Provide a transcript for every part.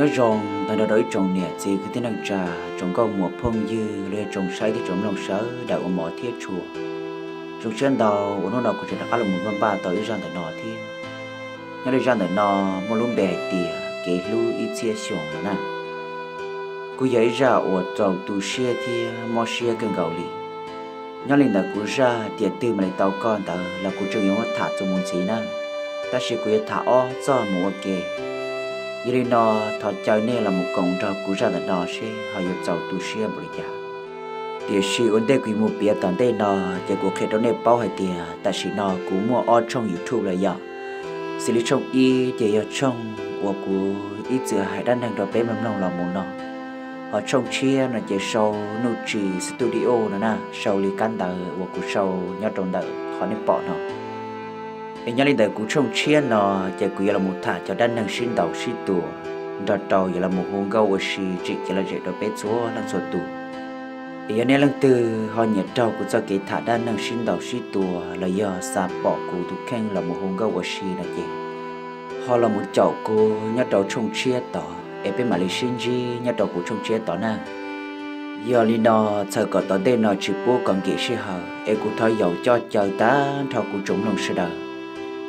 Nyob zoo tag nrho rau ib tsoom niam txiv kwv tij neej tsa, tsoom nkauj muam phooj ywg los yog tsoom saib thiab tsoom mloog sawv daws uas hmov thiab tshua. Zoo siab ntau uas hnub no kuv tseem rov qab los mus npaj tau ib zaj ntawm no thiab. Nyob li zaj ntawm no muaj lub npe hais tias kev hlub ib txhiab xyoo no na. Kuj yog ib zaj uas txaus tu siab thiab mob siab kawg nkaus li. Nyob li ntawd kuv zaj tiam twg mam li tau koj ntawd los kuv tseem yuav muab tham txuas mus ntxiv na, tab sis kuv yuav tham ob txoj mus ua ke. Yog li no, thov caw nej los mus koom nrog kuv zaj ntawm no seb ho yuav txaus tu siab npaum li cas. Tiam sis ua ntej kuv yuav mus piav tom ntej no, ces kuv qhia rau nej paub hais tias tam sim no kuv muaj ob tshooj YouTube lawm yom. Xws li tshooj ib ces yog tshooj uas kuv ib txwm hais dab neeg rau peb mloog mloog los mus no, ho tshooj tshiab no ces sau Nuj Tsis Studio no na, sau li kab ntawv uas kuv sau nyob rau ntawm qhov nej pom no. Es nyob li ntawd kuv tshooj tshiab no ces kuv yuav los mus tham cov dab neeg sib ntaus sib tua nrog rau yuav los mus hu nkauj ua si tsim kev lom zem rau peb txhua leej txhua tus. Es yog nej leej twg ho nyiam raug kuv txoj kev tham dab neeg sib ntaus sib tua los yog xav pom kuv tus kheej los mus hu nkauj ua si no ces ho los mus caum kuv nyob rau tshooj tshiab tod es peb mam li sib ntsib nyob rau kuv tshooj tshiab tod na. Yog li no, txhawm kom tom ntej no tsis pub kom nkim sij hawm es kuv thov yaum coj caw tag nrho kuv tsoom mloog sawv daws,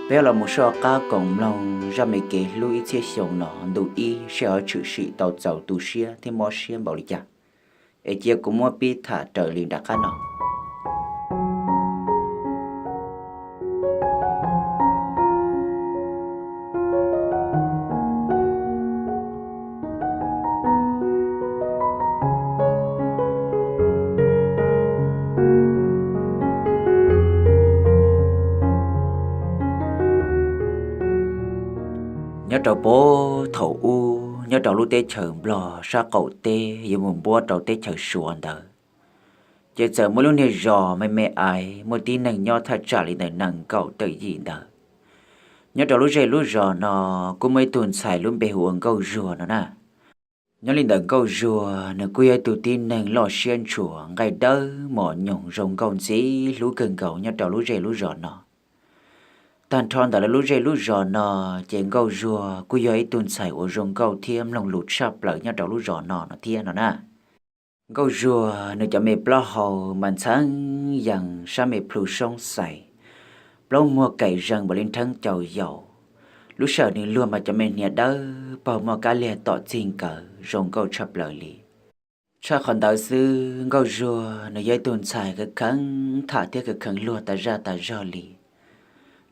peb los mus soj qab koom mloog zaj me kev hlub ib txhiab xyoo no ntu ib seb ho tshwm sim tau txaus tu siab thiab mob siab npaum li cas. Es cia kuv muab pib tham raws li nram qab no. Nyob rau puag thaum ub, nyob rau lub teb chaws Nplog sab qaum teb yuav mus npuab rau teb chaws Suav ntawd, ces txawm muaj lub niag zos me me aiv muaj tib neeg nyob thaj tsam li ntawm nees nkaum tawm yim ntawd. Nyob rau lub zej lub zos no kuj muaj ib tug ntxhais lub npe hu ua Nkauj Zuag no na. Nyob li ntawm Nkauj Zuag nws kuj yog ib tug tib neeg loj siab ntshua nqaij dawb mos nyoos zoo nkauj ntxim hlub kawg nkaus nyob rau lub zej lub zos no. Tag nrho ntawm lawv lub zej lub zos no, ces Nkauj Zuag kuj yog ib tug ntxhais uas zoo nkauj thiab mloog lus tshaj plaws nyob rau lub zos no no thiab no na. Nkauj Zuag nws cov me plaub hau mas ntxheev yees sab me plhu soob xais, plaub muag kaim zees npaum li nrheeb caus yaus. Lub sij hawm nws luag mas cov me hniav dawb paug muaj kab liag tom txig nkawd zoo nkauj tshaj plaws li. Tshaj qhov ntawd xwb, Nkauj Zuag nws yog ib tug ntxhais kheev kheev tham thiab kheev kheev luag tas zaj tas zog li.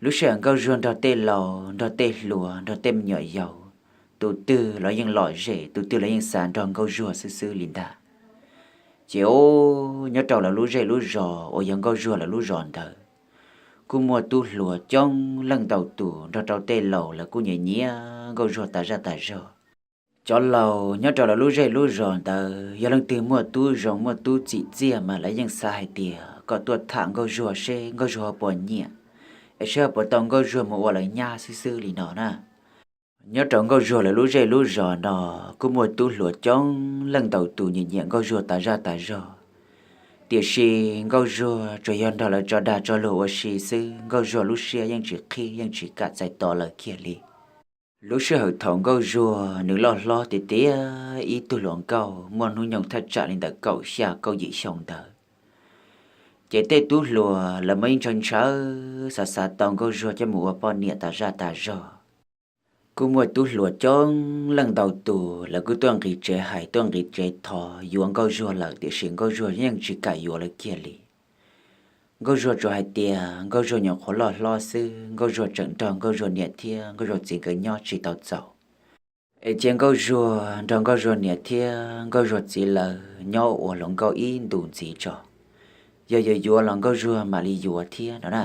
Lub sij hawm Nkauj Zuag nrog tej laus, nrog tej hluas, nrog tej me nyuam yaus, tus twg los yeej lom zem, tus twg los yeej xav nrog Nkauj Zuag xwb xwb li ntag. Ces ub, nyob rau lawv lub zej lub zos uas yog Nkauj Zuag lawv lub zos ntawd, kuj muaj tub hluas coob leej ntau tus nrog rau tej laus lawv kuj nyiam nyiam Nkauj Zuag tas zaj tas zog. Cov laus nyob rau lawv lub zej lub zos ntawd yog leej twg muaj tub zoo muaj tub txim txiaj mas lawv yeej xav hais tias kom tuaj tham Nkauj Zuag seb Nkauj Zuag ho puas nyiam, es seb ho puas tau Nkauj Zuag mus ua lawv nyab xwb xwb li no na. Nyob rau Nkauj Zuag lawv lub zej lub zos no kuj muaj tub hluas coob leej ntau tus nyiam nyiam Nkauj Zuag tas zaj tas zog. Tiam sis Nkauj Zuag tsuas yog nrog lawv tso dag tso luag ua si xwb, Nkauj Zuag lub siab yeej tsis qhib yeej tsis kam txais tos lawv kiag li. Lub sij hawm thaum Nkauj Zuag nws loj hlob tiav tiav ib tug hluas nkauj muaj hnub nyoog thaj tsam li ntawm kaum xya kaum yim xyoo ntawd, ces tej tub hluas lawv mas yeej ntshaw ntshaw xav xav tau Nkauj Zuag coj mus ua poj niam tas zaj tas zog. Kuj muaj tub hluas coob leej ntau tus lawv kuj tuaj nqis tsev hais tuaj nqis tsev thov yuav Nkauj Zuag lawm, tiam sis Nkauj Zuag yeej tsis kam yuav lawv kiag li. Nkauj Zuag tsuas hais tias Nkauj Zuag nyuam qhuav loj hlob xwb, Nkauj Zuag tseem nrog Nkauj Zuag niam thiab Nkauj Zuag txiv nkawd nyob tsis tau txaus. Es cia Nkauj Zuag nrog Nkauj Zuag niam thiab Nkauj Zuag txiv lawv nyob ua hluas nkauj ib ntus ntxiv tso, yog yuav yuav los Nkauj Zuag mam li yuav thiab no na.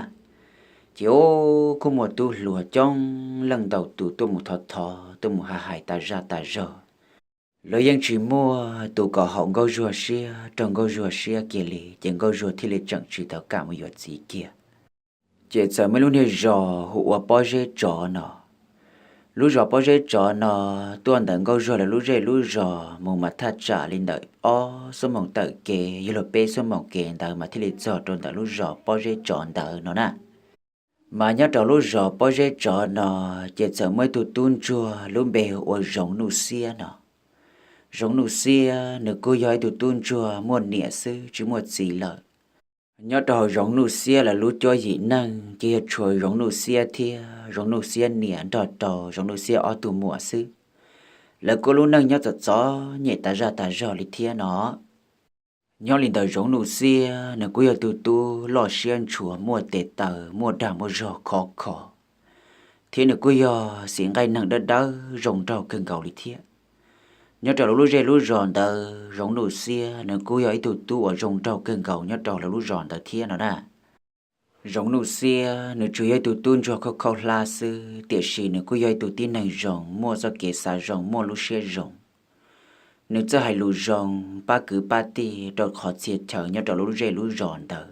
Ces ub, kuj muaj tub hluas coob leej ntau tus tuaj mus thov thov tuaj mus hais hais tas zaj tas zog. Lawv yeej tsis muaj tus kom haum Nkauj Zuag siab raug Nkauj Zuag siab kiag li, ces Nkauj Zuag thiaj li tseem tsis tau kam mus yuav txiv kiag. Ces txawm muaj lub niag zos hu ua Pob Zeb Tsov no. Lub zos Pob Zeb Tsov no tuaj ntawm Nkauj Zuag lawv lub zej lub zos mus mas thaj tsam li ntawm ob xuab moos taw kev yog luag peb xuab moos kev ntawd mas thiaj li txog rau ntawm lub zos Pob Zeb Tsov ntawd no na. Mas nyob rau lub zos Pob Zeb Tsov no, ces txawm muaj ib tug tub ntsuag lub npe hu ua Zoov Nuj Xiab no. Zoov Nuj Xiab nws kuj yog ib tug tub ntsuag muaj niam xwb tsis muaj txiv lawm. Nyob rau hauv Zoov Nuj Xiab lawv lub cuab yim neej ces yog tshuav Zoov Nuj Xiab thiab Zoov Nuj Xiab niam nrog rau Zoov Nuj Xiab ob tug muam xwb. Lawv kuj lub neej nyob txom txom nyem tas zaj tas zog li thiab no. Nyob li ntawd Zoov Nuj Xiab nws kuj yog tug tub loj siab ntshua muaj tes taw muaj dag muaj zog khov kho, thiab nws kuj yog xim nqaij neeg dawb dawb zoo nraug kawg nkaus li thiab. Nyob rau lub zej lub zos ntawd Zoov Nuj Xiab nws kuj yog ib tug tub uas zoo nraug kawg nkaus nyob rau lawv lub zos ntawd thiab no na. Zoov Nuj Xiab nws tsuas yog ib tug tub ntsuag khaub khaub hlab xwb, tiam sis nws kuj yog ib tug tib neeg zoo muaj txoj kev xav zoo muaj lub siab zoo. Nws txawj hais lus zoo, pab kwv pab tij rau qhov txhia chaw nyob rau lub zej lub zos ntawd.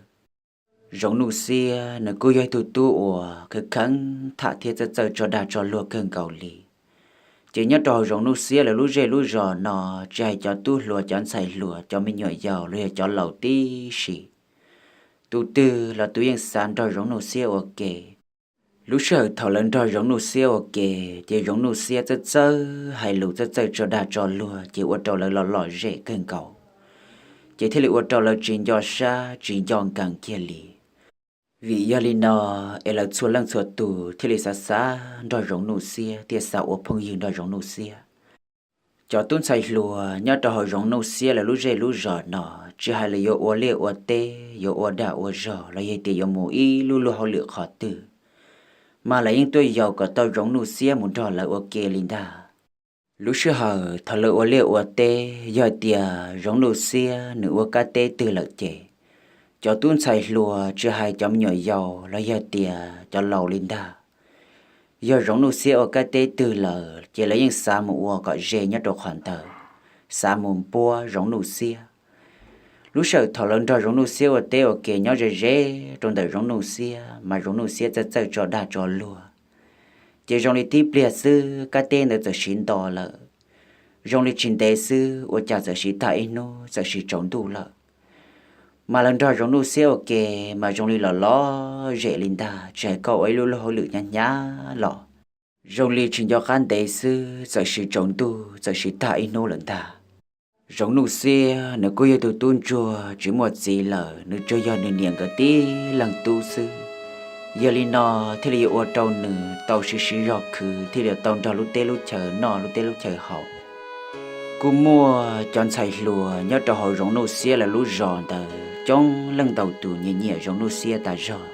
Zoov Nuj Xiab nws kuj yog ib tug tub uas kheev kheev tham thiab txawj txawj tso dag tso luag kawg nkaus li. Ces nyob rau hauv Zoov Nuj Xiab lawv lub zej lub zos no, tsis hais cov tub hluas cov ntxhais hluas cov me nyuam yaus los yog cov laus tib si, tus twg los tus yeej xav nrog Zoov Nuj Xiab ua ke. Lub sij hawm thaum lawv nrog Zoov Nuj Xiab ua ke, ces Zoov Nuj Xiab txawj txawj hais lus txawj txawj tso dag tso luag ces ua rau lawv los lom zem kawg nkaus, ces thiaj li ua rau lawv tsis nco sab tsis nco nkees kiag li. Vim yog li no es lawv txhua leej txhua tus thiaj li xav xav nrog Zoov Nuj Xiab thiab xav ua phooj ywg nrog Zoov Nuj Xiab. Cov tub ntxhais hluas nyob rau hauv Zoov Nuj Xiab lawv lub zej lub zos no, tsis hais lawv yuav ua liaj ua teb, yuav ua dag ua zog los yog tias yuav mus ib lub luag hauj lwm qhov twg, mas lawv yeej tuaj yaum kom tau Zoov Nuj Xiab mus nrog lawv ua ke li ntag. Lub sij hawm thaum lawv ua liaj ua teb, yog tias Zoov Nuj Xiab nws ua kab teb twg lawm ces, cov tub ntxhais hluas tsis hais cov me nyuam yaus los yog tias cov laus li ntag, yog Zoov Nuj Xiab ua kab teb twg lawm ces lawv yeej xav mus ua kom ze nyob rau qhov ntawd, xav mus npuab Zoov Nuj Xiab. Lub sij hawm thaum lawv nrog Zoov Nuj Xiab ua teb ua ke nyob ze ze rau ntawm Zoov Nuj Xiab mas Zoov Nuj Xiab txawj txawj tso dag tso luag, ces zoo li tib pliag xwb kab teb ntawd txawm siv nto lawm. Zoo li tsis ntev xwb ua cas txawm siv tag ib hnub txawm siv tsaus ntuj lawm. Mas lawv nrog Zoov Nuj Xiab ua ke mas zoo li los lom zem li ntag, tsis hais koj ua ib lub luag hauj lwm hnyav hnyav los zoo li tsis nco qab ntev xwb txawm siv tsaus ntuj txawm siv tag ib hnub lawm ntag. Zoov Nuj Xiab nws kuj yog tus tub ntsuag tsis muaj txiv lawm, nws tsuas yog nws niam nkawd tib leeg tub xwb. Yog li no thiaj li yuav ua rau nws tau siv siv zog khwv thiaj li tau nrog lub teb lub chaw noj lub teb lub chaw haus. Kuj muaj cov ntxhais hluas nyob rau hauv Zoov Nuj Xiab lawv lub zos ntawd coob leej ntau tus nyiam nyiam Zoov Nuj Xiab tas zog,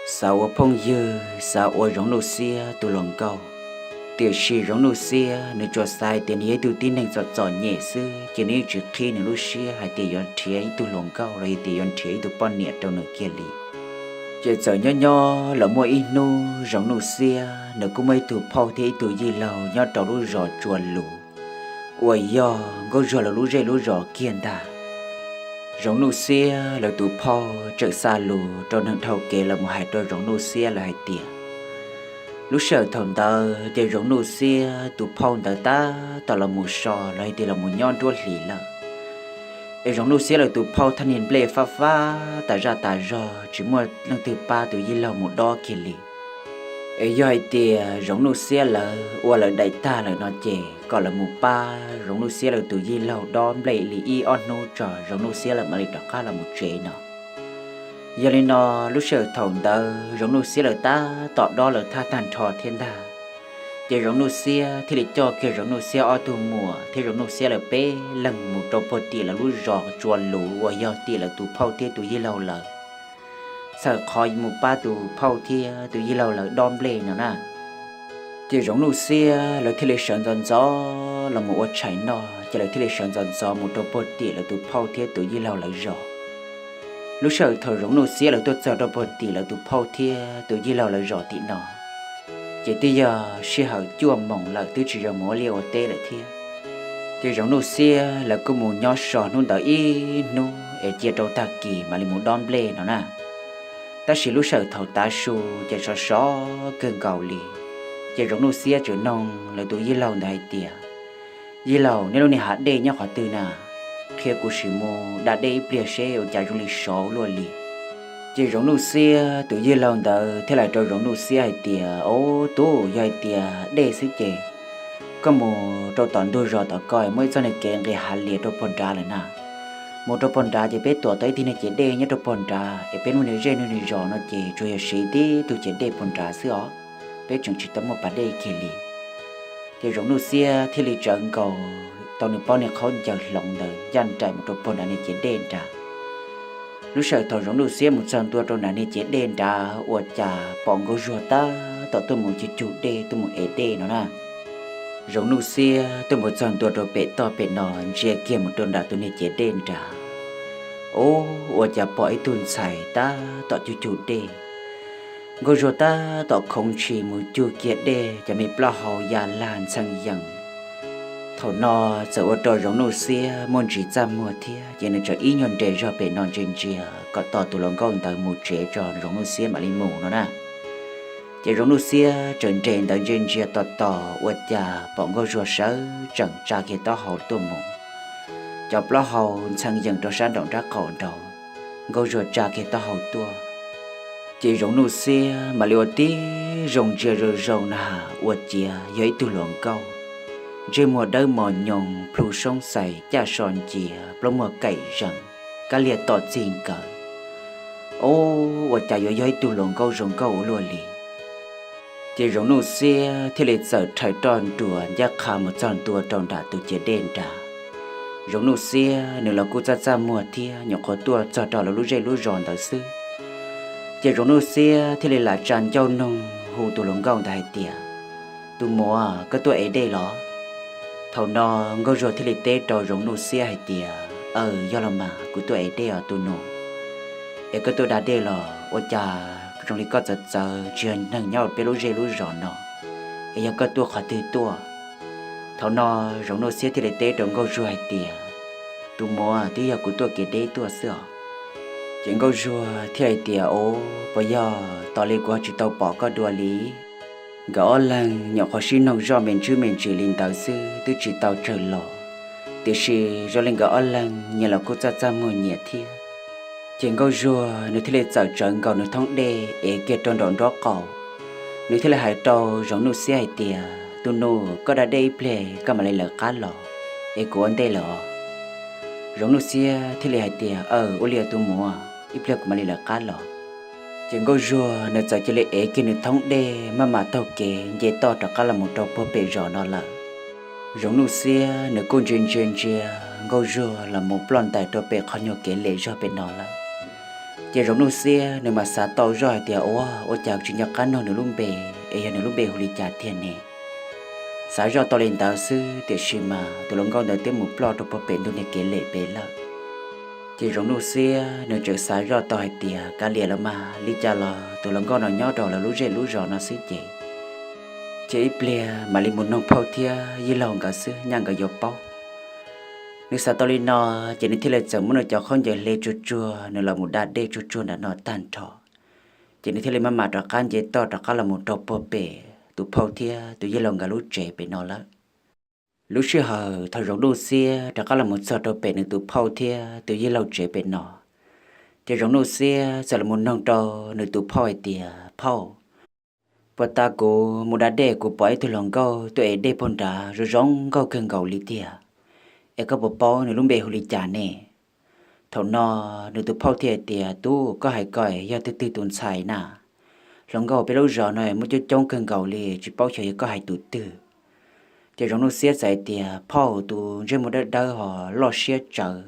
xav ua phooj ywg xav ua Zoov Nuj Xiab tus hluas nkauj. Tiam sis Zoov Nuj Xiab nws tsuas xav hais tias nws yog ib tug tib neeg txom txom nyem xwb ces nws yeej tsis qhib nws lub siab hais tias yuav nrhiav ib tug hluas nkauj los yog tias yuav nrhiav ib tug poj niam rau nws kiag li. Ces txawm nyob nyob los muaj ib hnub Zoov Nuj Xiab nws kuj muaj ib tug phauj thiab ib tug yij laug nyob rau lub zos Tsua Lus uas yog Nkauj Zuag lawv lub zej lub zos kiag ntag. Zoov Nuj Xiab lawv tus phauj txawm xa lus rau neeg dhau kev los mus hais rau Zoov Nuj Xiab lawv hais tias, lub sij hawm thaum ntawd ces Zoov Nuj Xiab tus phauj ntawd tab tom los mus so los yog tias los mus nyob nruab hlis lawm. Es Zoov Nuj Xiab lawv tus phauj thaj niag nplej fab fab tas zaj tas zog tsis muaj leej twg pab tus yij laug mus dob kiag li. Es yog hais tias Zoov Nuj Xiab lawv ua lawv daim tag lawm no ces kom lawv mus pab Zoov Nuj Xiab lawv tus yij laug dob nplej li ib ob hnub tso Zoov Nuj Xiab lawv mam li rov qab los mus tsev no. Yog li no, lub sij hawm thaum ntawd Zoov Nuj Xiab lawv tab tom dob lawv thaj tag nrho thiab ntag. Ces Zoov Nuj Xiab thiaj li coj kiag Zoov Nuj Xiab ob tug muam thiab Zoov Nuj Xiab lawv peb leeg mus rau puag tim lawv lub zos Tsua Lus uas yog tim lawv tus phauj thiab tus yij laug lawv, txhawm qhov mus pab tus phauj thiab tus yij laug lawv dob nplej no na. Ces Zoov Nuj Xiab lawv thiaj li sawv ntxov ntxov los mus ua tshais noj, ces lawv thiaj li sawv ntxov ntxov mus rau puag tim lawv tus phauj thiab tus yij laug lawv zos. Lub sij hawm thaum Zoov Nuj Xiab lawv tuaj txog rau puag tim lawv tus phauj thiab tus yij laug lawv zos tim no, ces twb yog sij hawm cuaj moos lawm twb tsis zoo mus ua liaj ua teb lawm thiab. Ces Zoov Nuj Xiab lawv kuj mus nyob so hnub ntawd ib hnub es cia rau tag kis mam li mus dob nplej no na. Tab sis lub sij hawm thaum tav su ces sov sov kawg nkaus li, ces Zoov Nuj Xiab tseem noog lawv tus yij laug ntawd hais tias, yij laug, neb lub niag hav dej nyob qhov twg na? Qhia kuv sim mus da dej ib pliag seb ua cas zoo li sov luaj li. Ces Zoov Nuj Xiab tus yij laug ntawd thiaj li hais rau Zoov Nuj Xiab hais tias, Au, tub, yog hais tias dej xwb ces koj mus rau tom ntug zos tom ko, muaj ib txoj niag kev nqis hav lias rau puag nrad lawm na. Mus rau puag nrad ces peb tuam tau ib tug niag ciav dej nyob rau puag nrad, es peb nuj niag zej nuj niag zos no ces tsuas yog siv tib tug ciav dej puag nrad xwb os, peb tseem tsis tau muaj pas dej kiag li. Ces Zoov Nuj Xiab thiaj li tsawv nkaus tau nws pob niag qhaub ncaws hloov ntawd ncaj nraim mus rau puag nrad niag ciav dej nrad. Lub sij hawm thaum Zoov Nuj Xiab mus txog ntua rau nrad niag ciav dej nrad ua cas pom Nkauj Zuag tab tom tuaj mus cug cug dej tuaj mus ev dej no na. Zoov Nuj Xiab tuaj mus txog ntua rau pem toj pem no ntsia kiag mus rau nram tus niag ciav dej nrad, ub, ua cas pom ib tug ntxhais tab tom cug cug dej. Nkauj Zuag tab tom khoov ntshis mus cug kiag dej, cov me plaub hau ya lag ntxhee yees. Thaum no txawm ua rau Zoov Nuj Xiab muaj ntsis txaj muag thiab, ces nws txawm ib nyuag nres zog pem no ntsia ntsia kom tos tus hluas nkauj ntawd mus tsev tso Zoov Nuj Xiab mam li mus no na. Ces Zoov Nuj Xiab txawm nres ntawd ntsia ntsia tos tos ua cas pom Nkauj Zuag sawv tsees tsa kiag taub hau tuaj mus. Cov plaub hau ntxhee yees rau sab nraum nrab qaum nraud, Nkauj Zuag tsa kiag taub hau tuaj. Ces Zoov Nuj Xiab mam li ua tib zoo ntsia zoo zoo na, ua ciav yog ib tug hluas nkauj, ntsej muag dawb mos nyoos, plhu soob xais, caj so ncias, plaub muag kaim zees, kab liag tom txij nkawm. Ub, ua cas yuav yog ib tug hluas nkauj zoo nkauj ua luaj li. Ces Zoov Nuj Xiab thiaj li txawm rhais roj nruas ncaj qha mus txog ntua rau nram tus ciav dej nrad. Zoov Nuj Xiab nws los kuj txaj txaj muag thiab, nyuam qhuav tuaj txog rau lawv lub zej lub zos ntawd xwb. Ces Zoov Nuj Xiab thiaj li lam tsa ncauj noog hu tus hluas nkauj ntawd hais tias, Tus muam, koj tuaj ev dej los? Thaum no Nkauj Zuag thiaj li teb rau Zoov Nuj Xiab hais tias, Aws, yog los mas, kuv tuaj ev dej os tus nus. Es koj tuaj da dej los ua cas zoo li koj txawv txawv tsis yog neeg nyob peb lub zej lub zos no, es yog koj tuaj qhov twg tuaj? Thaum no Zoov Nuj Xiab thiaj li teb rau Nkauj Zuag hais tias, Tus muam, twb yog kuv tuaj kev deb tuaj xwb os. Ces Nkauj Zuag thiaj hais tias, Ub, puas yog tos li kuv ho tsis tau pom koj dua li? Nkawd ob leeg nyuam qhuav sib noog zoj me ntsis me ntsis li ntawd xwb twb tsis tau tsawg los, tiam sis zoo li nkawd ob leeg nyias los kuj txaj txaj muag nyias thiab. Ces Nkauj Zuag nws thiaj li txawm tsawv nkaus nws thoob dej ev kiag rau nraum nraub qaum. Nws thiaj li hais rau Zoov Nuj Xiab hais tias, Tus nus, koj da dej ib pliag koj mam li lawv qab los, es kuv ua ntej lawm os. Zoov Nuj Xiab thiaj li hais tias, Aws, ua li tus muam, ib pliag kuv mam li lawv qab los. Ces Nkauj Zuag nws txawm cia li ev kiag nws thoob dej maj mam taug kev nce toj rov qab los mus rau puag pem zos no lawm. Zoov Nuj Xiab nws kuj ntsia ntsia ntsia Nkauj Zuag los mus ploj ntais rau pem qhov nyuag kev lem zog pem no lawm. Ces Zoov Nuj Xiab nws mam xav tau zoj hais tias, Ua, ua cas tsis nco qab nug nws lub npe, es yog nws lub npe hu li cas tiag ne? Xav zoj tau li ntawd xwb, tiam sis mas tus hluas nkauj ntawd twb mus ploj rau puag pem ntug niag kev lem pem lawm. Ces Zoov Nuj Xiab nws txawm xav zoj tau hais tias, Kav liam los mas, li cas los tus hluas nkauj no nyob rau lawv lub zej lub zos no xwb ces cia ib pliag mam li mus noog phauj thiab yij laug nkawd xwb, nyaj nkawd yuav paub. Nws xav tau li no, ces nws thiaj li txawm muab nws cov khaub ncaws hle tsuag tsuag, nws los mus da dej tsuag tsuag nram no tag nrho. Ces nws thiaj li maj mam rov qab nce toj rov qab los mus rau puag pem tus phauj thiab tus yij laug nkawd lub tsev pem no lawm. Lub sij hawm thaum Zoov Nuj Xiab rov qab los mus txog rau pem nws tus phauj thiab tus yij laug tsev pem no, ces Zoov Nuj Xiab txawm los mus noog rau nws tus phauj hais tias, Phauj, puag ta kuv mus da dej kuv pom ib tug hluas nkauj tuaj ev dej puag nrad zoo zoo nkauj kawg nkaus li tiag, es koj puas paub nws lub npe hu li cas ne? Thaum no nws tus phauj thiaj hais tias, Tub, koj hais ko yog twg twg tus ntxhais na? Hluas nkauj peb lub zos no muaj coob coob kawg nkaus li, tsis paub xyov yog koj hais tus twg. Ces Zoov Nuj Xiab txawm hais tias, Phauj, tus ntsej muag dawb dawb ho loj siab tsawv,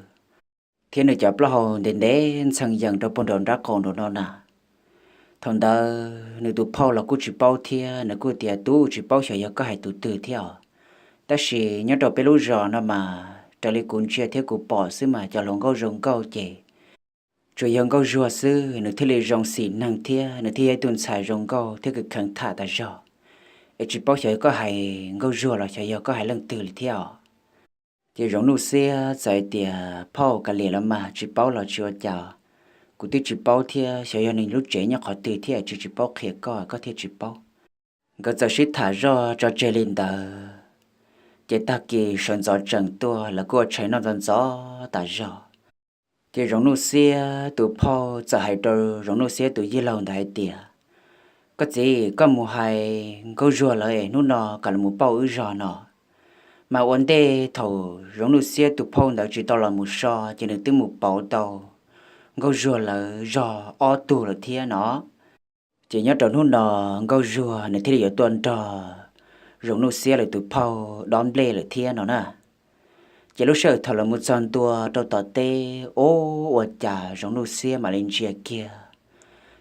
thiab nws cov plaub hau ntev ntev ntxhee yees rau puag nraum nraub qaum nraum no na. Thaum ntawd nws tus phauj los kuj tsis paub thiab, nws kuj tias, Tub, tsis paub xyov yog koj hais tus twg thiab os. Tab sis nyob rau peb lub zos no mas raws li kuv ntsia thiab kuv pom xwb mas cov hluas nkauj zoo nkauj ces tsuas yog Nkauj Zuag xwb, nws thiaj li zoo xim neeg thiab nws thiaj yog ib tug ntxhais zoo nkauj thiab kws kheev tham tas zog. Es tsis paub xyov yog koj hais Nkauj Zuag los xyov yog koj hais leej twg li thiab os. Ces Zoov Nuj Xiab txawm hais tias, Phauj, kav liam los mas, tsis paub los tsis ua cas, kuv twb tsis paub thiab, xyov yog nws lub tsev nyob qhov twg thiab tsis tsis paub qhia koj, koj thiaj tsis paub. Nkawd txawm sib tham zoj tso tseg li ntawd, ces tag kis sawv ntxov tsees tuaj lawv kuj ua tshais noj ntxov ntxov tas zog. Ces Zoov Nuj Xiab tus phauj txawm hais rau Zoov Nuj Xiab tus yij laug ntawd hais tias, koj txiv, koj mus hais Nkauj Zuag lawv es hnub no kom lawv mus pauj wb zog no. Mas ua ntej thaum Zoov Nuj Xiab tus phauj ntawd tsis tau los mus so ces nws twb mus pauv tau Nkauj Zuag lawv zog ob tug lawm thiab no. Ces nyob rau hnub no Nkauj Zuag nws thiaj li yuav tuaj nrog Zoov Nuj Xiab lawv tus phauj dob nplej lawm thiab no na. Ces lub sij hawm thaum lawv mus txog ntua rau tom teb, ua cas Zoov Nuj Xiab mam li ntsia kiag,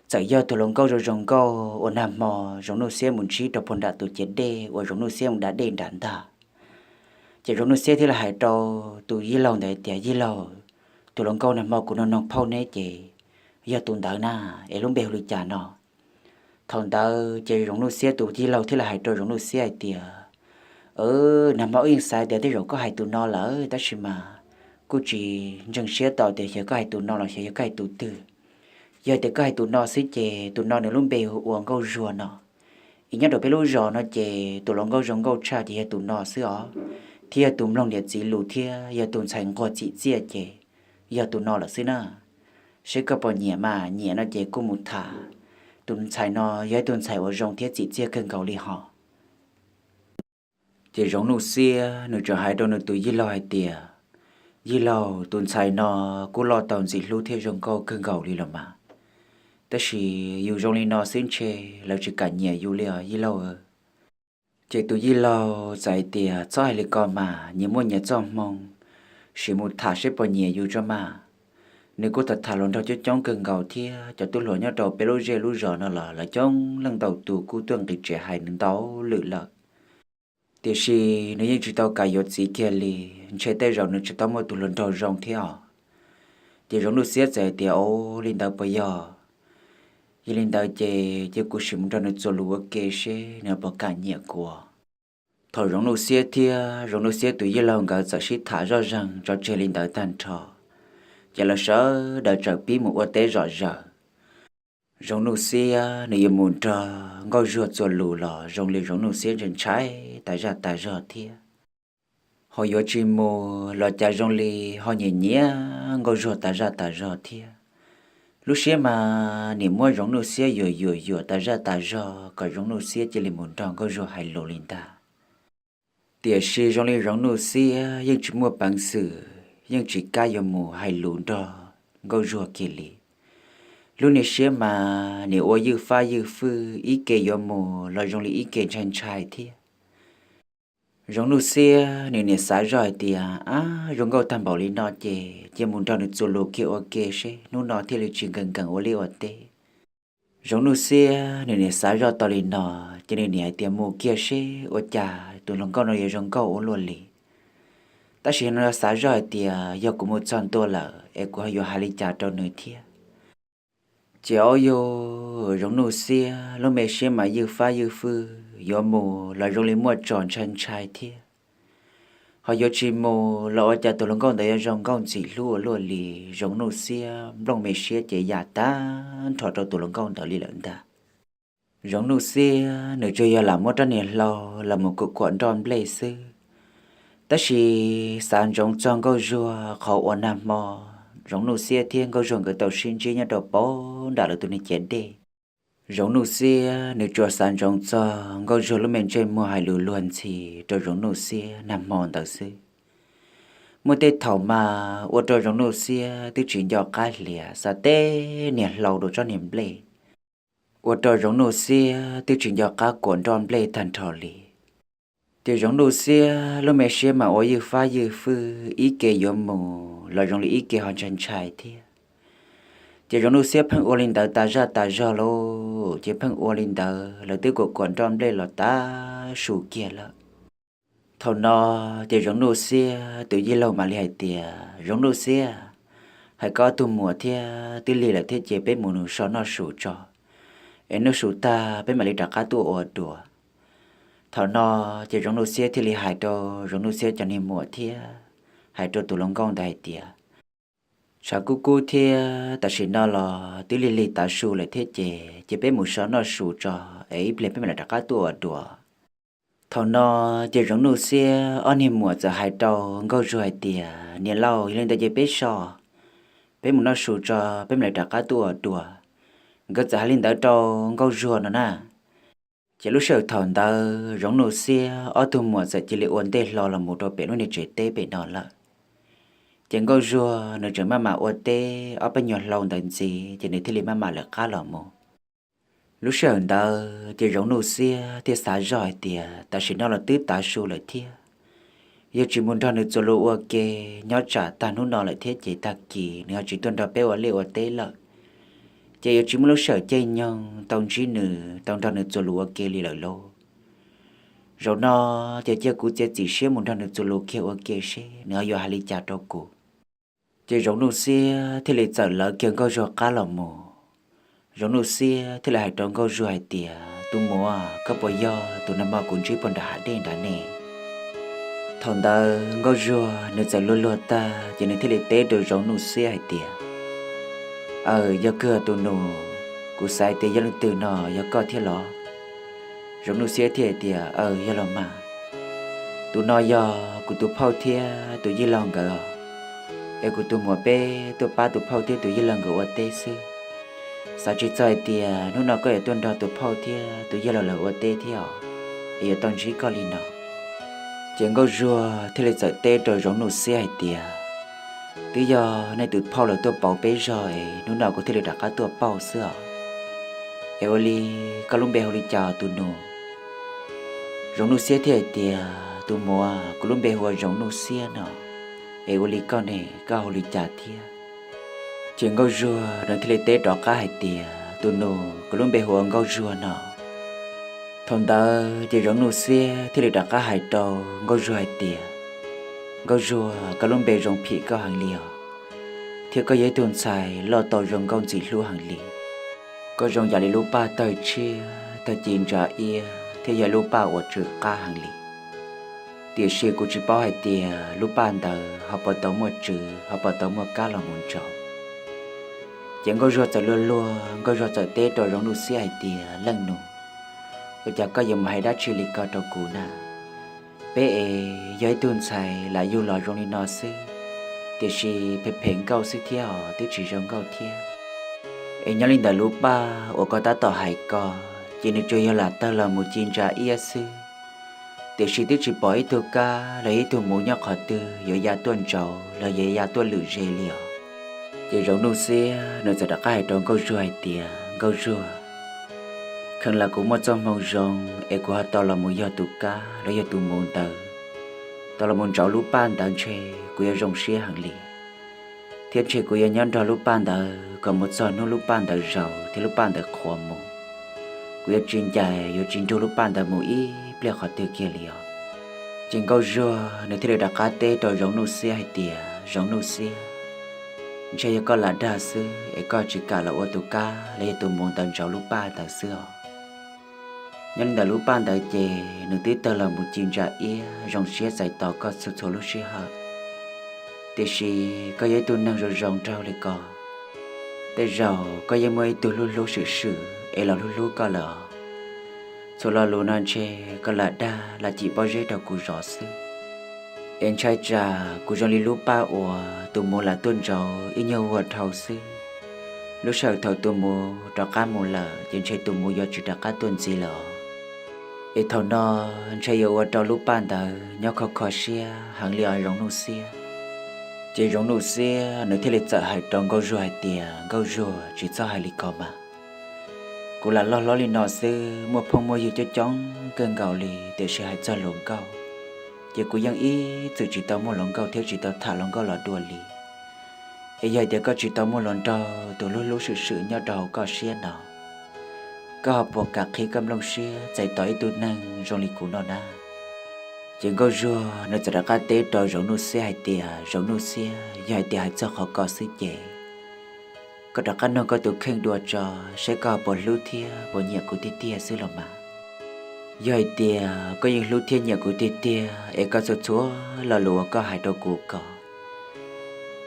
txawm yog tus hluas nkauj zoo zoo nkauj uas nag hmo Zoov Nuj Xiab mus ntsib rau puag nram tus ciav dej uas Zoov Nuj Xiab mus da dej nram ntag. Ces Zoov Nuj Xiab thiaj li hais rau tus yij laug ntawd tias, yij laug, tus hluas nkauj nag hmo kuv nug noog phauj neb ces yog tus ntawd na, es lub npe hu li cas no? Thaum ntawd ces Zoov Nuj Xiab tus yij laug thiaj li hais rau Zoov Nuj Xiab hais tias, nag hmo wb yeej xav tias tej zaum koj hais tus no lawm tab sis mas kuj tsis ntseeg siab tau tias xyov koj hais tus no los xyov yog koj hais tus twg. Yog tias koj hais tus no xwb ces tus no nws lub npe hu ua Nkauj Zuag no. Es nyob rau peb lub zos no ces tus hluas nkauj zoo nkauj tshaj ces yog tus no xwb os, thiab yog tus mloog niam txiv lus thiab yog tus ntxhais nquag txim txiaj ces yog tus no lawm xwb na. Seb koj puas nyiam mas nyiam no ces kuj mus tham, tus ntxhais no yog ib tug ntxhais uas zoo thiab txim txiaj kawg nkaus li hos. Ces Zoov Nuj Xiab nws tseem hais rau nws tus yij laug hais tias, yij laug, tus ntxhais no kuj loj tau ntxim hlub thiab zoo nkauj kawg nkaus li los mas, tab sis yus zoo li no xwb ntshe lawv tsis kam nyiam yus li os yij laug. Ces tus yij laug txawm hais tias, txhob hais li ko mas, nyias muaj nyias txoj hmoo, sim mus tham seb puas nyiam yus tso mas. Nws kuj tham tham hluas nraug coob coob kawg nkaus thiab cov tub hluas nyob rau peb lub zej lub zos no los lawv coob leej ntau tus kuj tuaj nqis tsev hais nws ntau lwm lawm. Tiam sis nws yeej tsis tau kam yuav txiv kiag li, ntshe tej zaum nws tsis tau muaj tus hluas nraug zoo thiab os. Ces Zoov Nuj Xiab txawm hais tias, ua li ntawd puas yog? Yog li ntawd ces cia kuv sim mus nrog nws txuas lus ua ke seb nws puas kam nyiam kuv. Thaum Zoov Nuj Xiab thiab Zoov Nuj Xiab tus yij laug nkawd txawm sib tham zoj zeeg tso tseg li ntawd tag nrho, ces lawv sawv daws txawm pib mus ua teb zom zaws. Zoov Nuj Xiab nws yuav mus nrog Nkauj Zuag txuas lus los zoo li Zoov Nuj Xiab ntshai ntshai tas zaj tas zog thiab, ho yuav tsis mus los cas zoo li ho nyiam nyiam Nkauj Zuag tas zaj tas zog thiab. Lub siab mas nim muab Zoov Nuj Xiab yuam yuam yuam tas zaj tas zog kom Zoov Nuj Xiab cia li mus nrog Nkauj Zuag hais lus li ntag. Tiam sis zoo li Zoov Nuj Xiab yeej tsis muaj peev xwm, yeej tsis kam yuav mus hais lus nrog Nkauj Zuag kiag li. Lub niag siab mas nim ua ywj fab ywj fwj, ib ke yuav mus los zoo li ib ke ntshai ntshai thiab. Zoov Nuj Xiab nws nim xav zoj hais tias, ab, zoo nkauj tag npaum li no ces cia mus nrog nws txuas lus kiag ua ke seb hnub no thiaj li tsis nkees nkees ua liaj ua teb. Zoov Nuj Xiab nws nim xav zoj tau li no, ces nws nim hais tias mus kiag seb ua cas tus hluas nkauj no yuav zoo nkauj ua luaj li. Tab sis nws xav zoj hais tias yog kuv mus txog ntua lawm es kuv ho yuav hais li cas rau nws thiab. Ces ua rau Zoov Nuj Xiab lub me siab mas ywj fab ywj fwj, yuav mus los zoo li muaj tso ntshai ntshai thiab, ho yuav tsis mus los ua cas tus hluas nkauj ntawd yuav zoo nkauj ntxim hlub ua luaj li. Zoov Nuj Xiab nplooj me siab ces yam tag nrho rau tus hluas nkauj ntawd li lawm ntag. Zoov Nuj Xiab nws tsuas yog lam muab rab niag hlau los mus kuam kuam nroj nplej xwb, tab sis xav ntsoov txog Nkauj Zuag qhov uas nag hmo Zoov Nuj Xiab thiab Nkauj Zuag nkawd tau sib ntsib nyob rau pem nram lawv tus niag ciav dej. Zoov Nuj Xiab nws tsuas xav ntsoov txog Nkauj Zuag lub me ntsej muag hais lus luag ntxhi rau Zoov Nuj Xiab nag hmo ntawd xwb. Muaj tej thaum mas ua rau Zoov Nuj Xiab twb tsis nco qab hlias xa tej niag hlau rau tsob niag nplej, ua rau Zoov Nuj Xiab twb tsis nco qab kuam nroj nplej tag nrho li. Ces Zoov Nuj Xiab lub me siab mas ua ywj fab ywj fwj, ib ke yuav mus los zoo li ib ke ho ntshai ntshai thiab. Ces Zoov Nuj Xiab pheej ua li ntawd tas zaj tas zog lauj, ces pheej ua li ntawd, lawv twb kuam kuam nroj nplej los tav su kiag lawm. Thaum no ces Zoov Nuj Xiab tus yij laug mam li hais tias, Zoov Nuj Xiab, hais koj tus muam thiab twb lig lawm thiab ces peb mus nws so noj su tso, es noj su tag peb mam li rov qab tuaj ua dua. Thaum no ces Zoov Nuj Xiab thiaj li hais rau Zoov Nuj Xiab cov niag muam thiab hais rau tus hluas nkauj ntawd hais tias, tshav kub kub thiab tam sim no los twb lig lig tav su lawm thiab ces ces peb mus so noj su tso, es ib pliag peb mam li rov qab tuaj ua dua. Thaum no ces Zoov Nuj Xiab ob niag muam txawm hais rau Nkauj Zuag hais tias, niam laus, yog li ntawd ces peb so, peb mus noj su tso, peb mam li rov qab tuaj ua dua. Nkawd txawm hais li ntawd rau Nkauj Zuag no na. Ces lub sij hawm thaum ntawd Zoov Nuj Xiab ob tug muam txawm cia li ua ntej hlo los mus rau pem lub niag tsev teb pem no lawm. Ces Nkauj Zuag nws tseem maj mam ua teb ob peb nyuag hlau ntawd ntxiv ces nws thiaj li maj mam lawv qab los mus. Lub sij hawm ntawd ces Zoov Nuj Xiab thiaj xav zoj hais tias tam sim no los twb tav su lawm thiab, yog tsis mus nrog nws txuas lus ua ke nyob tsam tag hnub no lawm thiab ces tag kis nws ho tsis tuaj nrog peb ua liaj ua teb lawm, ces yuav tsis muaj lub sij hawm caij nyoog tau ntsib nws tau nrog nws txuas lus ua ke li lawm lauj. Zaum no ces cia kuv txiav txim siab mus nrog nws txuas lus kiag ua ke seb nws ho yuav hais li cas rau kuv. Ces Zoov Nuj Xiab thiaj li txawm lawv kiag Nkauj Zuag qab los mus. Zoov Nuj Xiab thiaj li hais rau Nkauj Zuag hais tias, tus muam, koj puas yog tus nag hmo kuv ntsib puag nram hav dej nrad ne? Thaum ntawd Nkauj Zuag nws txawm luag luag tag ces nws thiaj li teb rau Zoov Nuj Xiab hais tias, aw, yog kawg tus nus, kuv xav tias yog leej twg no, yog koj thiab los? Zoov Nuj Xiab thiaj hais tias, aw, yog los mas, tus no yog kuv tus phauj thiab tus yij laug nkawd os, es kuv tus muam peb tuaj pab tus phauj thiab tus yij laug nkawd ua teb xwb. Xav tsis txog hais tias hnub no koj yuav tuaj nrog tus phauj thiab tus yij laug lawv ua teb thiab os, es yuav tau ntsib koj li no. Ces Nkauj Zuag thiaj li txawm teb rau Zoov Nuj Xiab hais tias, twb yog nej tus phauj lawv tuaj pauv peb zog es hnub no kuv thiaj li rov qab tuaj pauj xwb os. Es ua li koj lub npe hu li cas tus nus? Zoov Nuj Xiab thiaj hais tias, tus muam, kuv lub npe hu ua Zoov Nuj Xiab no, es ua li koj ne, koj hu li cas thiab? Ces Nkauj Zuag nws thiaj li teb rov qab hais tias, tus nus, kuv lub npe hu ua Nkauj Zuag no. Thaum ntawd ces Zoov Nuj Xiab thiaj li rov qab hais rau Nkauj Zuag hais tias, Nkauj Zuag, koj lub npe zoo phim koj heev li os, thiab koj yog ib tug ntxhais loj tau zoo nkauj ntxim hlub heev li. Koj zoo yam li lub paj tawg tshiab tawg ci ntsa iab thiab yog lub paj uas tsw qab heev li. Tiam sis kuv tsis paub hais tias lub paj ntawd ho puas tau muaj tswv, ho puas tau muaj kab los mus ntsaum. Ces Nkauj Zuag txawm luag luag, Nkauj Zuag txawm teb rau Zoov Nuj Xiab hais tias, leej nus, ua cas koj yuav mus hais dab tsi li ko rau kuv na? Peb es yog ib tug ntxhais lam yug los zoo li no xwb, tiam sis phem phem nkauj xwb thiab os, twb tsis zoo nkauj thiab. Es nyob li ntawm lub paj uas koj tab tom hais ko, ces nws tsuas yog lam tawg los mus ci ntsa iab xwb, tiam sis twb tsis pom ib tug kab los ib tug muv nyob qhov twg yuav ya tuaj ntsauv los yuav ya tuaj lwm ze li os. Ces Zoov Nuj Xiab nws txawm rov qab hais rau Nkauj Zuag hais tias, Nkauj Zuag, kheev lam kuv muaj txoj hmoo zoo es kuv ho tau los mus yog tus kab los yog tus muv ntawd, tau los mus ntsauv lub paj ntawd ntshe kuv yuav zoo siab heev li, thiab ntshe kuv yuav nyob nrog lub paj ntawd kom mus txog hnub lub paj ntawd zaus thiab lub paj ntawd qhuav mus. Kuv yuav tsis ncaim, yuav tsis nrug lub paj ntawd mus ib pliag qhov twg kiag li os. Ces Nkauj Zuag nws thiaj li rov qab teb rau Zoov Nuj Xiab hais tias, Zoov Nuj Xiab, ntshe yog koj lam dag xwb es koj tsis kam los ua tus kab los yog tus muv ntawd ntsauv lub paj ntawd xwb os. Nyob li ntawm lub paj ntawd ces nws twb tawg los mus ci ntsa iab zoo siab txais tos koj txhua txhua lub sij hawm. Tiam sis koj yog ib tug neeg zoo zoo nraug li ko, tej zaum koj yeej muaj ib tug hlub hlub swm swm es los hlub hlub koj lawm os. Txhua lo lus no ntshe koj lam dag lam cim pob zeb rau kuv zov xwb. Es ntshai tsam kuv zoo li lub paj uas tus muv lam tuaj ntsauv ib nyuag vuag dhau xwb, lub sij hawm thaum tus muv rov qab mus lawm ces ntshe tus muv yuav tsis rov qab tuaj ntxiv lawm os. Es thaum no ntshe yuav ua rau lub paj ntawd nyob kho kho siab heev li os Zoov Nuj Xiab. Ces Zoov Nuj Xiab nws thiaj li txawm hais rau Nkauj Zuag hais tias, Nkauj Zuag, tsis txhob hais li ko mas. Kuv lam loj hlob li no xwb, muaj phooj muaj ywg coob coob kawg nkaus li, tiam sis hais txog hluas nkauj, ces kuv yeej ib txwm tsis tau muaj hluas nkauj thiab tsis tau tham hluas nkauj los dua li. Es yog hais tias koj tsis tau muaj hluas nraug tus hlub hlub swm swm nyob rau hauv koj siab no, koj ho puas kam qhib koj nplooj siab txais tos ib tug neeg zoo li kuv no na? Ces Nkauj Zuag nws txawm rov qab teb rau Zoov Nuj Xiab hais tias, Zoov Nuj Xiab, yog hais tias hais txog qhov ko xwb ces koj rov qab nug koj tus kheej dua tso, seb koj puas hlub thiab puas nyiam kuv tiag tiag xwb los mas. Yog hais tias koj yeej hlub thiab nyiam kuv tiag tiag es koj txhua txhua lo lus uas koj hais rau kuv ko,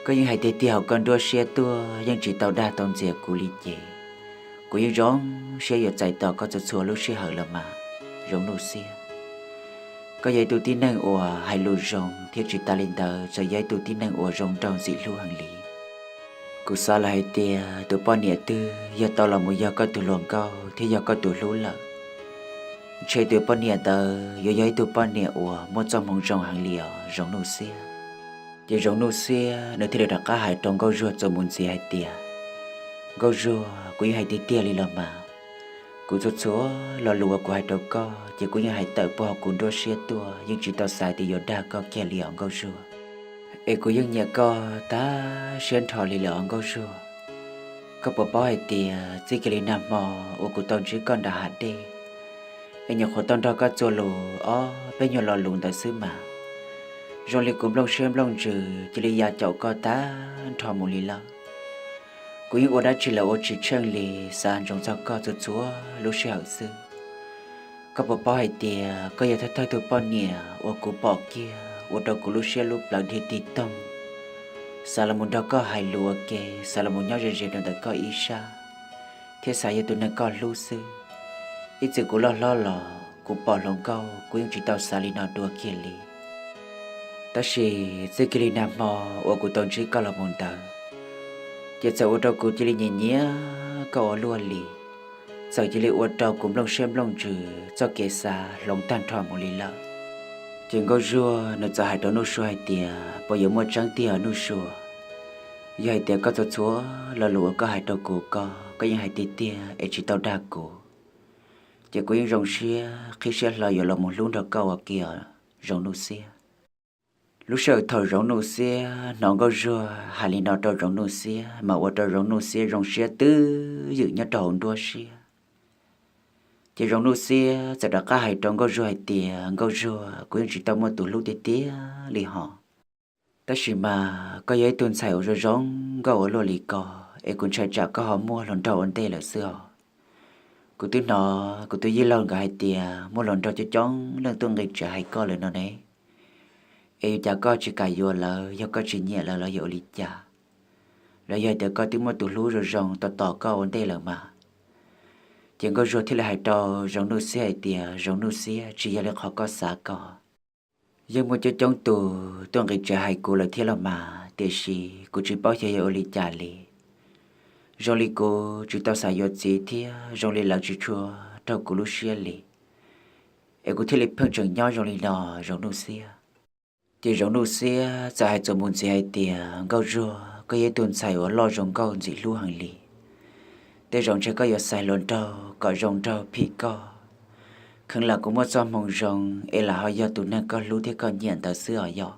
koj yeej hais tiag tiag hauv koj nruab siab tuaj, yeej tsis tau dag tau ntxias kuv li ces, kuv yeej zoo siab yuav txais tos koj txhua txhua lub sij hawm los mas, Zoov Nuj Xiab. Koj yog ib tug tib neeg uas hais lus zoo thiab tsis tas li ntawd tseem yog ib tug tib neeg uas zoo nraug ntxim hlub heev li. Kuv xav lawm hais tias tus poj niam twg yog tau los mus yog koj tus hluas nkauj thiab yog koj tus hlub lawm, ntshe tus poj niam ntawd yuav yog ib tug poj niam uas muaj txoj hmoo zoo heev li os Zoov Nuj Xiab. Ces Zoov Nuj Xiab nws thiaj li rov qab hais rau Nkauj Zuag txuas mus ntxiv hais tias, Nkauj Zuag, kuv yeej hais tiag tiag li los mas, kuv txhua txhua lo lus uas kuv hais rau koj ces kuv yeej hais tawm puag hauv kuv nruab siab tuaj, yeej tsis tau xav tias yuav dag koj kiag li os Nkauj Zuag. Es kuv yeej nyiam koj tag siab nrho li lawm os Nkauj Zuag. Koj puas paub hais tias txij kiag li nag hmo uas kuv tau ntsib koj nram hav dej, es nyuam qhuav tau nrog koj txuas lus ob peb nyuag lo lus ntawd xwb mas, zoo li kuv nplooj siab nplooj ntsws cia li ya caum koj tag nrho mus li lawm. Kuv yeej ua dab tsi los ua tsis tsheej li, xav ntsoov txog koj txhua txhua lub sij hawm xwb. Koj puas paub hais tias koj yog thawj thawj tug poj niam uas kuv pom kiag ua rau kuv lub siab lub plawv dhia tig toog, xav los mus nrog koj hais lus ua ke, xav los mus nyob ze ze rau ntawm koj ib sab, thiab xav yog tus neeg koj hlub xwb. Ib txwm kuv loj hlob los kuv pom hluas nkauj kuv yeej tsis tau xav li no dua kiag li. Tab sis txij kiag li nag hmo uas kuv tau ntsib koj los mus ntawd, ces txawm ua rau kuv cia li nyiam nyiam koj ua luaj li, txawm cia li ua rau kuv nplooj siab nplooj ntsws txoj kev xav hloov tag nrho mus li lawm. Ces Nkauj Zuag nws txawm hais rau Nuj Sua hais tias, Puas yuav muaj tseeb tiag os Nuj Sua? Yog hais tias koj txhua txhua lo lus uas koj hais rau kuv ko koj yeej hais tiag tiag es tsis tau dag kuv, ces kuv yeej zoo siab qhib siab hlo yuav los mus hlub nrog koj ua ke os Zoov Nuj Xiab. Lub sij hawm thaum Zoov Nuj Xiab hnov Nkauj Zuag hais li no rau Zoov Nuj Xiab mas ua rau Zoov Nuj Xiab zoo siab twb ywm nyob rau hauv nruab siab. Ces Zoov Nuj Xiab txawm rov qab hais rau Nkauj Zuag hais tias, Nkauj Zuag, kuv yeej tsis tau muaj tus hlub tiag tiag li hos, tab sis mas koj yog ib tug ntxhais uas zoo zoo nkauj ua luaj li ko, es kuv ntshai tsam koj ho muaj hluas nraug ua ntej lawm xwb os. Kuv twb hnov kuv tus yij laug nkawd hais tias muaj hluas nraug coob coob leej tuaj nqis tsev hais koj lawm no ne. Es yuav cas koj tsis kam yuav lawv, yog koj tsis nyiam lawv los yog ua li cas? Los yog hais tias koj twb muaj tus hlub zoo zoo tos tos koj ua ntej lawm mas? Ces Nkauj Zuag thiaj li hais rau Zoov Nuj Xiab hais tias, Zoov Nuj Xiab, tsis yog li qhov koj xav ko. Yeej muaj coob coob tus tuaj nqis tsev hais kuv lawm thiab los mas, tiam sis kuv tsis paub xyov yog ua li cas li. Zoo li kuv tsis tau xav yuav txiv thiab zoo li lawv tsis tshua raug kuv lub siab li, es kuv thiaj li pheej tseem nyob zoo li no, Zoov Nuj Xiab. Ces Zoov Nuj Xiab txawm hais txuas mus ntxiv hais tias, Nkauj Zuag, koj yog ib tug ntxhais uas loj zoo nkauj ntxim hlub heev li. Tej zaum ntshe koj yuav xaiv hluas nraug kom zoo nraug phim koj, kheev lam kuv muaj txoj hmoo zoo es lam ho yog tus neeg koj hlub thiab koj nyiam ntawd xwb os yog.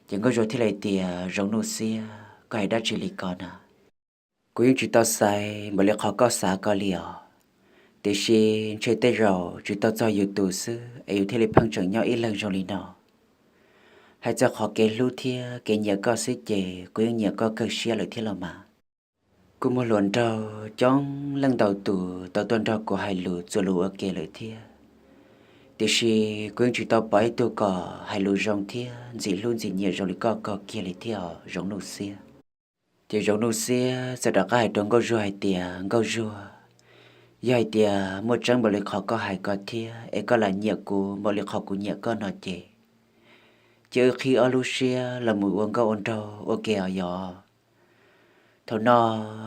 Ces Nkauj Zuag thiaj li tias, Zoov Nuj Xiab, koj hais dab tsi li ko na? Kuv yeej tsis tau xaiv npaum li qhov koj xav ko li os. Tiam sis ntshe tej zaum tsis tau txog yus tus xwb es yus thiaj li pheej tseem nyob ib leeg zoo li no. Hais txog qhov kev hlub thiab kev nyiam koj xwb ces kuv yeej nyiam koj kawg siab lawm thiab los mas. Kuj muaj hluas nraug coob leej ntau tus tau tuaj nrog kuv hais lus txuas lus ua ke lawm thiab, tiam sis kuv yeej tsis tau pom ib tug kom hais lus zoo thiab ntxim hlub ntxim nyiam zoo li koj ko kiag li thiab os Zoov Nuj Xiab. Ces Zoov Nuj Xiab txawm rov qab hais rau Nkauj Zuag hais tias, Nkauj Zuag, yog hais tias muaj tseeb npaum li qhov koj hais ko thiab es koj lam nyiam kuv npaum li qhov kuv nyiam koj no ces, cia wb qhib ob lub siab los mus ua nkauj ua nraug ua ke os yog. Thaum no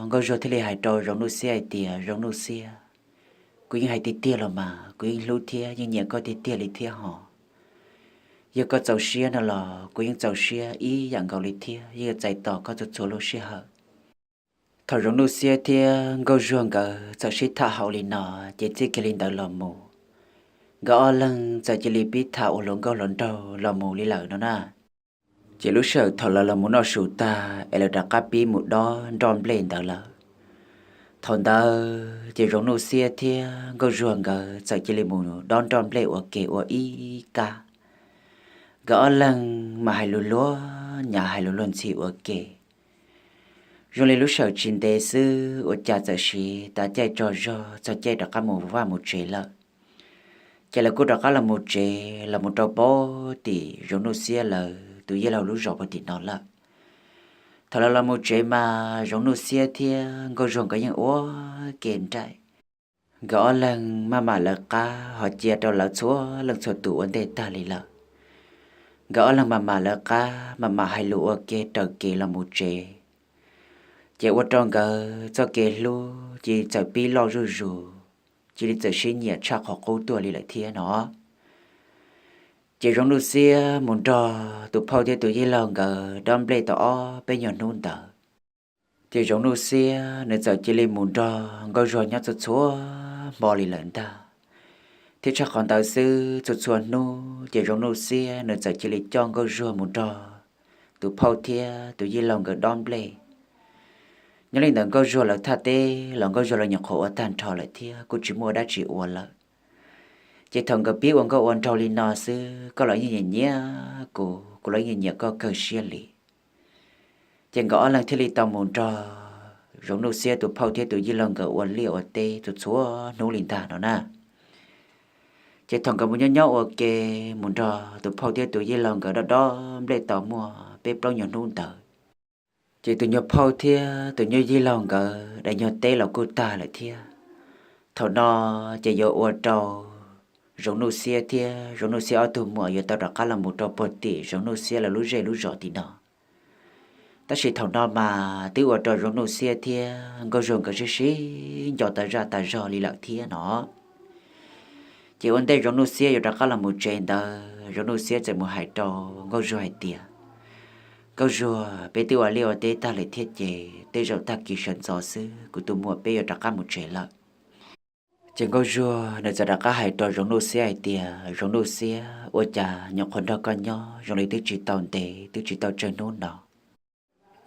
Nkauj Zuag thiaj li hais rau Zoov Nuj Xiab hais tias, Zoov Nuj Xiab, kuv yeej hais tiag tiag los mas, kuv yeej hlub thiab yeej nyiam koj tiag tiag li thiab hos. Yog koj txaus siab no los kuv yeej txaus siab ib yam nkaus li thiab, yeej yuav txais tos koj txhua txhua lub sij hawm. Thaum Zoov Nuj Xiab thiab Nkauj Zuag nkawd txawm sib tham haum li no, ces txij kiag li ntawd los mus, nkawd ob leeg txawm cia li pib tham ua hluas nkauj hluas nraug los mus li lawm no na. Ces lub sij hawm thaum lawv los mus noj su tag es lawv rov qab pib mus dob nroj nplej ntawd lawm. Thaum ntawd ces Zoov Nuj Xiab thiab Nkauj Zuag nkawd txawm cia li mus dob nroj nplej ua ke ua ib kab. Nkawd ob leeg mam hais lus luag nyav hais lus luag ntxhi ua ke. Zoo li lub sij hawm tsis ntev xwb ua cas txawm siv tav caij tsaug zog txog caij rov qab mus vaj mus tsev lawm. Ces lawv kuj rov qab los mus tsev los mus rau pem tim Zoov Nuj Xiab lawv tus yij laug lub zos puag tim no lawm. Thaum lawv los mus tsev mas Zoov Nuj Xiab thiab Nkauj Zuag nkawd yeej ua ke nraim. Nkawd ob leeg maj mam lawv qab ho cia rau lawv txhua leej txhua tus ua ntej tag li lawm. Nkawd ob leeg maj mam lawv qab maj mam hais lus ua ke raws kev los mus tsev. Ces ua rau nkawd txoj kev hlub cia li txawm pib loj zuj zus, cia li txawm sib nyiam tshaj qhov qub tuaj li lawm thiab no. Ces Zoov Nuj Xiab mus nrog tus phauj thiab tus yij laug nkawd dob nplej tau ob peb nyuag hnub ntawd, ces Zoov Nuj Xiab nws txawm cia li mus nrog Nkauj Zuag nyob txhua txhua hmo li lawm ntag. Thiab tshaj qhov ntawd xwb, txhua txhua hnub ces Zoov Nuj Xiab nws txawm cia li coj Nkauj Zuag mus nrog tus phauj thiab tus yij laug nkawd dob nplej. Nyob li ntawd Nkauj Zuag lawv thaj teb los Nkauj Zuag lawv nyuam qhuav ua tag nrho lawm thiab kuj tsis muaj ua dab tsi ua lawm. Ces thaum nkawd pib ua nkauj ua nraug li no xwb, koj los yeej nyiam nyiam kuv, kuv los yeej nyiam koj kawg siab li. Ces nkawd ob leeg thiaj li tau mus nrog Zoov Nuj Xiab tus phauj thiab tus yij laug nkawd ua liaj ua teb txhua txhua hnub li ntag no na. Ces thaum nkawd mus nyob nyob ua ke, mus nrog tus phauj thiab tus yij laug nkawd dob dob nplej tau muaj peb plaub nyuag hnub ntawd, ces tus nyuag phauj thiab tus nyuag yij laug nkawd daim nyuag teb los kuj tag lawm thiab. Thaum no ces yuav ua rau Zoov Nuj Xiab thiab Zoov Nuj Xiab ob tug muam yuav tau rov qab los mus rau puag tim Zoov Nuj Xiab lawv lub zej lub zos tim no. Tab sis thaum no mas twb ua rau Zoov Nuj Xiab thiab Nkauj Zuag nkawd sib sib nco tas zaj tas zog li lawm thiab no. Ces ua ntej Zoov Nuj Xiab yuav rov qab los mus tsev ntawd, Zoov Nuj Xiab txawm mus hais rau Nkauj Zuag hais tias, Nkauj Zuag, peb twb ua liaj ua teb tag lawm thiab ces tej zaum tag kis sawv ntxov xwb kuv tus muam peb yuav rov qab mus tsev lawm. Ces Nkauj Zuag nws txawm rov qab hais rau Zoov Nuj Xiab hais tias, Zoov Nuj Xiab, ua cas nyuam qhuav nrog koj nyob zoo li twb tsis tau ntev twb tsis tau tsawg hnub no,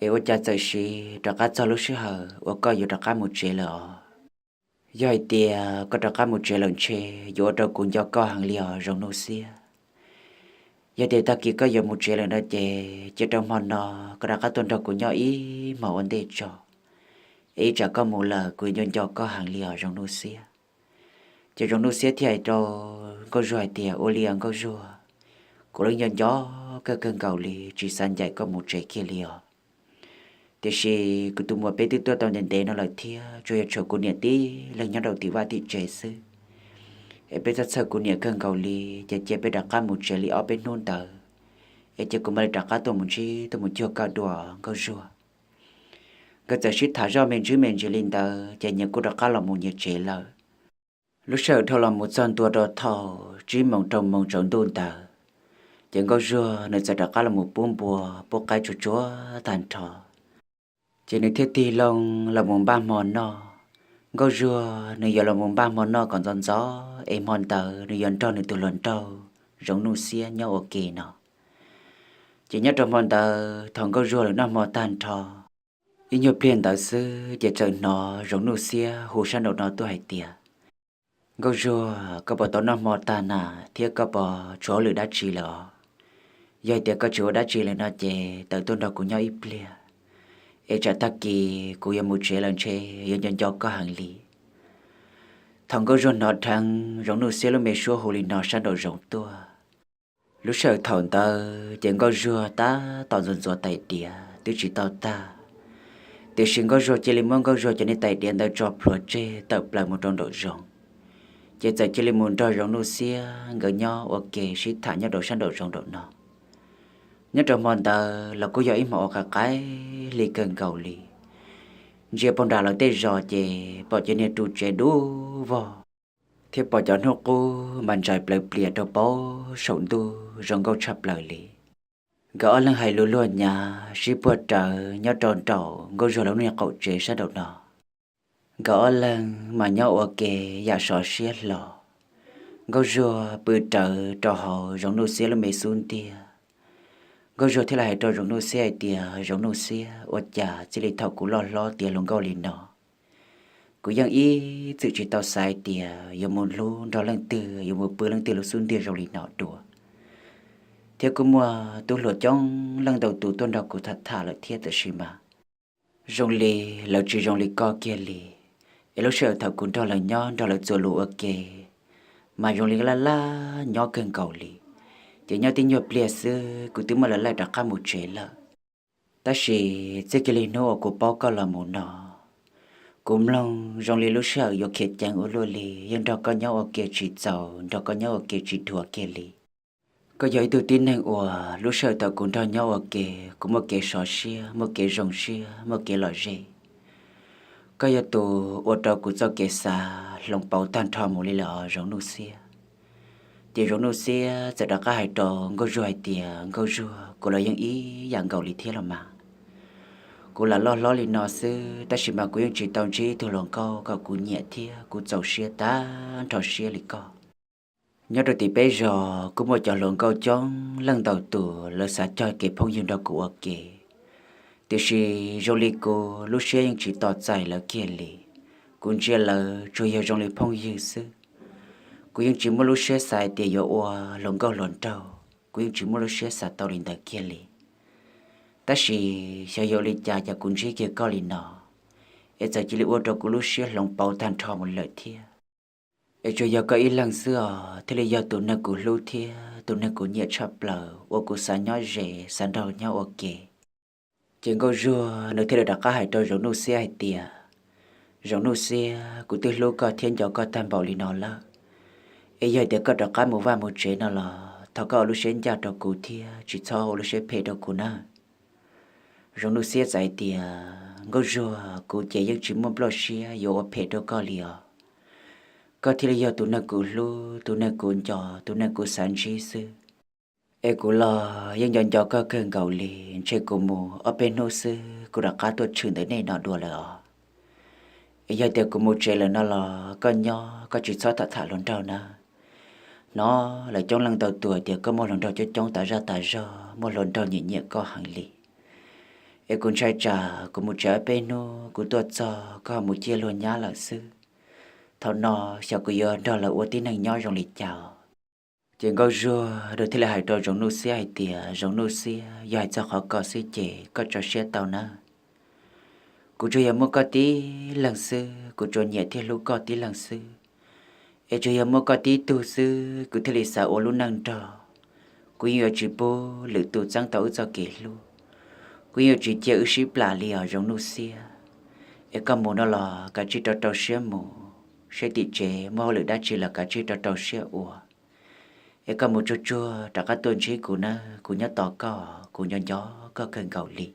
es ua cas txawm siv rov qab txog lub sij hawm uas koj yuav rov qab mus tsev lawm os? Yog hais tias koj rov qab mus tsev lawm ntshe yuav ua rau kuv nco koj heev li os Zoov Nuj Xiab. Yog tias tag kis koj yuav mus tsev lawm no ces cia rau hmo no koj rov qab tuaj nrog kuv nyob ib hmos ua ntej tso, es ib tsam koj mus lawm kuv yuav nco nco koj heev li os Zoov Nuj Xiab. Ces Zoov Nuj Xiab thiaj hais rau Nkauj Zuag hais tias, ua li os Nkauj Zuag, kuv los nco nco koj kawg nkaus li, tsis xav ncaim koj mus tsev kiag li os. Tiam sis kuv tus muam peb twb tuaj tau ntev ntev no lawm thiab tsuas yog tshuav kuv niam tib leeg nyob rau tim vaj tim tsev xwb, es peb txhawj txhawj kuv niam kawg nkaus li, ces cia peb rov qab mus tsev li ob peb hnub ntawd, es ces kuv mam li rov qab tuaj mus ntsib tuaj mus cuag koj dua Nkauj Zuag. Nkawd txawm sib tham zoj me ntsis me ntsis li ntawd ces nyias kuj rov qab los mus nyias tsev lawm. Lub sij hawm dhau los mus txog ntua rau thaum tsib moos rau moos tsaus ntuj ntawd, ces Nkauj Zuag nws txawm rov qab los mus pub npua pub qaib tsuag tsuag tag nrho, ces nws thiaj tig loo los mus npaj hmo noj. Nkauj Zuag nws yuav los mus npaj hmo noj kom ntxov ntxov es hmo ntawd nws yuav nrog nws tus hluas nraug Zoov Nuj Xiab nyob ua ke no. Ces nyob rau hmo ntawd thaum Nkauj Zuag lawv noj hmo tag nrho, ib nyuag pliag ntawd xwb ces txawm hnov Zoov Nuj Xiab hu sab nraum no tuaj hais tias, Nkauj Zuag, koj puas tau noj hmo tag na thiab koj puas tshuav hauj lwm dab tsi lawm os? Yog hais tias koj tsis ua dab tsi lawm no ces tawm tuaj nrog kuv nyob ib pliag, es tsam tag kis kuv yuav mus tsev lawm ntshe yuav nco nco koj heev li. Thaum Nkauj Zuag hnov dheev Zoov Nuj Xiab lub me suab hu li no sab nraum zoov tuaj, lub sij hawm thaum ntawd ces Nkauj Zuag tab tom ntxuav ntxuav tais diav twb tsis tau tag, tiam sis Nkauj Zuag cia li muab Nkauj Zuag cov niag tais diav ntawd tso plhuav tseg tawm plaws mus rau nraum zoov, ces txawm cia li mus nrog Zoov Nuj Xiab nkawd nyob ua ke sib tham nyob rau sab nraum zoov nraum no. Nyob rau hmo ntawd los kuj yog ib hmo uas qaim qaim hli kawg nkaus li. Ntsia pog nram lawv tej zos ces pom cov niag ru tsev dub vog thiab pom cov hnub qub mas ntsais plaws plias rau pem saum ntuj zoo nkauj tshaj plaws li. Nkawd ob leeg hais lus luag nyav sib puag rawv nyob rau nraum Nkauj Zuag lawv lub niag qaum tsev sab nraum no. Nkawd ob leeg mas nyob ua ke yam sov siab hlo. Nkauj Zuag pw rawv rau hauv Zoov Nuj Xiab lub me xub ntiag. Nkauj Zuag thiaj li hais rau Zoov Nuj Xiab hais tias, Zoov Nuj Xiab, ua cas txij li thaum kuv loj hlob tiav hluas nkauj li no, kuv yeej ib txwm tsis tau xav hais tias yuav mus hlub nrog leej twg, yuav mus pw leej twg lub xub ntiag zoo li no dua. Thiab kuj muaj tub hluas coob leej ntau tus tuaj nrog kuv tham tham lawm thiab, tab sis mas zoo li lawv tsis zoo li koj kiag li. Es lub sij hawm thaum kuv nrog lawv nyob nrog lawv txuas lus ua ke mas zoo li laj laj nyob kawg nkaus li, ces nyob tib nyuag pliag xwb kuv twb muab lawv laij rov qab mus tsev lawm. Tab sis txij kiag li hnub uas kuv paub koj los mus no, kuv mloog zoo li lub sij hawm yuav khiav ceev ua luaj li yeej nrog koj nyob ua ke tsis txaus, nrog koj nyob ua ke tsis dhuav kiag li. Koj yog ib tug tib neeg uas lub sij hawm thaum kuv nrog nyob ua ke, kuv muaj kev sov siab, muaj kev zoo siab, muaj kev lom zem. Koj yog tus ua rau kuv txoj kev xav hloov pauv tag nrho mus li lawm os Zoov Nuj Xiab. Ces Zoov Nuj Xiab txawm rov qab hais rau Nkauj Zuag hais tias, Nkauj Zuag, kuv los yeej ib yam nkaus li thiab los mas. Kuv lam loj hlob li no xwb, tab sis mas kuv yeej tsis tau ntsib ib tug hluas nkauj kom kuv nyiam thiab kuv txaus siab tag nrho siab li koj. Nyob rau tim peb zos kuj muaj cov hluas nkauj coob leej ntau tus lawv xav cog kev phooj ywg nrog kuv ua ke, tiam sis zoo li kuv lub siab yeej tsis tos txais lawv kiag li. Kuv ntsia lawv tsuas yog zoo li phooj ywg xwb. Kuv yeej tsis muaj lub siab xav hais tias yuav ua hluas nkauj hluas nraug, kuv yeej tsis muaj lub siab xav tau li ntawd kiag li. Tab sis xyov yuav ua li cas cas kuv ntsib kiag koj li no, es txawm cia li ua rau kuv lub siab hloov pauv tag nrho mus lawm thiab. Es tsuas yog koj ib leeg xwb os thiaj li yog tus neeg kuv hlub thiab tus neeg kuv nyiam tshaj plaws uas kuv xav nyob ze xav nrog nyob ua ke. Ces Nkauj Zuag nws thiaj li rov qab hais rau Zoov Nuj Xiab hais tias, Zoov Nuj Xiab, kuv twb hlub koj thiab nco koj tag npaum li no lawm, es yog tias koj rov qab mus vaj mus tsev no los thov koj ua lub siab ncaj rau kuv thiab tsis txhob ua lub siab phem rau kuv nawb. Zoov Nuj Xiab txawm hais tias, Nkauj Zuag, kuv ces yeej tsis muaj nplooj siab yuav ua phem rau koj li os. Koj thiaj li yog tus neeg kuv hlub, tus neeg kuv nco, tus neeg kuv xav ntsib xwb. Es kuv los yeej nco nco koj kawg nkaus li, ntshe kuv mus ob peb hnub xwb kuv rov qab tuaj tshwm ntawm nej no dua lawm os. Es yog tias kuv mus tsev lawm no los koj nyob koj tsis txhob tham tham hluas nraug nawb. Hnov lawv coob leej ntau tus tias koj muaj hluas nraug coob coob tas zaj tas zog, muaj hluas nraug nyiam nyiam koj heev li. Es kuv ntshai tsam kuv mus tsev ob peb hnub kuv tuaj txog koj ho mus ciaj luag nyab lawm xwb. Thaum no xyov kuv yuav nrog lawv ua tib neeg nyob zoo li cas. Ces Nkauj Zuag nws thiaj li hais rau Zoov Nuj Xiab hais tias, Zoov Nuj Xiab, yog hais txog qhov ko xwb ces koj tso siab tau nawb. Kuv tsuas yog muaj koj tib leeg xwb, kuv tsuas nyiam thiab hlub koj tib leeg xwb. Es tsuas yog muaj koj tib tug xwb kuv thiaj li xav ua lub neej nrog. Kuv yeej yuav tsis pub lwm tus txeeb tau wb txoj kev hlub. Kuv yeej yuav tsis cia wb sib plam li os Zoov Nuj Xiab. Es koj mus no los kav tsij rau rau siab mus, seb tim tsev muaj hauj lwm dab tsi los kav tsij rau rau siab ua. Es koj mus tsuag tsuag rov qab tuaj ntsib kuv nawb, kuv nyob tos koj, kuv nco nco koj kawg nkaus li.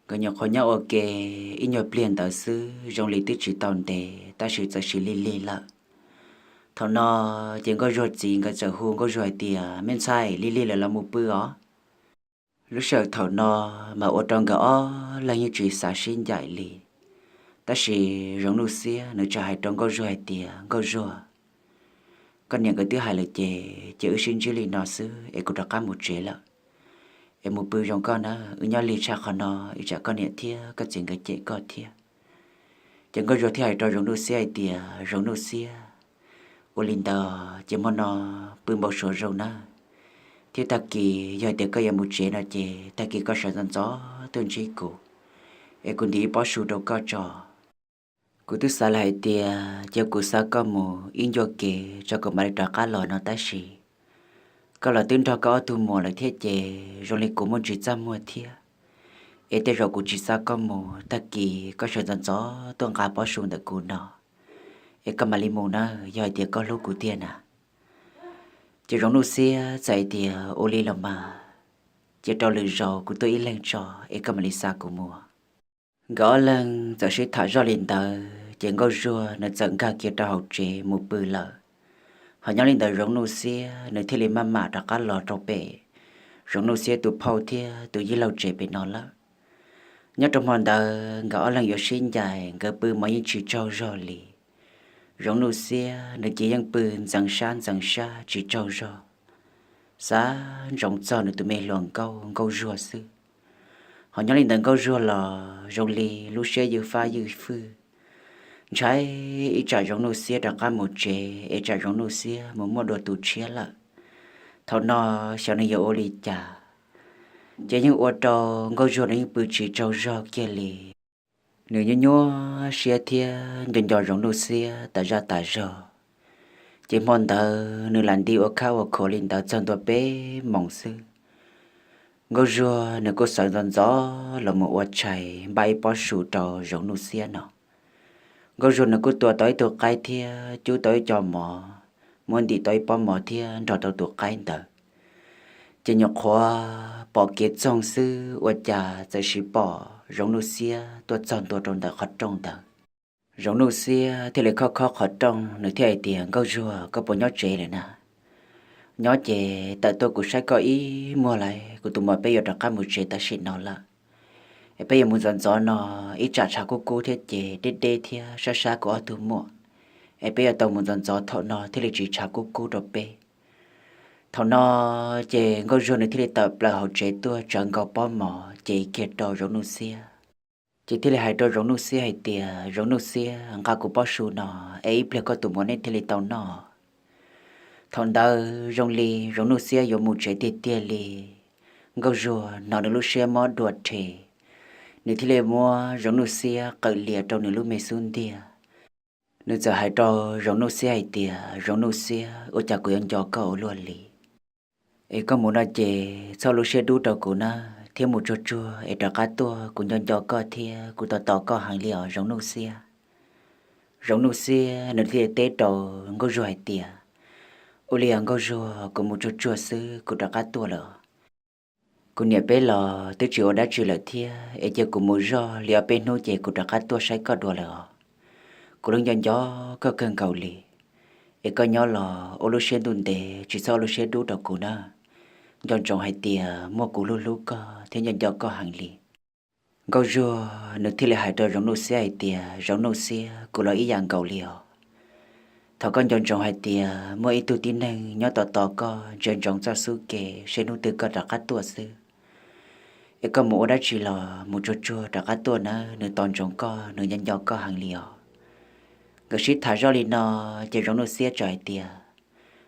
Nkawd nyuam qhuav nyob ua ke ib nyuag pliag ntawd xwb zoo li twb tsis tau ntev tab sis txawm sis lig lig lawm. Thaum no ces Nkauj Zuag txiv nkawd txawm hu Nkauj Zuag hais tias, Me ntxhais, lig lig lawm los mus pw os. Lub sij hawm thaum no mas ua rau nkawd ob leeg yeej tsis xav sib ncaim li. Tab sis Zoov Nuj Xiab nws txawm hais rau Nkauj Zuag hais tias, Nkauj Zuag, koj niam nkawd twb hais lawm ces cia wb sib ntsib li no xwb es kuv rov qab mus tsev lawm. Es mus pw zoo koj na, wb nyob lig tshaj qhov no ib tsam koj niam thiab koj txiv nkawd cem koj thiab. Ces Nkauj Zuag thiaj hais rau Zoov Nuj Xiab hais tias, Zoov Nuj Xiab, ua li ntawd ces hmo no pw npau suav zoo nawb, thiab tag kis yog hais tias koj yuav mus tsev no ces tag kis koj sawv ntxov ntxov tuaj ntsib kuv, es kuv ntim ib pob su rau koj tso. Kuv twb xav lawm hais tias cia kuv xa koj mus ib ncua kev tso kuv mam li rov qab los no tab sis koj los twb nrog koj ob tug muam lawm thiab ces zoo li kuv muaj ntsis txaj muag thiab. Es tej zaum kuv tsis xa koj mus, tag kis koj sawv ntxov ntxov tuaj nqa pob su ntawm kuv no, es koj mam li mus nawb, yog hais tias koj hlub kuv tiag na. Ces Zoov Nuj Xiab txawm hais tias, Ua li los mas, cia rau lwm zaus kuv tuaj ib leeg tso, es koj mam li xa kuv mus. Nkawd ob leeg txawm sib tham zoj li ntawd ces Nkauj Zuag nws txawm nkag kiag rau hauv tsev mus pw lawm. Ho nyob li ntawd Zoov Nuj Xiab nws thiaj li maj mam rov qab los rau pem Zoov Nuj Xiab tus phauj thiab tus yij laug tsev pem no lawm. Nyob rau hmo ntawd nkawd ob leeg yuav sib ncaim, nkawd pw mas yeej tsis tsaug zog li. Zoov Nuj Xiab nws ces yeej pw ntxeev sab ntxeev sab tsis tsaug zog, xav ntsoov txog nws tus me hluas nkauj Nkauj Zuag xwb. Ho nyob li ntawd Nkauj Zuag los zoo li lub siab ywj fab ywj fwj, ntshai ib tsam Zoov Nuj Xiab rov qab mus tsev es tsam Zoov Nuj Xiab mus muaj dua tus tshiab lawm. Thaum no xyov nws yuav ua li cas, ces yeej ua rau Nkauj Zuag nws yeej pw tsis tsaug zog kiag li. Nws nyuaj nyuaj siab thiab nco nco Zoov Nuj Xiab tas zaj tas zog. Ces hmo ntawd nws lam nti ua khab ua khuav li ntawd txog ntua peb moos xwb, Nkauj Zuag nws kuj sawv ntxov ntxov los mus ua tshais npaj ib pob su rau Zoov Nuj Xiab no. Nkauj Zuag nws kuj tua tau ib tug qaib thiab cub tau ib co mov, muab ntim tau ib pob mov thiab nrog tau tus qaib ntawd. Ces nyuam qhuav pom kev txoog xwb ua cas txawm sis pom Zoov Nuj Xiab tuaj txog ntua rau ntawm qhov rooj ntawd. Zoov Nuj Xiab thiaj li khob khob qhov rooj, nws thiaj hais tias, Nkauj Zuag, koj puas nyob tsev lawm na? Nyob ces tawm tuaj kuv saib koj ib muag lauj, kuv tus muam peb yuav rov qab mus tsev tam sim no lawm. Es peb yuav mus ntxov ntxov no, ib tsam tshav kub kub thiab ces deb deb thiab sab sab kuv ob tug muam. Es peb yuav tau mus ntxov ntxov thaum no thiaj li tsis tshav kub kub rau peb. Thaum no ces Nkauj Zuag nws thiaj li tawm plaws hauv tsev tuaj tsawv nkaus pob mov ces kiag rau Zoov Nuj Xiab. Ces thiaj li hais rau Zoov Nuj Xiab hais tias, Zoov Nuj Xiab, nqa kuv pob su no, es ib pliag koj tus muam nej thiaj li tau noj. Thaum ntawd zoo li Zoov Nuj Xiab yuav mus tsev tiag tiag li. Nkauj Zuag hnov nws lub siab mob dua rhe, nws thiaj li muab Zoov Nuj Xiab qawm lias rau nws lub me xub ntiag. Nws txawm hais rau Zoov Nuj Xiab hais tias, Zoov Nuj Xiab, ua cas kuv yuav nco koj ua luaj li? Es koj mus no ces txhob lub siab dub rau kuv na, thiab mus tsuag tsuag es rov qab tuaj, kuv nco nco koj thiab kuv tos tos koj heev li os Zoov Nuj Xiab. Zoov Nuj Xiab nws thiaj teb rau Nkauj Zuag hais tias, Ua li os Nkauj Zuag, kuv mus tsuag tsuag xwb kuv rov qab tuaj lawm. Kuv niam peb los twb tsis ua dab tsi lawm thiab, es cia kuv mus zoj li ob peb hnub ces kuv rov qab tuaj saib koj dua lawm os. Kuv yeej nco nco koj kawg nkaus li. Es koj nyob los ua lub siab ntuj ntev, tsis txhob ua lub siab dub rau kuv na. Nco ntsoov hais tias muaj kuv hlub hlub koj thiab nco nco koj heev li. Nkauj Zuag nws thiaj li hais rau Zoov Nuj Xiab hais tias, Zoov Nuj Xiab, kuv los ib yam nkaus li os. Thov koj nco ntsoov hais tias muaj ib tug tib neeg nyob tos tos koj, ntsia ntsoov txoj xub ke seb hnub twg koj rov qab tuaj xwb. Es koj mus ua dab tsi los mus tsuag tsuag rov qab tuaj nawb, nws tos ntsoov koj, nws nco nco koj heev li os. Nkawd sib tham zoj li no, ces Zoov Nuj Xiab txawm hais tias,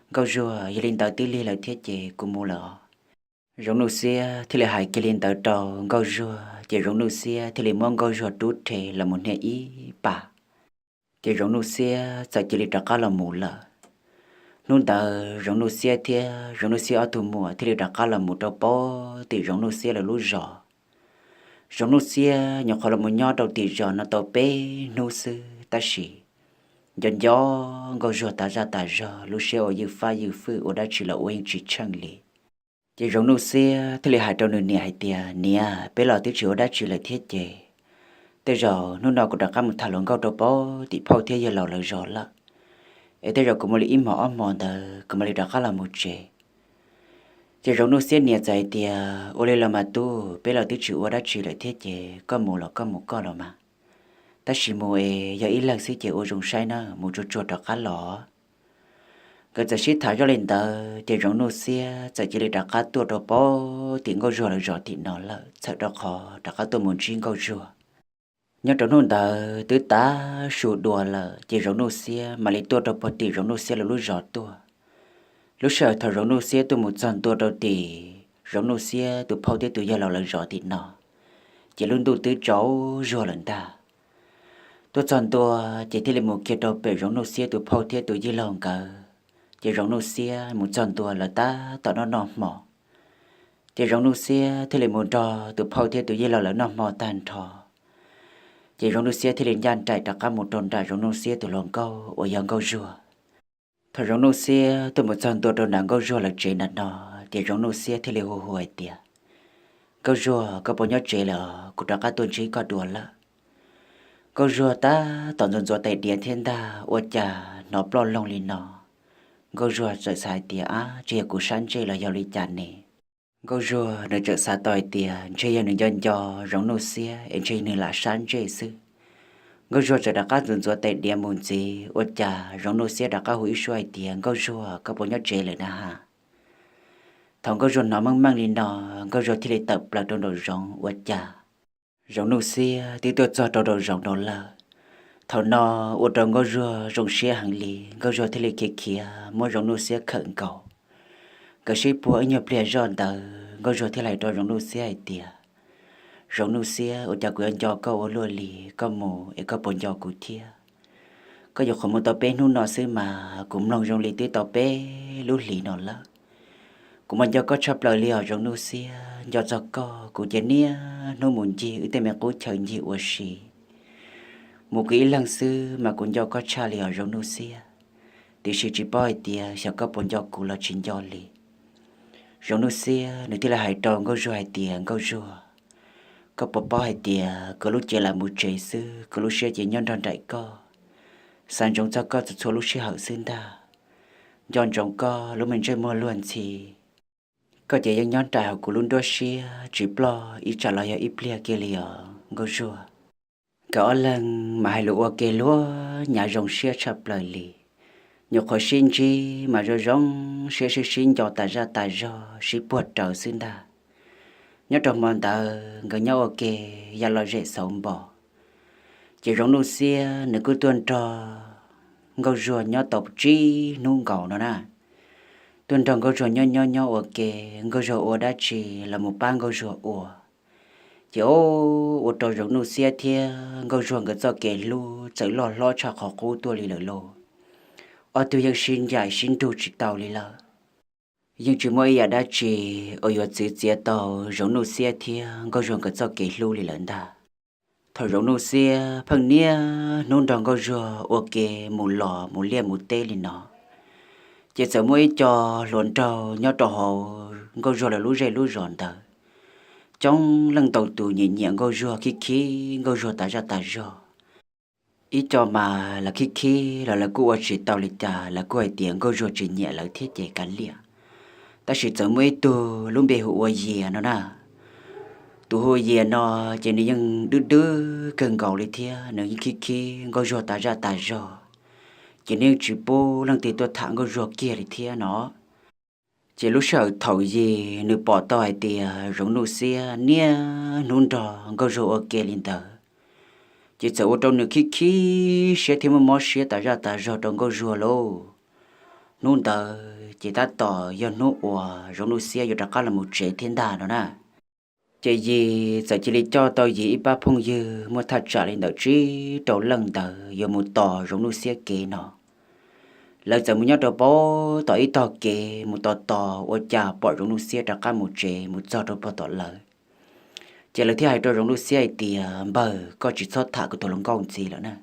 Nkauj Zuag, yog li ntawd twb lig lawm thiab ces kuv mus lawm os. Zoov Nuj Xiab thiaj li hais kiag li ntawd rau Nkauj Zuag, ces Zoov Nuj Xiab thiaj li muab Nkauj Zuag rub rhe los mus hnia ib pas. Ces Zoov Nuj Xiab txawm cia li rov qab los mus lawm. Hnub ntawd Zoov Nuj Xiab thiab Zoov Nuj Xiab ob tug muam thiaj li rov qab los mus rau pem tim Zoov Nuj Xiab lawv lub zos. Zoov Nuj Xiab nyuam qhuav los mus nyob rau tim zos no tau peb hnub xwb tab sis nco nco Nkauj Zuag tas zaj tas zog, lub siab ua ywj fab ywj fwj, ua dab tsi los ua yeej tsis tsheej li. Ces Zoov Nuj Xiab thiaj li hais rau nws niam hais tias, Niam, peb los twb tsis ua dab tsi lawm thiab ces tej zaum hnub no kuv rov qab mus tham hluas nkauj rau pem tim phauj thiab yawg laus lawv zos lawm, es tej zaum kuv mus li ib hmos ob hmos ntawd kuv mam li rov qab los mus tsev. Ces Zoov Nuj Xiab niam txawm hais tias, Ua li los mas tub, peb los twb tsis ua dab tsi lawm thiab ces koj mus los koj mus koj los mas, tab sis mus es yog ib leeg xwb ces ua zoo saib na, mus tsuag tsuag rov qab los. Nkawd txawm sib tham zoj li ntawd ces Zoov Nuj Xiab txawm cia li rov qab tuaj rau pem tim Nkauj Zuag lawv zos tim no lawm, txhawm rau qhov rov qab tuaj mus ntsib Nkauj Zuag. Nyob rau hnub ntawd twb tav su dua lawm ces Zoov Nuj Xiab mam li tuaj rau pem tim Zoov Nuj Xiab lawv lub zos tuaj. Lub sij hawm thaum Zoov Nuj Xiab tuaj mus txog ntua rau tim Zoov Nuj Xiab tus phauj thiab tus yawg laus lawv zos tim no, ces lub ntuj twb tsaus zuag lawm ntag. Tuaj txog ntua ces thiaj li mus kiag rau pem Zoov Nuj Xiab tus phauj thiab tus yawg laus nkawd, ces Zoov Nuj Xiab mus txog ntua lawv tab tom noj noj hmo. Ces Zoov Nuj Xiab thiaj li mus nrog tus phauj thiab tus yawg laus lawv noj hmo tag nrho, ces Zoov Nuj Xiab thiaj li ncaj nraim rov qab mus rau nram Zoov Nuj Xiab tus hluas nkauj uas yog Nkauj Zuag. Thaum Zoov Nuj Xiab tuaj mus txog ntua rau nram Nkauj Zuag lawv tsev nram no, ces Zoov Nuj Xiab thiaj li hu hu hais tias, Nkauj Zuag, koj puas nyob tsev lawm os? Kuv rov qab tuaj ntsib koj dua lawm. Nkauj Zuag tab tom ntxuav ntxuav tais diav thiab ntag, ua cas hnov ploj loog li no. Nkauj Zuag txawm xav hais tias, Ab, ntshe yog kuv sab ntsej los yog li cas ne? Nkauj Zuag nws txawm xav tau hais tias ntshe yog nws nco nco Zoov Nuj Xiab es ntshe nws lam sab ntsej xwb. Nkauj Zuag txawm rov qab ntxuav ntxuav tais diav mus ntxiv, ua cas Zoov Nuj Xiab rov qab hu ib suab hais tias, Nkauj Zuag, koj puas nyob tsev lawm na ha? Thaum Nkauj Zuag hnov meej meej li no, Nkauj Zuag thiaj li tawm plaws rau nraum zoov, ua cas Zoov Nuj Xiab twb tuaj txog rau nraum zoov no lawm. Thaum no ua rau Nkauj Zuag zoo siab heev li, Nkauj Zuag thiaj li khiav khiav muab Zoov Nuj Xiab khawm nkaus. Nkawd sib puag ib nyuag pliag zoj ntawd, Nkauj Zuag thiaj hais rau Zoov Nuj Xiab hais tias, Zoov Nuj Xiab, ua cas kuv yuav nco koj ua luaj li, koj mus es koj puas nco kuv thiab? Koj nyuam qhuav mus tau peb hnub no xwb mas kuv mloog zoo li twb tau peb lub hlis no lawm. Kuv mas nco koj tshaj plaws li os Zoov Nuj Xiab, nco txog koj kuv cia niaj hnub mus ncig wb tej me qub chaw ncig ua si. Mus kuv ib leeg xwb mas kuv nco koj tshaj li os Zoov Nuj Xiab, tiam sis tsis paub hais tias xyov koj puas nco kuv los tsis nco li. Zoov Nuj Xiab nws thiaj li hais rau Nkauj Zuag hais tias, Nkauj Zuag, Koj puas paub hais tias kuv lub cev lam mus tsev xwb, kuv lub siab ces nyob nrog nraim koj, xav ntsoov txog koj txhua txhua lub sij hawm xwb ntag. Nco ntsoov koj lub me ntsej muag luag ntxhi, koj ces yeej nyob nraim hauv kuv lub nruab siab tsis ploj ib tsam los yog ib pliag kiag li os Nkauj Zuag. Nkawd ob leeg mas hais lus ua ke luag nyav zoo siab tshaj plaws li. Nyuam qhuav sib ntsib mas zoo zoo siab sib sib nco tas zaj tas zog sib puag raws xwb ntag. Nyob rau hmo ntawd nkawd nyob ua ke ya los zem xauv npo, ces Zoov Nuj Xiab nws kuj tuaj nrog Nkauj Zuag nyob tau tsib hnub nkaus no na. Tuaj nrog Nkauj Zuag nyob nyob nyob ua ke, Nkauj Zuag ua dab tsi los mus pab Nkauj Zuag ua. Ces o, ua rau Zoov Nuj Xiab thiab Nkauj Zuag nkawd txoj kev hlub txawm loj hlob tshaj qhov qub tuaj li lawm lauj. Ob tug yeej sib ncaim sib nrug tsis tau li lawm. Yeej tsis muaj ib yam dab tsi uas yuav txwv txiav tau Zoov Nuj Xiab thiab Nkauj Zuag nkawd txoj kev hlub li lawm ntag. Thaum Zoov Nuj Xiab pheej niaj hnub nrog Nkauj Zuag ua ke mus los mus liaj mus teb li no, ces txawm muaj ib co hluas nraug nyob rau hauv Nkauj Zuag lawv lub zej lub zos ntawd, coob leej ntau tus nyiam nyiam Nkauj Zuag, khib khib Nkauj Zuag tas zaj tas zog. Ib co mas lawv khib khib los lawv kuj ua tsis tau li cas, lawv kuj hais tias Nkauj Zuag tsis nyiam lawv thiab ces kav liam. Tab sis txawm muaj ib tug lub npe hu ua Yias no na. Tus hu Yias no ces nws yeej dwb dwb kawg nkaus li thiab, nws yeej khib khib Nkauj Zuag tas zaj tas zog, ces nws yeej tsis pub leej twg tuaj tham Nkauj Zuag kiag li thiab no. Ces lub sij hawm thaum Yis nws pom tau hais tias Zoov Nuj Xiab niaj hnub nrog Nkauj Zuag ua ke li ntawd, ces txawm ua rau nws khib khib siab thiab muaj mob siab tas zaj tas zog rau Nkauj Zuag lauj. Hnub ntawd ces tab tom yog hnub uas Zoov Nuj Xiab yuav rov qab los mus tsev thiab ntag no na. Ces Yis txawm cia li coj tau Yis ib pab phooj ywg muaj thaj tsam li ntawm tsib rau leej ntawd yuav mus tos Zoov Nuj Xiab kev no. Lawv txawm mus nyob rau pem tom ib tog kev mus tos tos ua cas pom Zoov Nuj Xiab rov qab mus tsev mus txog rau pem tom lawv. Ces lawv thiaj hais rau Zoov Nuj Xiab hais tias, Npawg, koj tsis txhob tham kuv tus hluas nkauj ntxiv lawm na,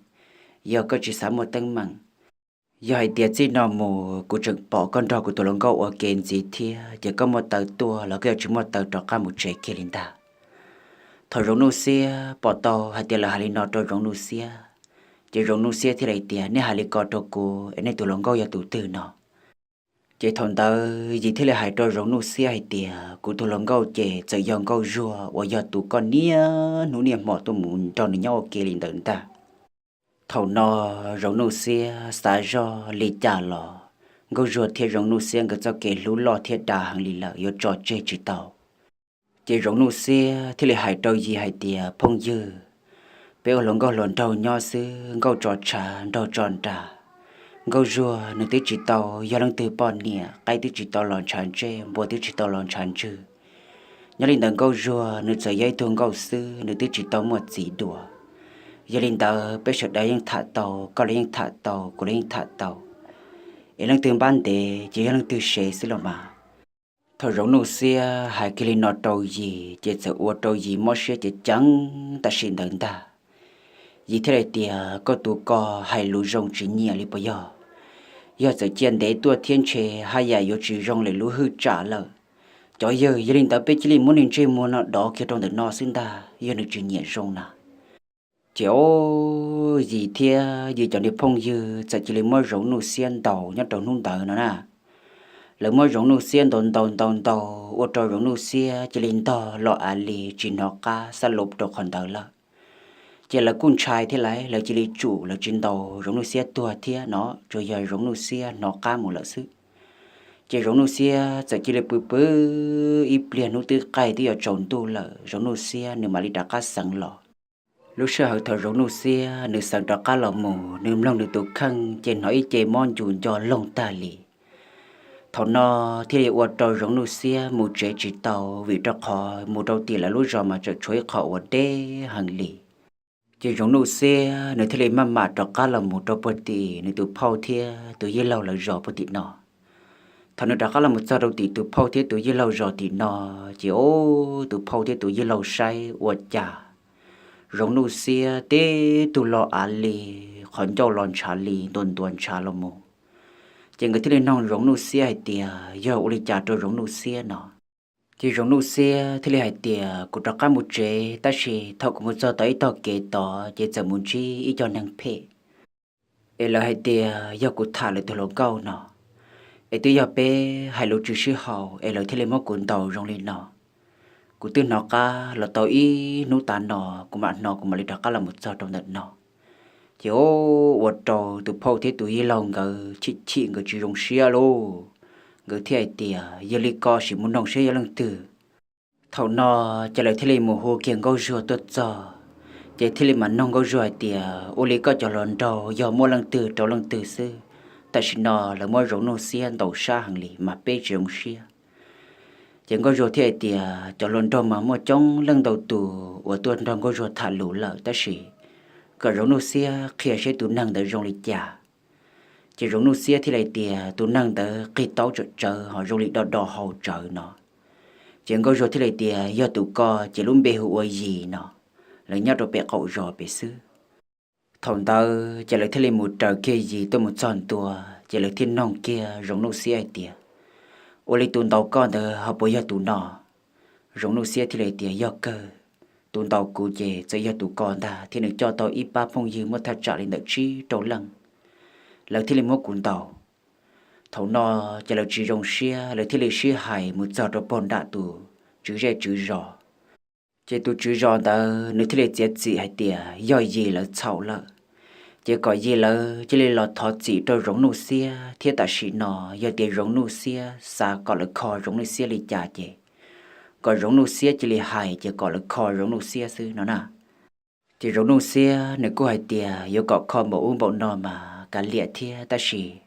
yog koj tsis xav muaj teeb meem. Yog hais tias txij no mus kuv tseem pom koj nrog kuv tus hluas nkauj ua ke ntxiv thiab ces koj muaj taw tuaj los koj yuav tsis muaj taw rov qab mus tsev kiag li ntag. Thaum Zoov Nuj Xiab pom tau hais tias lawv hais li no rau Zoov Nuj Xiab, ces Zoov Nuj Xiab thiaj li tias, Nej hais li ko rau kuv es nej tus hluas nkauj yog tus twg no? Ces thaum ntawd Yis thiaj li hais rau Zoov Nuj Xiab hais tias, Kuv tus hluas nkauj ces txawm yog Nkauj Zuag uas yog tus koj niaj hnub niaj hmo tuaj mus nrog nws nyob ua ke li ntawd ntag. Thaum no Zoov Nuj Xiab xav zoj li cas los Nkauj Zuag thiab Zoov Nuj Xiab nkawd txoj kev hlub loj thiab dav heev li lawm yuav tso tseg tsis tau. Ces Zoov Nuj Xiab thiaj li hais rau Yis hais tias, Phooj ywg, peb ua hluas nkauj hluas nraug nyob xwb, nkauj tso tshav nraug tso nra. Nkauj Zuag nws twb tsis tau yog leej twg poj niam, qaib twb tsis tau los ntshav ntsej, npua twb tsis tau los ntshav ntswg. Nyob li ntawd Nkauj Zuag nws txawm yog ib tug nkauj xwb, nws twb tsis tau muaj txiv dua. Yog li ntawd peb sawv daws yeej tham tau, koj los yeej tham tau, kuv los yeej tham tau, es leej twg npab ntev ces yog leej twg sev xwb los mas. Thaum Zoov Nuj Xiab hais kiag li no rau Yis ces txawm ua rau Yis mob siab ceev ceev tam sim ntawd ntag. Yis thiaj li tias, Koj tus ko hais lus zoo tsis nyiam li puas yog? Yog txawm cia ntev tuaj thiab ntshe haj yam yuav tsis zoo lwm lub hwj tsam lawm. Cov yawg, yog li ntawd peb cia li muab nws ntsej muag no dov kiag rau ntawm no xwb ntag, yog nws tsis nyiam zoo na. Ces o, Yis thiab Yis cov niag phooj ywg txawm cia li muab Zoov Nuj Xiab ntaus nyob rau hnub ntawd no na. Lawv muab Zoov Nuj Xiab ntaus ntaus ntaus ntaus ua rau Zoov Nuj Xiab cia li ntog los av li tsis hnov qab xab lub rau qhov ntawd lawm. Ces lawv kuj ntshai thiab lauj, lawv cia li tsum, lawv tsis ntaus Zoov Nuj Xiab tuag thiab no, tsuas yog Zoov Nuj Xiab hnov qab mus lawm xwb. Ces Zoov Nuj Xiab txawm cia li pw pw ib pliag, hnub twb qaij twb yuav tsaus ntuj lawm, Zoov Nuj Xiab nws mam li rov qab xeev los. Lub sij hawm thaum Zoov Nuj Xiab nws xeev rov qab los mus, nws mloog nws tus kheej ces hnov ib ce mob ncus nco loog tag li. Thaum no thiaj li ua rau Zoov Nuj Xiab mus tsev tsis tau, vim rau qhov mus rau tim lawv lub zos mas tseem tshuav ib qho uas deb heev li. Ces Zoov Nuj Xiab nws thiaj li maj mam rov qab los mus rau puag tim nws tus phauj thiab tus yij laug lawv zos puag tim no. Thaum nws rov qab los mus txog rau tim tus phauj thiab tus yij laug zos tim no, ces ub, tus phauj thiab tus yij laug saib ua cas Zoov Nuj Xiab tib tug lo av li, qhov ncauj lo ntshav li, ntuas ntuas ntshav los mus. Ces nkawd thiaj li noog Zoov Nuj Xiab hais tias yog ua li cas rau Zoov Nuj Xiab no. Ces Zoov Nuj Xiab thiaj li hais tias, kuv rov qab mus tsev, tab sis thaum kuv mus txog tom ib tog kev tod ces txawm mus ntsib ib co neeg phem, es lawv hais tias yog kuv tham lawv tus hluas nkauj no, es twb yog peb hais lus tsis sib haum es lawv thiaj li muab kuv ntaus zoo li no. Kuv twb hnov qab los tau ib hnub tas no, kuv mam hnov kuv mam li rov qab los mus txog rau ntawm no. Ces ua rau tus phauj thiab tus yij laug nkawd chim chim, nkawd tsis zoo siab lauj. Nkawd thiaj hais tias, yog li ko sim mus noog seb yog leej twg. Thaum no ces lawv thiaj li mus hu kiag Nkauj Zuag tuaj txog, ces thiaj li mam noog Nkauj Zuag hais tias, ua li koj cov hluas nraug yog muaj leej twg rau leej twg xwb, tam sim no lawv muab Zoov Nuj Xiab ntaus sab heev li mas peb tsis zoo siab. Ces Nkauj Zuag thiaj hais tias, cov hluas nraug mas muaj coob leej ntau tus uas tuaj nrog Nkauj Zuag tham lus lawm, tab sis kom Zoov Nuj Xiab qhia seb tus neeg ntawd zoo li cas. Ces Zoov Nuj Xiab thiaj li hais tias, tus neeg ntawd qig taub tsawv tsawv ho zoo li do do hau tsawv no. Ces Nkauj Zuag thiaj li hais tias, yog tus ko ces lub npe hu ua Yis no, lawv nyob rau pem qaum zos pem xwb. Thaum ntawd ces lawv thiaj li mus raws kiag Yis tuaj mus txog ntua, ces lawv thiaj noog kiag Zoov Nuj Xiab hais tias, ua li tus ntaus koj ntawd ho puas yog tus no? Zoov Nuj Xiab thiaj li hais tias, yog kawg, tus ntaus kuv ces txawm yog tus ko ntag, thiab nws coj tau ib pab phooj ywg muaj thaj tsam li ntawm tsib rau leej, lawv thiaj li muab kuv ntaus. Thaum no ces lawv tsis zoo siab, lawv thiaj li sib hais mus txog rau pog nram tus tswv zej tswv zos. Ces tus tswv zos ntawd nws thiaj li txiav txim hais tias yog Yis lawv txhaum lawm, ces kom Yis lawv cia li los thov txim rau Zoov Nuj Xiab, thiab tam sim no yog tias Zoov Nuj Xiab xav kom lawv kho Zoov Nuj Xiab li cas ces kom Zoov Nuj Xiab cia li hais ces kom lawv kho Zoov Nuj Xiab xwb no na. Ces Zoov Nuj Xiab nws kuj hais tias yuav kom kho npaum ub npaum no mas kav liam thiab, tab sis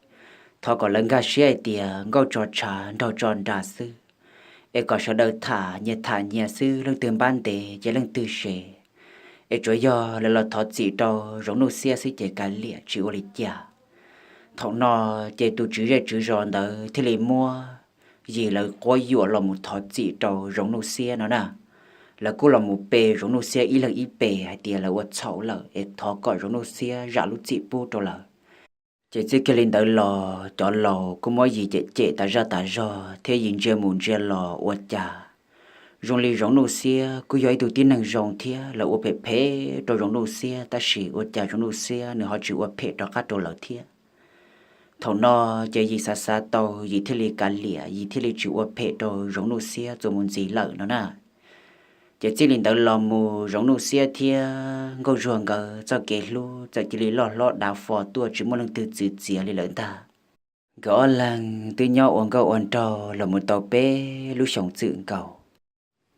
thov kom lawv nkag siab hais tias nkauj tso tshav nraug tso nra xwb, es kom sawv daws tham nyias tham nyias xwb, leej twg npab ntev ces leej twg sev, es tsuas yog lawv los thov txim rau Zoov Nuj Xiab xwb ces kav liam tsis ua li cas. Thaum no ces tus tswv zej tswv zos ntawd thiaj li muab Yis lawv quab yuam los mus thov txim rau Zoov Nuj Xiab no na. Lawv kuj los mus pe Zoov Nuj Xiab ib leeg ib pe hais tias lawv ua txhaum lawm es thov kom Zoov Nuj Xiab zam lub txim pub rau lawv. Ces txij kiag li ntawd los cov laus kuj muab Yis cem cem tas zaj tas zog thiab Yis ntsia mus ntsia los ua cas zoo li Zoov Nuj Xiab kuj yog ib tug tib neeg zoo thiab, lawv ua phem phem rau Zoov Nuj Xiab tab sis ua cas Zoov Nuj Xiab nws ho tsis ua phem rov qab rau lawv thiab. Thaum no ces Yis xav xav tau, Yis thiaj li kav liam, Yis thiaj li tsis ua phem rau Zoov Nuj Xiab txuas mus ntxiv lawm no na. Ces txij li ntawd los mus Zoov Nuj Xiab thiab Nkauj Zuag nkawd txoj kev hlub txawm cia li loj hlob dav fo tuaj tsis muaj leej twg txwv txiav li lawm ntag. Nkawd ob leeg twb nyob ua nkauj ua nraug los mus tau peb lub xyoos txwm nkaus.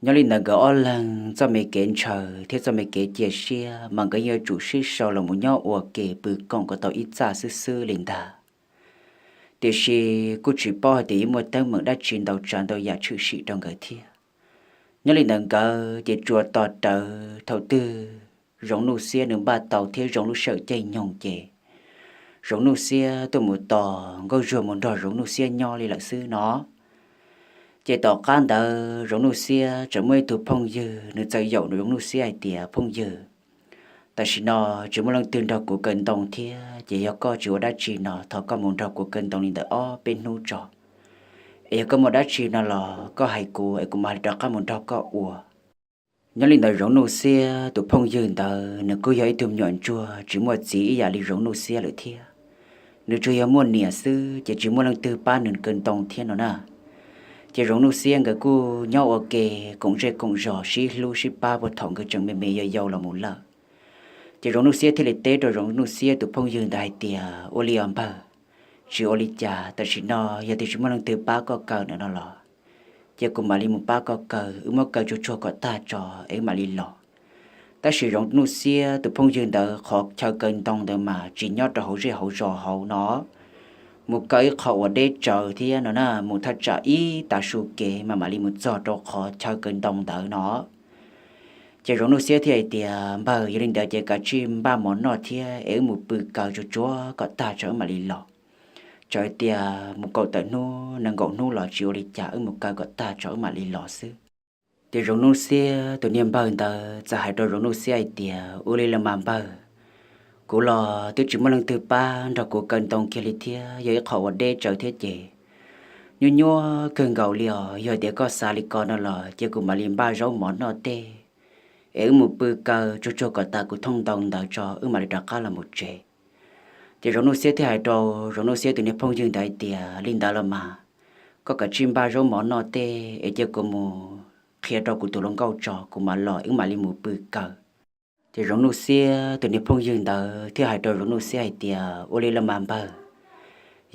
Nyob li ntawd nkawd ob leeg txoj me kev ntshaw thiab txoj me kev cia siab mas nkawd yuav tsum sib sau los mus nyob ua ke pw koom kom tau ib txaj xwb xwb li ntag. Tiam sis kuj tsis paub hais tias yuav muaj teeb meem dab tsi ntau tsav ntau yam tshwm sim rau nkawd thiab. Nyob li ntawd nkawd ces tsuas tos rawv thaum twg Zoov Nuj Xiab nws npaj tau thiab zoo lub sij hawm caij nyoog ces Zoov Nuj Xiab tuaj mus tos Nkauj Zuag mus nrog Zoov Nuj Xiab nyob li lawm xwb no. Ces tom qab ntawd Zoov Nuj Xiab tseem muaj ib tug phooj ywg nws txawm yaum Zoov Nuj Xiab hais tias, phooj ywg, tam sim no tsis muaj leej twg nrog kuv kaw ntoo thiab, ces yog koj tsis ua dab tsi no thov koj mus nrog kuv kaw ntoo li ntawm ob peb hnub tso, es yog koj muaj dab tsi no los koj hais kuv es kuv mam li rov qab mus nrog koj ua. Nyob li ntawd Zoov Nuj Xiab tus phooj ywg ntawd nws kuj yog ib tug me nyuam ntsuag tsis muaj txiv ib yam li Zoov Nuj Xiab lawm thiab. Nws tsuas yog muaj niam xwb ces tsis muaj leej twg pab nws kaw ntoo thiab no na. Ces Zoov Nuj Xiab nkawd kuj nyob ua ke koom zej koom zos sib hlub sib pab puag thaum nkawd tseem me me yau yau los mus lawm. Ces Zoov Nuj Xiab thiaj li teb rau Zoov Nuj Xiab tus phooj ywg ntawd hais tias, ua li os npawg, tsis ua li cas, tam sim no yog tias tsis muaj leej twg pab koj kaw ntawm no los ces kuv mam li mus pab koj kaw, wb muab kaw tsuag tsuag kom tag tso es wb mam li los. Tab sis Zoov Nuj Xiab tus phooj ywg ntawd qhov chaw kaw ntoo ntawd mas tsis nyob rau hauv zej hauv zos hauv no, mus kaw ib qho uas deb tsawv thiab no na, mus thaj tsam ib tav su kev mas mam li mus txog rau qhov chaw kaw ntoo ntawd no. Ces Zoov Nuj Xiab thiaj hais tias, npawg, yog li ntawd ces kav tsij npaj mov noj thiab es wb mus pw kaw tsuag tsuag kom tag tso wb mam li los. Txawm hais tias mus kaum tawm hnub nees nkaum hnub los tsis ua li cas, wb mus kaw kom tag tso wb mam li los xwb. Ces Zoov Nuj Xiab tus niag npawg ntawd txawm hais rau Zoov Nuj Xiab hais tias, ua li los mas npawg, kuv los twb tsis muaj leej twg pab nrog kuv kaw ntoo kiag li thiab, yog ib qho uas deb tsawv thiab ces Nyuaj nyuaj kawg nkaus li os, yog tias koj xav li ko no los cia kuv mam li npaj zaub mov noj tej, es wb mus pw kaw tsuag tsuag kom tas kuv thooj ntoo ntawd tso wb mam li rov qab los mus tsev. Ces Zoov Nuj Xiab thiaj hais rau Zoov Nuj Xiab tus niag phooj ywg ntawd hais tias, Li ntawd los mas, koj kav tsij npaj zaub mov noj tej es cia kuv mus qhia rau kuv tus hluas nkauj tso kuv mam los wb mam li mus pw kaw. Ces Zoov Nuj Xiab tus niag phooj ywg ntawd thiaj hais rau Zoov Nuj Xiab hais tias, Ua li los mas npawg,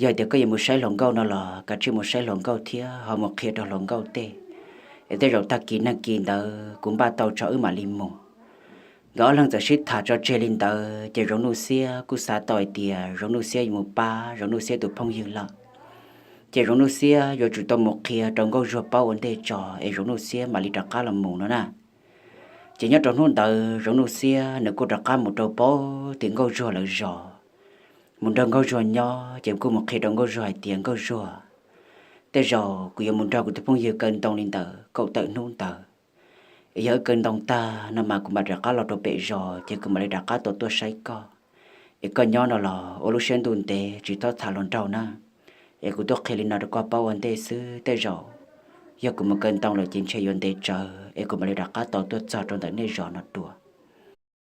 yog tias koj yuav mus saib hluas nkauj no los kav tsij mus saib hluas nkauj thiab ho mus qhia rau hluas nkauj tej, es tej zaum tag kis nag kis ntawd kuv npaj tau tso wb mam li mus. Nkawd ob leeg txawm sib tham tso tseg li ntawd ces Zoov Nuj Xiab kuj xav tau hais tias Zoov Nuj Xiab yuav mus pab Zoov Nuj Xiab tus phooj ywg lawm, ces Zoov Nuj Xiab yuav tsum tau mus qhia rau Nkauj Zuag paub ua ntej tso es Zoov Nuj Xiab mam li rov qab los mus no na. Ces nyob rau hnub ntawd Zoov Nuj Xiab nws kuj rov qab mus rau pem tim Nkauj Zuag lawv zos, mus nrog Nkauj Zuag nyob ces kuj mus qhia rau Nkauj Zuag hais tias, Nkauj Zuag, tej zaum kuv yuav mus nrog kuv tus phooj ywg kaw ntoo li ntawm kaum tawm hnub ntawd, es yog wb kaw ntoo tag no mas kuv mam rov qab los rau pem zos ces kuv mam li rov qab tau tuaj saib koj, es koj nyob no los ua lub siab ntuj ntev tsis txhob tham hluas nraug na. Es kuv tuaj qhia li no rau koj paub ua ntej xwb, tej zaum yog kuv mus kaw ntoo lawm ces ntshe yuav ntev tsawv es kuv mam li rov qab tau tuaj txog rau ntawm nej zos no dua.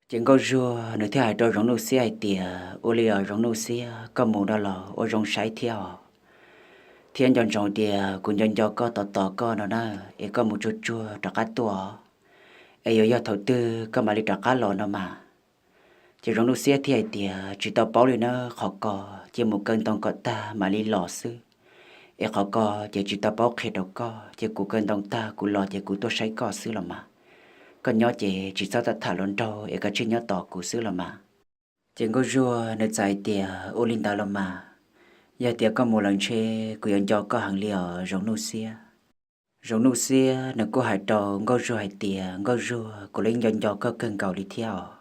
Ces Nkauj Zuag nws thiaj hais rau Zoov Nuj Xiab hais tias, Ua li os Zoov Nuj Xiab, koj mus no los ua zoo saib thiab os, thiab nco ntsoov tias kuv nco nco koj tos tos koj no na, es koj mus tsuag tsuag rov qab tuaj, es yuav yog thaum twg koj mam li rov qab los no mas. Ces Zoov Nuj Xiab thiaj hais tias, Tsis tau paub li na, qhov ko cia mus kaw ntoo kom tag mam li los xwb, es qhov ko ces tsis tau paub qhia rau koj, ces kuv kaw ntoo tag kuv los ces kuv tuaj saib koj xwb los mas. Koj nyob ces tsis txhob tham hluas nraug es koj tsij nyob tos kuv xwb los mas. Ces Nkauj Zuag nws txawm hais tias, Ua li ntawd los mas, yog tias koj mus lawm ntshe kuv yuav nco koj heev li os Zoov Nuj Xiab. Zoov Nuj Xiab nws kuj hais rau Nkauj Zuag hais tias, Nkauj Zuag, kuv los yeej nco nco koj kawg nkaus li thiab os.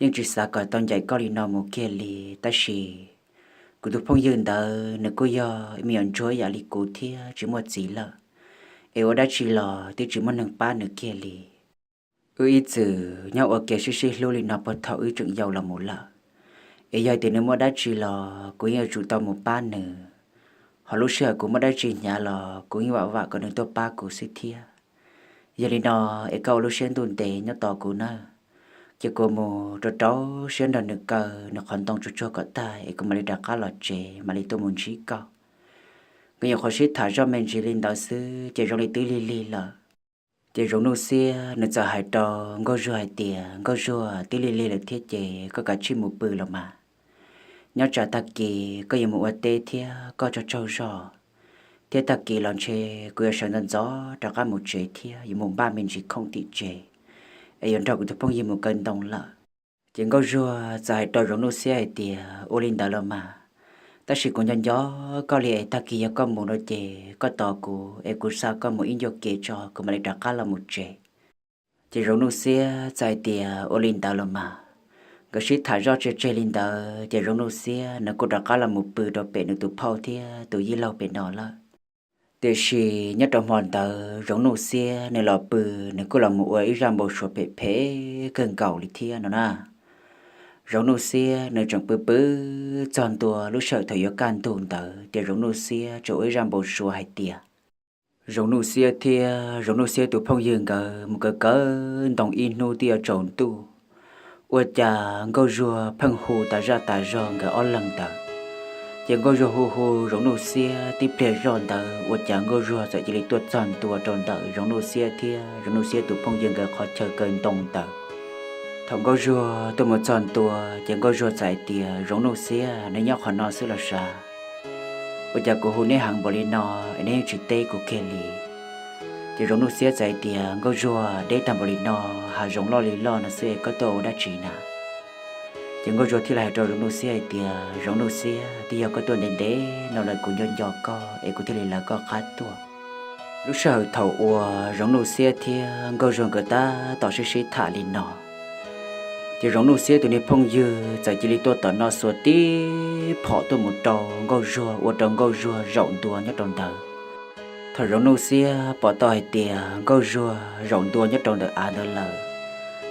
Yeej tsis xav kom tau ncaim koj li no mus kiag li, tab sis kuv tus phooj ywg ntawd nws kuj yog me nyuam ntsuag ib yam li kuv thiab tsis muaj txiv lawm, es ua dab tsi los twb tsis muaj neeg pab nws kiag li. Wb ib txwm nyob ua ke sib sib hlub li no puag thaum wb tseem yau los mus lawm, es yog tias nws muaj dab tsi los kuv yeej yuav tsum tau mus pab nws, ho lub sij hawm kuv muaj dab tsi hnyav los kuv yeej vam vam kom nws tuaj pab kuv xwb thiab. Yog li no es koj ua lub siab ntuj ntev nyob tos kuv nawb, ces kuv mus rau rau siab nrog nws kaw nws qhov ntoo tsuag tsuag kom tag es kuv mam li rov qab los tsev mam li tuaj mus ntsib koj. Nkawd nyuam qhuav sib tham zoj me ntsis li ntawd xwb ces zoo li twb lig lig lawm. Ces Zoov Nuj Xiab nws txawm hais rau Nkauj Zuag hais tias, Nkauj Zuag, twb lig lig lawm thiab ces koj kav tsij mus pw los mas. Nyob tsam tag kis koj yuav mus ua teb thiab koj tsaug tsaug zog, thiab tag kis los ntshe kuv yuav sawv ntxov ntxov rov qab mus tsev thiab yuav mus npaj me ntsis khoom tim tsev, es yuav nrog kuv tus phooj ywg mus kaw ntoo lawm. Ces Nkauj Zuag txawm hais rau Zoov Nuj Xiab hais tias, Ua li ntawd los mas, tab sis kuv nco nco koj li es tag kis yog koj mus no ces koj tos kuv es kuv xa koj mus ib ncua kev tso kuv mam li rov qab los mus tsev. Ces Zoov Nuj Xiab txawm hais tias, Ua li ntawd los mas. Nkawd sib tham zoj tseg tseg li ntawd ces Zoov Nuj Xiab nws kuj rov qab los mus pw rau pem nws tus phauj thiab tus yij laug pem no lawm. Tiam sis nyob rau hmo ntawd Zoov Nuj Xiab nws los pw, nws kuj los mus ua ib zaj npau suav phem phem kawg nkaus li thiab no na. Zoov Nuj Xiab nws tseem pw pw txog ntua lub sij hawm thaum yuav kaj ntug ntawd ces Zoov Nuj Xiab tseem ua ib zaj npau suav hais tias, Zoov Nuj Xiab thiab Zoov Nuj Xiab tus phooj ywg nkawd mus kaw kaw ntoo ib hnub twb yuav tsaus ntuj, ua cas Nkauj Zuag pheej hu tas zaj tas zog nkawd ob leeg ntawd. Ces Nkauj Zuag hu hu Zoov Nuj Xiab tib pliag zoj ntawd ua cas Nkauj Zuag txawm cia li tuaj txog ntua rau ntawm Zoov Nuj Xiab thiab Zoov Nuj Xiab tus phooj ywg nkawd qhov chaw kaw ntoo ntawd. Thaum Nkauj Zuag tuaj mus txog ntua ces Nkauj Zuag txawm hais tias, Zoov Nuj Xiab, neb nyob qhov no xwb los sav? Ua cas kuv hu neb heev npaum li no es neb yeej tsis teb kuv kiag li? Ces Zoov Nuj Xiab txawm hais tias, Nkauj Zuag, deb tag npaum li no, hav zoov loj li loj no xwb es koj tuaj ua dab tsi na? Ces Nkauj Zuag thiaj li hais rau Zoov Nuj Xiab hais tias, Zoov Nuj Xiab, twb yog koj tuaj ntev ntev no lawm kuv nco nco koj es kuv thiaj li lawv koj qab tuaj. Lub sij hawm thaum uas Zoov Nuj Xiab thiab Nkauj Zuag nkawd tab tom sib sib tham li no, ces Zoov Nuj Xiab tus niag phooj ywg txawm cia li tuaj tom no xuas tib phom tuaj mus rau Nkauj Zuag ua rau Nkauj Zuag zaum ntua nyob rau ntawd. Thaum Zoov Nuj Xiab pom tau hais tias Nkauj Zuag zaum ntua nyob rau ntawm av ntawd lawm,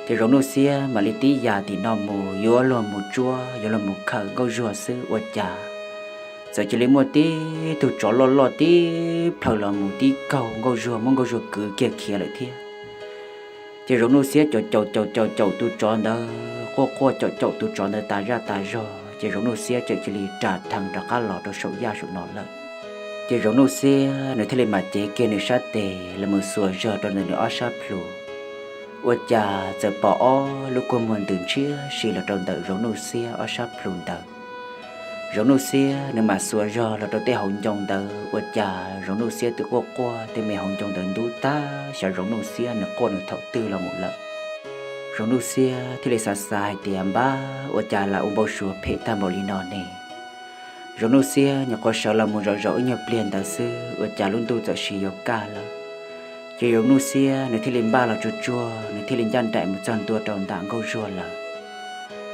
ces Zoov Nuj Xiab mam li tib yam tim no mus yuav luag mus tsuab yuav luag mus khawm Nkauj Zuag xwb ua cas txawm cia li muaj tib tug tsov loj loj tib plhaw los mus tib kaug Nkauj Zuag, muab Nkauj Zuag kwv kiag khiav lawm thiab. Ces Zoov Nuj Xiab caum caum caum caum caum tus tsov ntawd, quaj quaj caum caum tus tsov ntawd tas zaj tas zog, ces Zoov Nuj Xiab txawm cia li ras theev rov qab los rau saum yaj saum no lawm. Ces Zoov Nuj Xiab nws thiaj li mam cev kiag nws sab tes los mus xuas zog rau ntawm nws ob sab plhu. Ua cas txawm pom ob lub kua muag ntws ntshiab si los rau ntawm Zoov Nuj Xiab ob sab plhu ntawd. Zoov Nuj Xiab nws mam xuas zog los rau tej hauv ncoo ntawd, ua cas Zoov Nuj Xiab twb quaj quaj, tej me hauv ncoo ntawd ntub tag, xyov Zoov Nuj Xiab nws quaj nws thaum twg los mus lawm. Zoov Nuj Xiab thiaj li xav xav hais tias, npab, ua cas lam ua npau suav phem tag npaum li no ne? Zoov Nuj Xiab nyuam qhuav sawv los mus zov zov ib nyuag pliag ntawd xwb, ua cas lub ntuj txawm sis yuav kaj lawm. Ces Zoov Nuj Xiab nws thiaj li npaj los tsuag tsuag, nws thiaj li ncaj nraim mus txog ntua rau ntawm Nkauj Zuag lawm.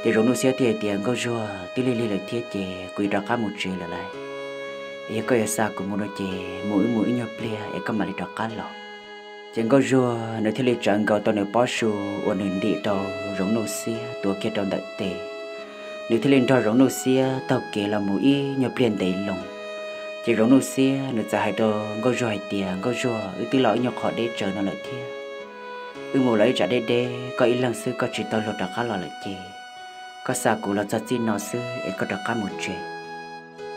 Ces Zoov Nuj Xiab thiaj hais tias, Nkauj Zuag, twb lig lig lawm thiab ces kuv yuav rov qab mus tsev lawm lauj. Yog koj yuav xa kuv mus no ces mus wb mus ib nyuag pliag es koj mam li rov qab los. Ces Nkauj Zuag nws thiaj li tsawv nkaus tau nws pob su uas nws ntim rau Zoov Nuj Xiab tuav kiag rau ntawm tes. Nws thiaj li nrog Zoov Nuj Xiab taug kev los mus ib nyuag pliag ntev loo. Ces Zoov Nuj Xiab nws txawm hais rau Nkauj Zuag hais tias, Nkauj Zuag, wb twb los ib nyuag qhov deb tsawv no lawm thiab. Wb mus los ib tsam deb deb, koj ib leeg xwb koj tsis tau luag rov qab los lawm ces koj xa kuv los txog txij no xwb es koj rov qab mus tsev.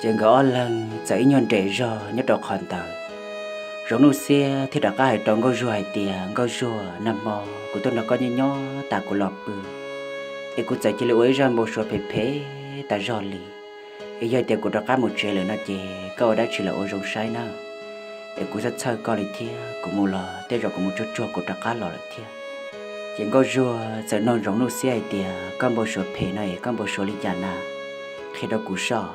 Ces nkawd ob leeg txawm ib nyuag nres zog nyob rau qhov ntawd. Zoov Nuj Xiab thiaj rov qab hais rau Nkauj Zuag hais tias, Nkauj Zuag, nag hmo kuv tuaj nrog koj nyob nyob tas kuv los pw, es kuv txawm cia li ua ib zaj npau suav phem phem tas zog li. Es yog tias kuv rov qab mus tsev lawm no ces koj ua dab tsi los ua zoo saib na, es kuv txhawj txhawj koj li thiab, kuv mus los tej zaum kuv mus tsuag tsuag kuv rov qab los lawm thiab. Ces Nkauj Zuag txawm nug Zoov Nuj Xiab hais tias, koj npau suav phem no es koj npau suav li cas na? Qhia rau kuv soj.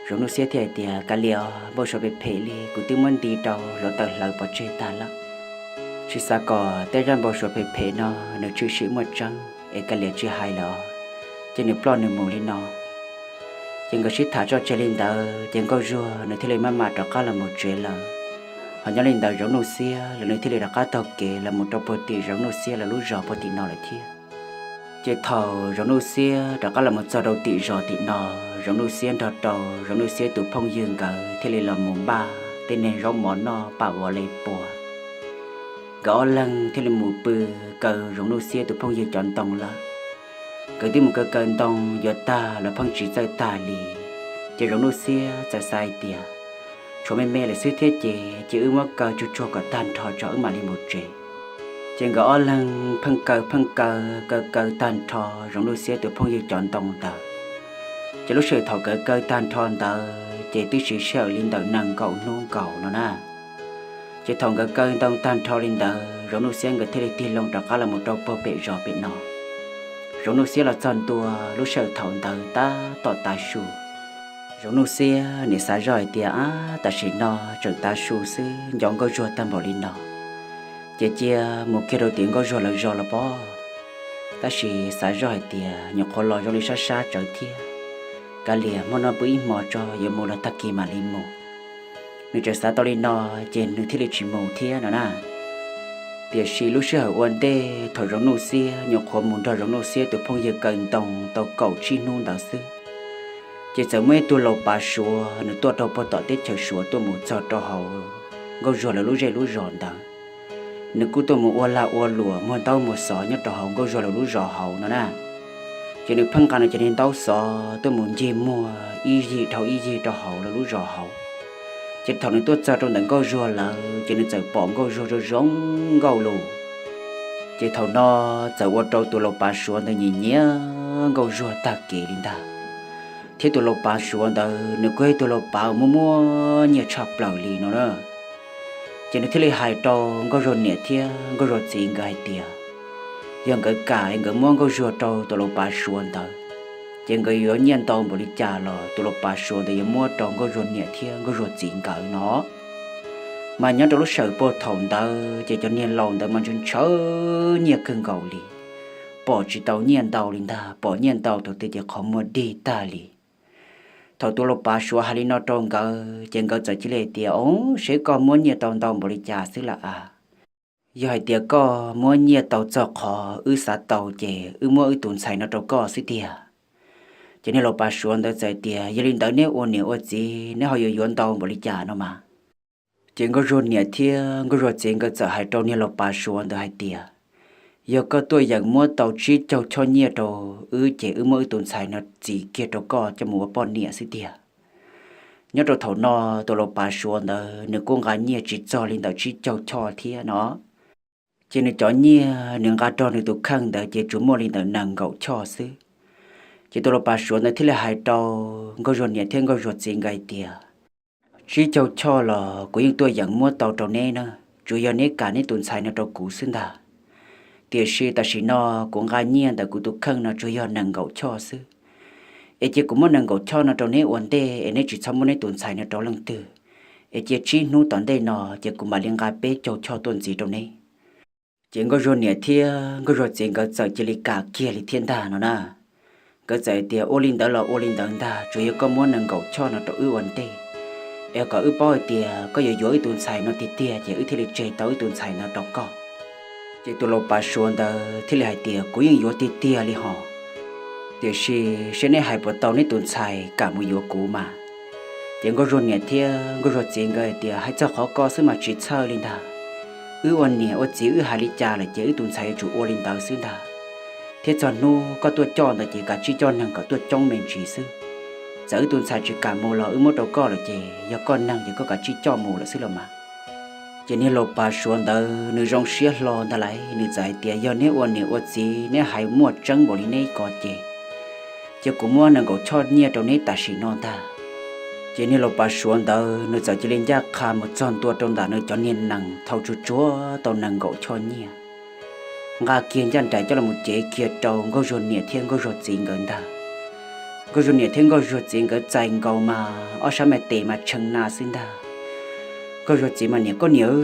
Zoov Nuj Xiab thiaj hais tias, kav liam, npau suav phem phem li kuv twb muab nti rau hluav taws hlawv pov tseg tag lawm. Tsis xav kom tej zaj npau suav phem phem no nws tshwm sim muaj tseeb es kav liam tsis hais lawm, ces nws ploj nws mus li no. Ces nkawd sib tham tso tseg li ntawd ces Nkauj Zuag nws thiaj li maj mam rov qab los mus tsev lawm. Ho nyob li ntawd Zoov Nuj Xiab los nws thiaj li rov qab taug kev los mus rau puag tim Zoov Nuj Xiab lawv lub zos puag tim no lawm thiab. Ces thaum Zoov Nuj Xiab rov qab los mus txog rau tim zos tim no, Zoov Nuj Xiab nrog rau Zoov Nuj Xiab tus phooj ywg nkawd thiaj li los mus npaj tej neeg zaub mov noj pam vov le pua. Nkawd ob leeg thiaj li mus pw kaw Zoov Nuj Xiab tus phooj ywg cov ntoo lawm. Nkawd twb mus kaw kaw ntoo yuav tag los pheej tsis txawj tag li. Ces Zoov Nuj Xiab txawm xav hais tias, tshuav me me lawm xwb thiab ces cia wb muab kaw tsuag tsuag kom tag nrho tso wb mam li mus tsev. Ces nkawd ob leeg pheej kaw pheej kaw, kaw kaw tag nrho Zoov Nuj Xiab tus phooj ywg cov ntoo ntawd. Ces lub sij hawm thaum nkawd kaw tag nrho ntawd ces twb siv sij hawm li ntawm nees nkaum hnub nkaus no na. Ces thaum nkawd kaw ntoo tag nrho li ntawd Zoov Nuj Xiab nkawd thiaj li tig loo rov qab los mus rau puag pem zos pem no. Zoov Nuj Xiab los txog ntua lub sij hawm thaum ntawd tab tom tav su. Zoov Nuj Xiab nim xav zoj hais tias, ab, tam sim no tseem tav su xwb nco Nkauj Zuag tag npaum li no, ces cia mus kiag rau tim Nkauj Zuag lawv zos los pob. Tab sis xav zoj hais tias nyuam qhuav los zoo li sab sab tsawv thiab, kav liam hmo no pw ib hmo tso yuav mus los tag kis mam li mus. Nws tseem xav tau li no, ces nws thiaj li tsis mus thiab no na. Tiam sis lub sij hawm ua ntej thaum Zoov Nuj Xiab nyuam qhuav mus nrog Zoov Nuj Xiab tus phooj ywg kaw ntoo tau kaum tsib hnub ntawd xwb, ces txawm muaj ib tug laus pav Suav nws tuaj rau puag tom teb chaws Suav tuaj mus txog rau hauv Nkauj Zuag lawv lub zej lub zos ntawd. Nws kuj tuaj mus ua lag ua luam muag ntaub muag xov nyob rau hauv Nkauj Zuag lawv lub zos hauv no na. Ces nws pheej nqa nws cov niag ntaub xov tuaj mus ncig muag ib yig dhau ib yig rau hauv lawv lub zos hauv. Ces thaum nws tuaj txog rau ntawm Nkauj Zuag lawv ces nws txawm pom Nkauj Zuag zoo zoo nkauj lus. Ces thaum no txawm ua rau tus laus pav Suav ntawd nyiam nyiam Nkauj Zuag tag kev li ntag. Thiab tus laus pav Suav ntawd nws kuj yog tus laus pav uas muaj muaj nyiaj tshaj plaws li no na. Ces nws thiaj li hais rau Nkauj Zuag niam thiab Nkauj Zuag txiv nkawd hais tias, yog nkawd kam nkawd muab Nkauj Zuag rau tus laus pav Suav ntawd, ces nkawd yuav nyiaj ntau npaum li cas los tus laus pav Suav ntawd yuav muab rau Nkauj Zuag niam thiab Nkauj Zuag txiv nkawd no. Mas nyob rau lub sij hawm puag thaum ntawd ces cov niag laus ntawd mas ntshaw ntshaw nyiaj kawg nkaus li, pom tsis tau nyiaj ntau li ntag, pom nyiaj ntau thaum twg ces qhov muag dig tag li. Thaum tus laus pav Suav hais li no rau nkawd ces nkawd txawm cia li hais tias, o, seb koj muab nyiaj tau ntau npaum li cas xwb lam a. Yog hais tias koj muab nyiaj tau txog qhov wb xav tau ces wb muab wb tus ntxhais no rau koj xwb tiag. Ces niag laus pav suav ntawd txawm tias, Yog li ntawd neb ua niam ua txiv neb ho yuav yuav ntau npaum li cas no mas? Ces Nkauj Zuag niam thiab Nkauj Zuag txiv nkawd txawm hais rau niag laus pav suav ntawd hais tias, Yog koj tuaj yeem muab tau tsib caug choj nyiaj rau wb ces wb muab wb tus ntxhais no txis kiag rau koj coj mus ua poj niam xwb tiag. Nyob rau thaum no tus laus pav suav ntawd nws kuj nqa nyiaj tsis txog li ntawm tsib caug choj thiab no. Ces nws cov nyiaj nws nqa rau nws tus kheej ntawd ces tsuas muaj li ntawm nees nkaum choj xwb. Ces tus laus pav suav ntawd thiaj li hais rau Nkauj Zuag niam thiab Nkauj Zuag txiv nkawd hais tias, Tsib caug choj los kuv yeej tuaj yeem muab tau rau neb na, tsuas yog neb kam neb tus ntxhais no rau kuv xwb ntag. Tiam sis tam sim no kuv nqa nyiaj ntawm kuv tus kheej no tsuas yog nees nkaum choj xwb. Es cia kuv muab nees nkaum choj no rau neb ua ntej es neb tsis txhob muab neb tus ntxhais no rau leej twg, es cia tsib hnub tom ntej no ces kuv mam li nqa peb caug choj tuaj ntxiv rau neb. Ces Nkauj Zuag niam thiab Nkauj Zuag txiv nkawd txawm cia li kam kiag li thiab ntag no na. Nkawd txawm tias, Ua li ntawd los ua li ntawd ntag, tsuas yog koj muab nees nkaum choj no rau wb ua ntej, es kom wb paub hais tias koj yuav yuav wb tus ntxhais no tiag tiag ces wb thiaj li tseg tau wb tus ntxhais no rau koj. Ces tus laus pav suav ntawd thiaj li hais tias, Kuv yeej yuav tiag tiag li hos, tiam sis seb neb hais puas tau neb tus ntxhais kam mus yuav kuv mas. Ces Nkauj Zuag niam thiab Nkauj Zuag txiv nkawd hais tias, Hais txog qhov ko xwb mas tsis txhawj li ntag. Wb ua niam ua txiv wb hais li cas lawm ces wb tus ntxhais yuav tsum ua li ntawd xwb ntag. Thiab txog hnub koj tuaj coj ntawd ces kav tsij coj neeg kom tuaj coob me ntsis xwb. Txawm wb tus ntxhais tsis kam mus los wb muab rau koj lawm ces yog koj neeg ces koj kav tsij coj mus lawm xwb los mas. Ces niag laus pav suav ntawd nws zoo siab hlo ntag lauj, nws txawm hais tias, Yog neb ua niam ua txiv neb hais muaj tseeb npaum li neb ko ces, ces kuv muab nees nkaum choj nyiaj rau neb tam sim no ntag. Ces niag laus pav suav ntawd nws txawm cia li ncaj qha mus txog ntua rau ntawm nws cov niag nees thau tsuag tsuag tau nees nkaum choj nyiaj, nqa kiag ncaj nraim coj los cev kiag rau Nkauj Zuag niam thiab Nkauj Zuag txiv nkawd ntag. Nkauj Zuag niam thiab Nkauj Zuag txiv nkawd txais nkaus mas ob sab me tes mas tshee na xwb ntag. Nkauj Zuag txiv mas, Niam, koj niam,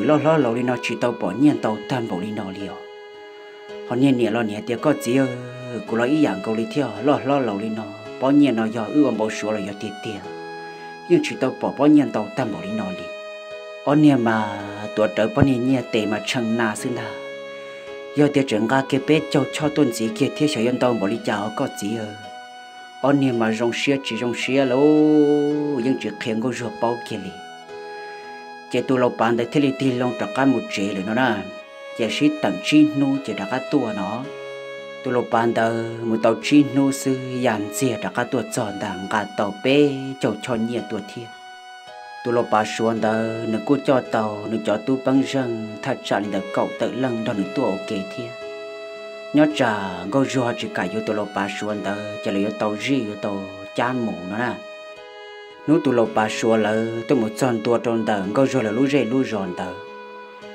loj hlob laus li no tsis tau pom nyiaj ntau tag npaum li no li os. Ho niag niam los niam tias, Koj txiv, kuv los ib yam nkaus li thiab, loj hlob laus li no, pob nyiaj no yog wb ua npau suav los yog tiag tiag, yeej tsis tau pom pob nyiaj ntau tag npaum li no li. Ob niag mas tuav rawv pob niag nyiaj tes mas tshee na xwb ntag. Yog tias tseem nqa kiag peb caug choj tuaj ntxiv kiag thiab xyov yuav ntau npaum li cas os koj txiv. Ob niag mas zoo siab tsis zoo siab lauj, yeej tsis qhia Nkauj Zuag paub kiag li. Ces tus laus pav ntawd thiaj li tig loo rov qab mus tsev lawm no na. Ces sib teem tsib hnub ces rov qab tuaj no. Tus laus pav ntawd mus tau tsib hnub xwb ya ntxiag rov qab tuaj txog ntag, nqa tau peb caug choj nyiaj tuaj thiab. Tus laus pav suav ntawd nws kuj coj tau nws cov tub peeb zeej thaj tsam li ntawm kaum tawm leej nrog nws tuaj ua ke thiab. Nyob tsam Nkauj Zuag tsis kam yuav tus laus pav suav ntawd ces lawv yuav tau zij yuav tau cab mus no na. Hnub tus laus pav suav lawv tuaj mus txog ntua rau ntawm Nkauj Zuag lawv lub zej lub zos ntawd,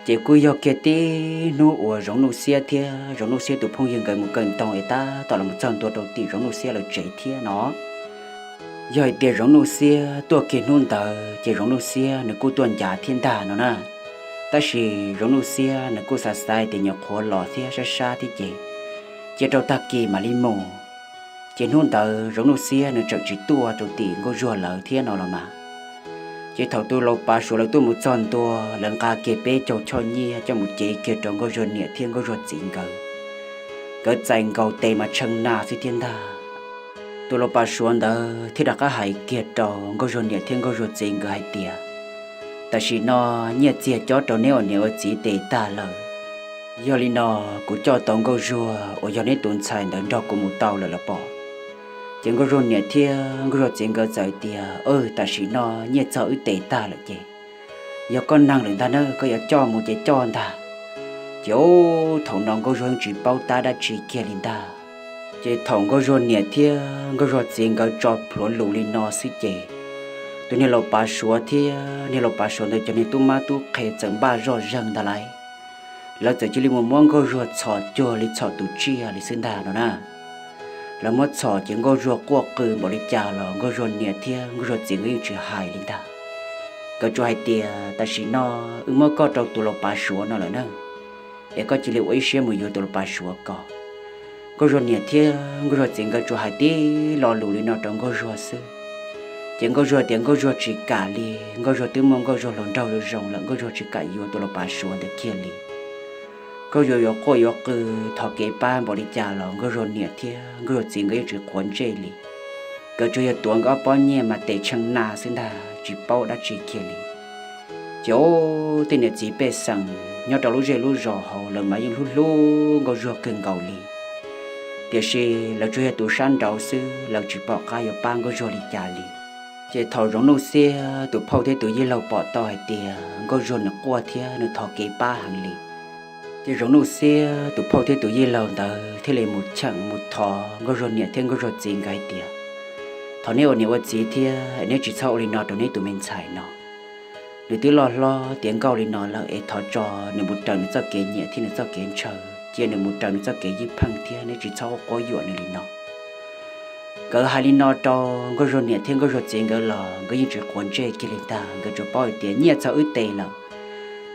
ces kuj yog kiag tib hnub uas Zoov Nuj Xiab thiab Zoov Nuj Xiab tus phooj ywg nkawd mus kaw ntoo es tab tom los txog ntua rau tim Zoov Nuj Xiab lawv tsev thiab no. Yog hais tias Zoov Nuj Xiab tuaj kiag hnub ntawd ces Zoov Nuj Xiab nws kuj tuaj ncav thiab ntag no na. Tab sis Zoov Nuj Xiab nws kuj xav xav tias nyuam qhuav los thiab sab sab thiab ces cia rau tag kis mam li mus. Ces hnub ntawd Zoov Nuj Xiab nws tseem tsis tuaj rau tim Nkauj Zuag lawv thiab no los mas. Ces thaum tus laus pav suav lawv tuaj mus txog ntua, lawv nqa kiag peb caug choj nyiaj coj mus cev kiag rau Nkauj Zuag niam thiab Nkauj Zuag txiv nkawd. Nkawd txais nkaus tes mas tshee na xwb thiab ntag. Tus laus pav suav ntawd thiaj rov qab hais kiag rau Nkauj Zuag niam thiab Nkauj Zuag txiv nkawd hais tias, Tam sim no nyiaj txiag cob rau neb ua niam ua txiv tes tag lawm. Yog li no, kuv coj tau Nkauj Zuag uas yog neb tus ntxhais ntawd nrog kuv mus tau lawm los pom? Ces Nkauj Zuag niam thiab Nkauj Zuag txiv nkawd txawm tias, Tam sim no nyiaj txog wb tes tag lawm ces yog koj neeg lawm ntag na, koj yuav coj mus ces coj ntag. Ces thaum no Nkauj Zuag yeej tsis paub tab dab tsi kiag li ntag. Ces thaum Nkauj Zuag niam thiab Nkauj Zuag txiv nkawd tso plhuav lus li no xwb ces tus niag laus pav suav thiab niag laus pav suav ntawd cov niag tub mab tub qhe txawm npaj zoj zeeg ntag lauj. Lawv txawm cia li mus muab Nkauj Zuag txhom cuag li txhom tus tsiaj li xwb ntag no na. Lawv muab txhom ces Nkauj Zuag quaj qw npaum li cas los Nkauj Zuag niam thiab Nkauj Zuag txiv nkawd yeej tsis hais li ntag. Nkawd tsuas hais tias, Tam sim no wb muab koj rau tus laus pav suav no lawm na, es koj cia li ua ib siab mus yuav tus laus pav suav ko. Nkauj Zuag niam thiab Nkauj Zuag txiv nkawd tsuas hais tib lo lus li no rau Nkauj Zuag xwb. Ces Nkauj Zuag tias Nkauj Zuag tsis kam li, Nkauj Zuag twb muaj Nkauj Zuag hluas nraug zoo zoo lawm, Nkauj Zuag tsis kam yuav tus laus pav suav ntawd kiag li. Nkauj Zuag yuav quaj yuav qw thov kev pab npaum li cas los Nkauj Zuag niam thiab Nkauj Zuag txiv nkawd yeej tsis quav ntsej li. Nkawd tsuas yog tuav nkawd ob pob nyiaj mas tes tshee na xwb ntag, tsis paub dab tsi kiag li. Ces ub, tej niam txiv pej xeem nyob rau lub zej lub zos hauv lawv mas yeej hlub hlub Nkauj Zuag kawg nkaus li. Tiam sis lawv tsuas yog tus sab nraud xwb, lawv tsis pom qab yuav pab Nkauj Zuag li cas li. Ces thaum Zoov Nuj Xiab tus phauj thiab tus yij laug pom tau hais tias Nkauj Zuag nws quaj thiab nws thov kev pab heev li, ces Zoov Nuj Xiab tus phauj thiab tus yij laug ntawd thiaj li mus cheem mus thov Nkauj Zuag niam thiab Nkauj Zuag txiv nkawd hais tias, thov neb ua niam ua txiv thiab neb tsis txhob ua li no rau neb tus me ntxhais no. Nws twb loj hlob tiav nkauj li no lawm es thov tso nws mus raws nws txoj kev nyiam thiab nws txoj kev ntshaw, cia nws mus raws nws txoj kev ywj pheej thiab neb tsis txhob quab yuam nws li no. Nkawd hais li no rau Nkauj Zuag niam thiab Nkauj Zuag txiv nkawd los nkawd yeej tsis quav ntsej kiag li ntag, nkawd tsuas paub hais tias nyiaj txog wb tes lawm.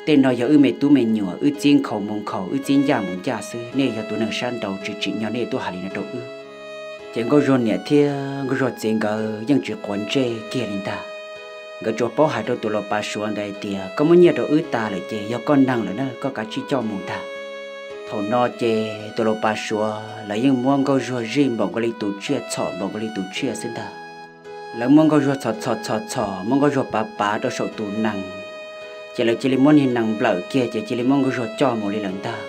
Tej no yog wb me tub me nyuam, wb txib nkhaus mus nkhaus, wb txib ncaj mus ncaj xwb, nej yog tus neeg sab nraud tsis tsim nyog nej tuaj hais li no rau wb. Ces Nkauj Zuag niam thiab Nkauj Zuag txiv nkawd yeej tsis quav ntsej kiag li ntag. Nkawd tsuas paub hais rau tus laus Pav Suav ntawd hais tias koj muab nyiaj rau wb tas lawm ces yog koj neeg lawm na, koj kav tsij coj mus ntag. Thaum no ces tus laus Pav Suav lawv yeej muab Nkauj Zuag zij npaum nkaus li tus tsiaj, txhom npaum nkaus li tus tsiaj xwb ntag. Lawv muab Nkauj Zuag txhom txhom txhom txhom, muab Nkauj Zuag pav pav rau saum tus nees, ces lawv cia li muab niag nees nplawm kiag ces cia li muab Nkauj Zuag coj mus li lawm ntag.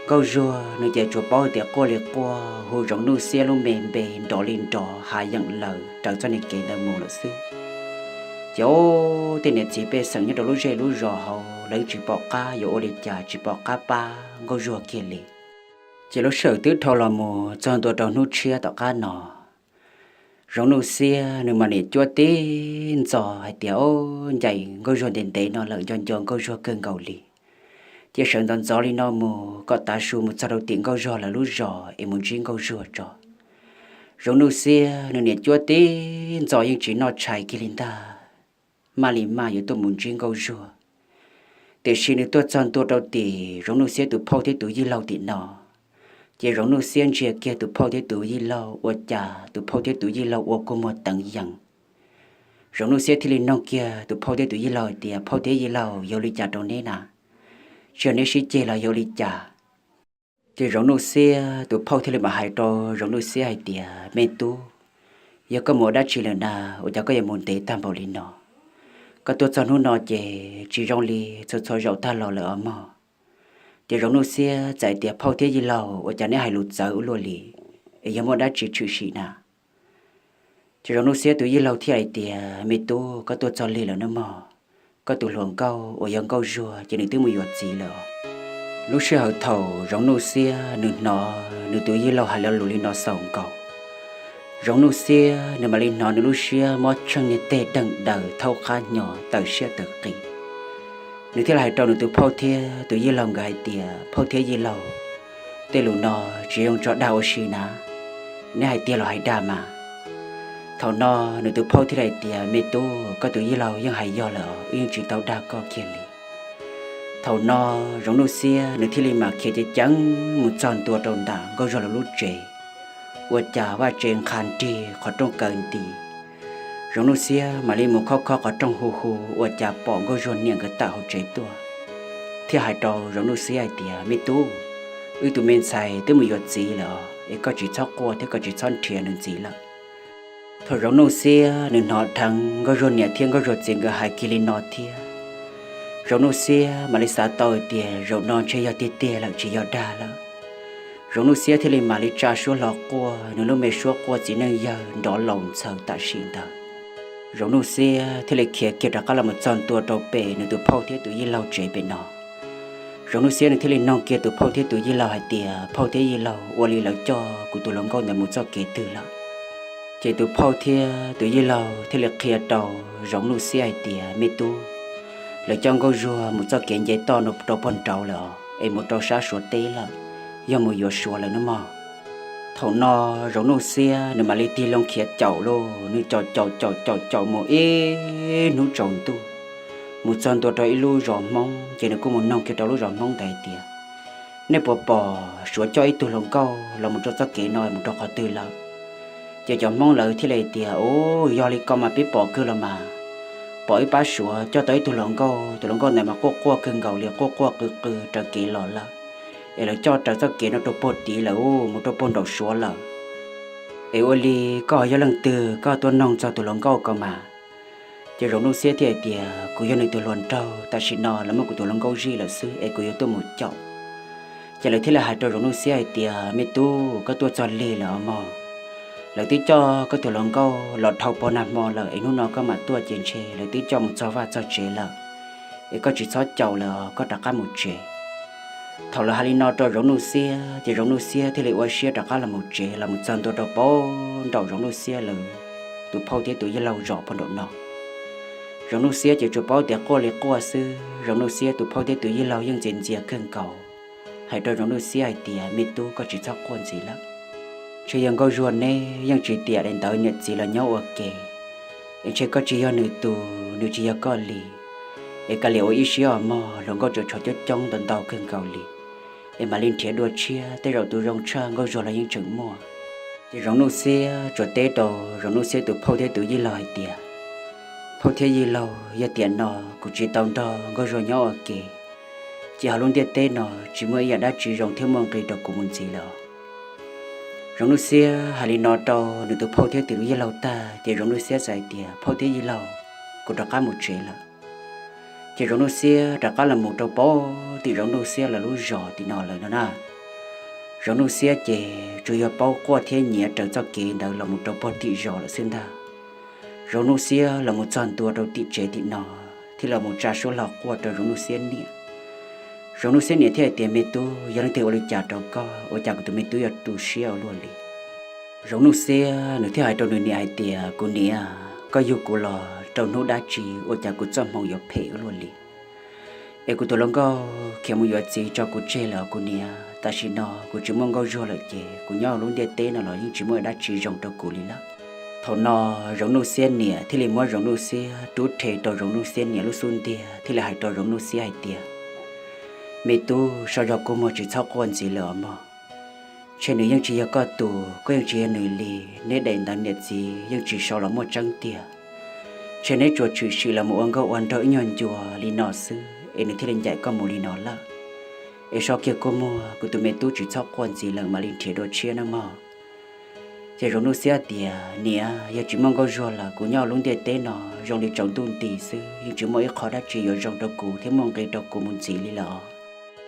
Nkauj Zuag nws ces tsuas paub tias quaj li quaj, hu Zoov Nuj Xiab lub me npe nrov li nrov, hav yeem lawm raws txoj niag kev ntawd mus lawm xwb. Ces ub, tej niam txiv pej xeem nyob rau lub zej lub zos hauv lawv tsis pom qab yuav ua li cas, tsis pom qab pab Nkauj Zuag kiag li. Ces lub sij hawm twb dhau los mus txog ntua rau hnub tshiab tom qab no, Zoov Nuj Xiab nws mas niam cuab tib ntxo hais tias, o, ncaim Nkauj Zuag ntev ntev no lawm, nco nco Nkauj Zuag kawg nkaus li. Cia sawv ntxov ntxov li no mus kom tav su mus txog rau tim Nkauj Zuag lawv lub zos es mus ntsib Nkauj Zuag tso. Zoov Nuj Xiab nws niam cuab tib ntxo yeej tsis noj tshais kiag li ntag, maj li maj yuav tuaj mus ntsib Nkauj Zuag. Tiam sis nws tuaj txog ntua rau tim Zoov Nuj Xiab tus phauj thiab tus yij laug tim no, ces Zoov Nuj Xiab ntsia kiag tus phauj thiab tus yij laug ua cas tus phauj thiab tus yij laug ua kua muag teev yees. Zoov Nuj Xiab thiaj li noog kiag tus phauj thiab tus yij laug hais tias, phauj thiab yij laug, yog li cas rau neb na? Tsis yog neb sib ceg los yog ua li cas? Ces Zoov Nuj Xiab tus phauj thiaj li mam hais rau Zoov Nuj Xiab hais tias, me tub, yog koj mus ua dab tsi lawm na, ua cas koj yuav mus ntev tag npaum li no? Koj tuaj txog hnub no ces tsis zoo li txhua txhua zaus tag los lawm os mog. Ces Zoov Nuj Xiab txawm hais tias, phauj thiab yij laug, ua cas neb hais lus txawv ua luaj li, es yog muaj dab tsi tshwm sim na? Ces Zoov Nuj Xiab tus yij laug thiaj hais tias, me tub, koj tuaj txog lig lawm nawb mog. Koj tus hluas nkauj uas yog Nkauj Zuag ces nws twb mus yuav txiv lawm. Lub sij hawm thaum Zoov Nuj Xiab nws hnov nws tus yij laug hais lo lus li no xaus nkaus, Zoov Nuj Xiab nws mam li hnov nws lub siab mob tsheej niag teg deeg daws thaub qab hnyo tawm siab tawm qis. Nws thiaj li hais rau nws tus phauj thiab tus yij laug nkawd hais tias, phauj thiab yij laug, tej lus no tsis zoo tso dag ua si na, neb hais tiag los hais dag mas? Thaum no nws tus phauj thiaj li hais tias, me tub, koj tus yij laug yeej hais yog lawm, wb yeej tsis tau dag koj kiag li. Thaum no Zoov Nuj Xiab nws thiaj li mam khiav ceev ceev mus txog ntua rau ntawm Nkauj Zuag lawv lub tsev, ua cas vaj tsev nqha nrig, qhov rooj kaw nti. Zoov Nuj Xiab mam li mus khob khob qhov rooj hu hu, ua cas pom Nkauj Zuag niam nkawd tawm hauv tsev tuaj, thiaj hais rau Zoov Nuj Xiab hais tias, me tub, wb tus me ntxhais twb mus yuav txiv lawm os, es koj tsis txhob quaj thiab koj tsis txhob nrhiav nws ntxiv lawm. Thaum Zoov Nuj Xiab nws hnov dheev Nkauj Zuag niam thiab Nkauj Zuag txiv nkawd hais kiag li no thiab, Zoov Nuj Xiab mam li xav tau tias zaum no ntshe yog tiag tiag lawm tsis yog dag lawm. Zoov Nuj Xiab thiaj li mam li tsa suab hlo quaj, nws lub me suab quaj txiv neej yawg nrov laus ntxhaws tam sim ntawd. Zoov Nuj Xiab thiaj li khiav kiag rov qab los mus txog ntua rau pem nws tus phauj thiab tus yij laug tsev pem no. Zoov Nuj Xiab nws thiaj li noog kiag tus phauj thiab tus yij laug hais tias, phauj thiab yij laug, ua li lawv coj kuv tus hluas nkauj ntawd mus txoj kev twg lawm? Ces tus phauj thiab tus yij laug thiaj li qhia rau Zoov Nuj Xiab hais tias, me tub, lawv coj Nkauj Zuag mus txoj kev nce toj rau puag nraud lawm os, es mus rau sab Suav teb lawm, yog mus yuav Suav lawm nawb mog. Thaum no Zoov Nuj Xiab nws mam li tig loo khiav caum lauj, nws caum caum caum caum caum mus ib hnub tsaus ntuj, mus txog ntua rau ib lub zos Hmoob, ces nws kuj mus noog kiag rau lub zos Hmoob ntawd hais tias, nej puas pom Suav coj ib tug hluas nkauj los mus rau txoj kev no mus rau qhov twg lawm? Ces cov Hmoob lawv thiaj li hais tias, u, yog li ko mas peb pom kawg los mas, pom ib pab Suav coj tau ib tug hluas nkauj, tus hluas nkauj ntawd mas quaj quaj kawg nkaus li, quaj quaj qw qw raws kev los lawm. es lawv coj raws txoj kev no rau puag tid lawm, mus rau puag nraum suav lawm. Es ua li koj yog leej twg, koj tuaj noog txog tus hluas nkauj ko mas. Ces Zoov Nuj Xiab thiaj hais tias, kuv yog nws tus hluas nraug, tam sim no lawv muab kuv tus hluas nkauj zij lawm xwb es kuv yuav tuaj mus caum. Ces lawv thiaj li hais rau Zoov Nuj Xiab hais tias, me tub, koj tuaj txog lig lawm os mog. Lawv twb coj koj tus hluas nkauj los dhau pog nag hmo lawm es hnub no koj mam tuaj ces ntshe lawv twb coj mus txog vaj txog tsev lawm, es koj tsis txhob caum lawm, koj rov qab mus tsev. Thaum lawv hais li no rau Zoov Nuj Xiab ces Zoov Nuj Xiab thiaj li ua siab rov qab los mus tsev, los mus txog ntua rau puag nraum Zoov Nuj Xiab lawv tus phauj thiab tus yij laug zos puag nraum no. Zoov Nuj Xiab ces tsuas paub tias quaj li quaj xwb. Zoov Nuj Xiab tus phauj thiab tus yij laug yeej ntxias ntxias kawg nkaus, hais rau Zoov Nuj Xiab hais tias, me tub, koj tsis txhob quaj ntxiv lawm. Ntshe yog Nkauj Zuag neb yeej tsis tiam li ntawd niam txiv los nyob ua ke, es ntshe koj tsis yog nws tus, nws tsis yog koj li. Es kav liam ua ib siab os mog, hluas nkauj tseem tshuav coob coob ntau ntau kawg nkaus li, es mam li nrhiav dua tshiab, tej zaum tus zoo tshaj Nkauj Zuag los yeej tseem muaj. Ces Zoov Nuj Xiab tsuas teb rau Zoov Nuj Xiab tus phauj thiab tus yij laug hais tias, phauj thiab yij laug, yog tiam no kuv tsis tau nrog Nkauj Zuag nyob ua ke, ces hauv lub ntiaj teb no tsis muaj ib yam dab tsi zoo thiab muaj nqis rau kuv mus ntxiv lawm. Zoov Nuj Xiab hais li no rau nws tus phauj thiab tus yij laug tag ces Zoov Nuj Xiab txawm hais tias, phauj thiab yij laug, kuv rov qab mus tsev lawm. Ces Zoov Nuj Xiab rov qab los mus rau puag tim Zoov Nuj Xiab lawv lub zos tim no lawm no na. Zoov Nuj Xiab ces tsuas yog paub quaj thiab nyiav raws txoj kev ntawd los mus rau puag tim zos lawm xwb ntag. Zoov Nuj Xiab los mus txog ntua rau tim tsev tim no, thiaj los mus tsa suab hlo quaj rau Zoov Nuj Xiab niam. Zoov Nuj Xiab niam thiaj hais tias, me tub, yog leej twg ua li cas rau koj, ua cas kuv tus me tub yuav tu siab ua luaj li? Zoov Nuj Xiab nws thiaj hais rau nws niam hais tias, kuv niam, koj yug kuv los rau hnub dab tsi ua cas kuv txoj hmoo yuav phem ua luaj li? Es kuv tus hluas nkauj khiav mus yuav txiv tso kuv tseg lawm os kuv niam. Tam sim no kuv tsis muaj Nkauj Zuag lawm ces kuv nyob hauv lub ntiaj teb no los yeej tsis muaj dab tsi zoo rau kuv li lawm. Thaum no Zoov Nuj Xiab niam thiaj li muab Zoov Nuj Xiab rub rhe rau Zoov Nuj Xiab niam lub xub ntiag thiaj li hais rau Zoov Nuj Xiab hais tias, me tub, so zog kua muag tsis txhob quaj ntxiv lawm os mog. Ntshe nws yeej tsis yog koj tus, koj yeej tsis yog nws li. Neb daim ntawv niam txiv yeej tsis sau los muaj tseeb tiag. Ntshe neb tsuas tshwm sim los mus ua nkauj ua nraug ib nyuag ncua li no xwb es nws thiaj li ncaim koj mus li no lawm. Es so kiag kua muag, kuv tus me tub tsis txhob quaj ntxiv lawm, mam li nrhiav dua tshiab nawb mog. Ces Zoov Nuj Xiab tias, niam, yog tsis muaj Nkauj Zuag lawm kuv nyob lub ntiaj teb no zoo li tsaus ntuj nti xwb, yeej tsis muaj ib qho dab tsi yuav zoo rau kuv thiab muaj nqis rau kuv mus ntxiv li lawm os.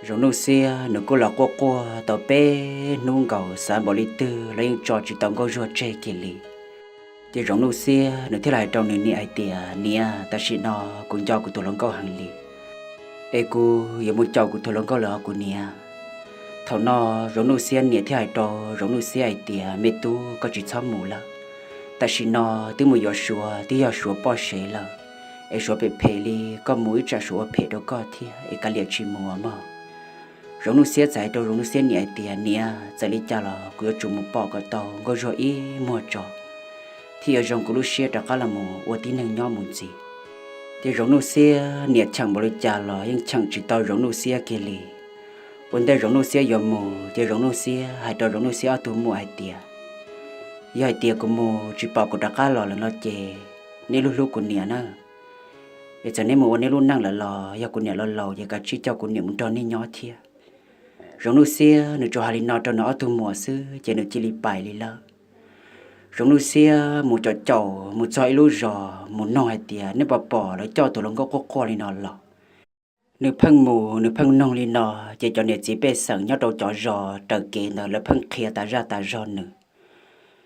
Zoov Nuj Xiab nws kuj los quaj quaj tau peb hnub nkaus, xav npaum li twg los yeej tso tsis tau Nkauj Zuag tseg kiag li. Ces Zoov Nuj Xiab nws thiaj li hais rau nws niam hais tias, niam, tam sim no kuv nco kuv tus hluas nkauj heev li, es kuv yuav mus caum kuv tus hluas nkauj lawm os kuv niam. Thaum no Zoov Nuj Xiab niam thiaj hais rau Zoov Nuj Xiab hais tias, me tub, koj tsis txhob mus lawm. Tam sim no twb mus yuav Suav, twb yog Suav poj sev lawm, es Suav phem phem li, koj mus ib tsam Suav ua phem rau koj thiab, es kav liam tsis mus mog. Zoov Nuj Xiab txawm hais rau Zoov Nuj Xiab niam hais tias, niam, txawm li cas los kuv yuav tsum mus pom kom tau Nkauj Zuag ib muag tso, thiaj yuav zoo kuv lub siab rov qab los mus ua tib neeg nyob mus ntxiv. Ces Zoov Nuj Xiab niam cheem npaum li cas los yeej cheem tsis tau Zoov Nuj Xiab kiag li. Ua ntej Zoov Nuj Xiab yuav mus ces Zoov Nuj Xiab hais rau Zoov Nuj Xiab ob tug muam hais tias, yog hais tias kuv mus tsis pom kuv rov qab los lawm no ces neb hlub hlub kuv niam na. Es txawm neb mus ua neb lub neej lawm los yog kuv niam los laus ces kav tsij coj kuv niam mus nrog neb nyob thiab. Zoov Nuj Xiab nws tsuas hais li no rau nws ob tug muam xwb ces nws cia li pais li lawm. Zoov Nuj Xiab mus caum caum mus txog ib lub zos mus noog hais tias, nej puas pom lawv coj tus hluas nkauj quaj quaj li no los? Nws pheej mus nws pheej noog li no, ces cov niam txiv pej xeem nyob rau cov zos raws kev ntawd lawv pheej qhia tas zaj tas zog nws.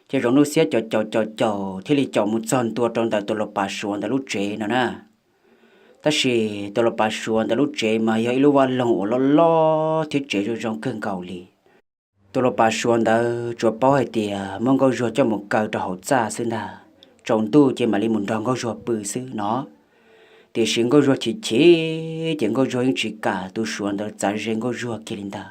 Ces Zoov Nuj Xiab caum caum caum caum thiaj li caum mus txog ntua rau ntawm tus laus Pav Suav ntawd lub tsev no na. Tab sis tus laus Pav Suav ntawd lub tsev mas yog ib lub vaj loog uas loj loj thiab tsev zoo zoo kawg nkaus li. Tus laus Pav Suav ntawd tsuas paub hais tias muab Nkauj Zuag coj mus kaw rau hauv txaj xwb ntag, tsaus ntuj ces mam li mus nrog Nkauj Zuag pw xwb no. Tiam sis Nkauj Zuag chim chim ces Nkauj Zuag yeej tsis kam tus Suav ntawd txav ze Nkauj Zuag kiag li ntag.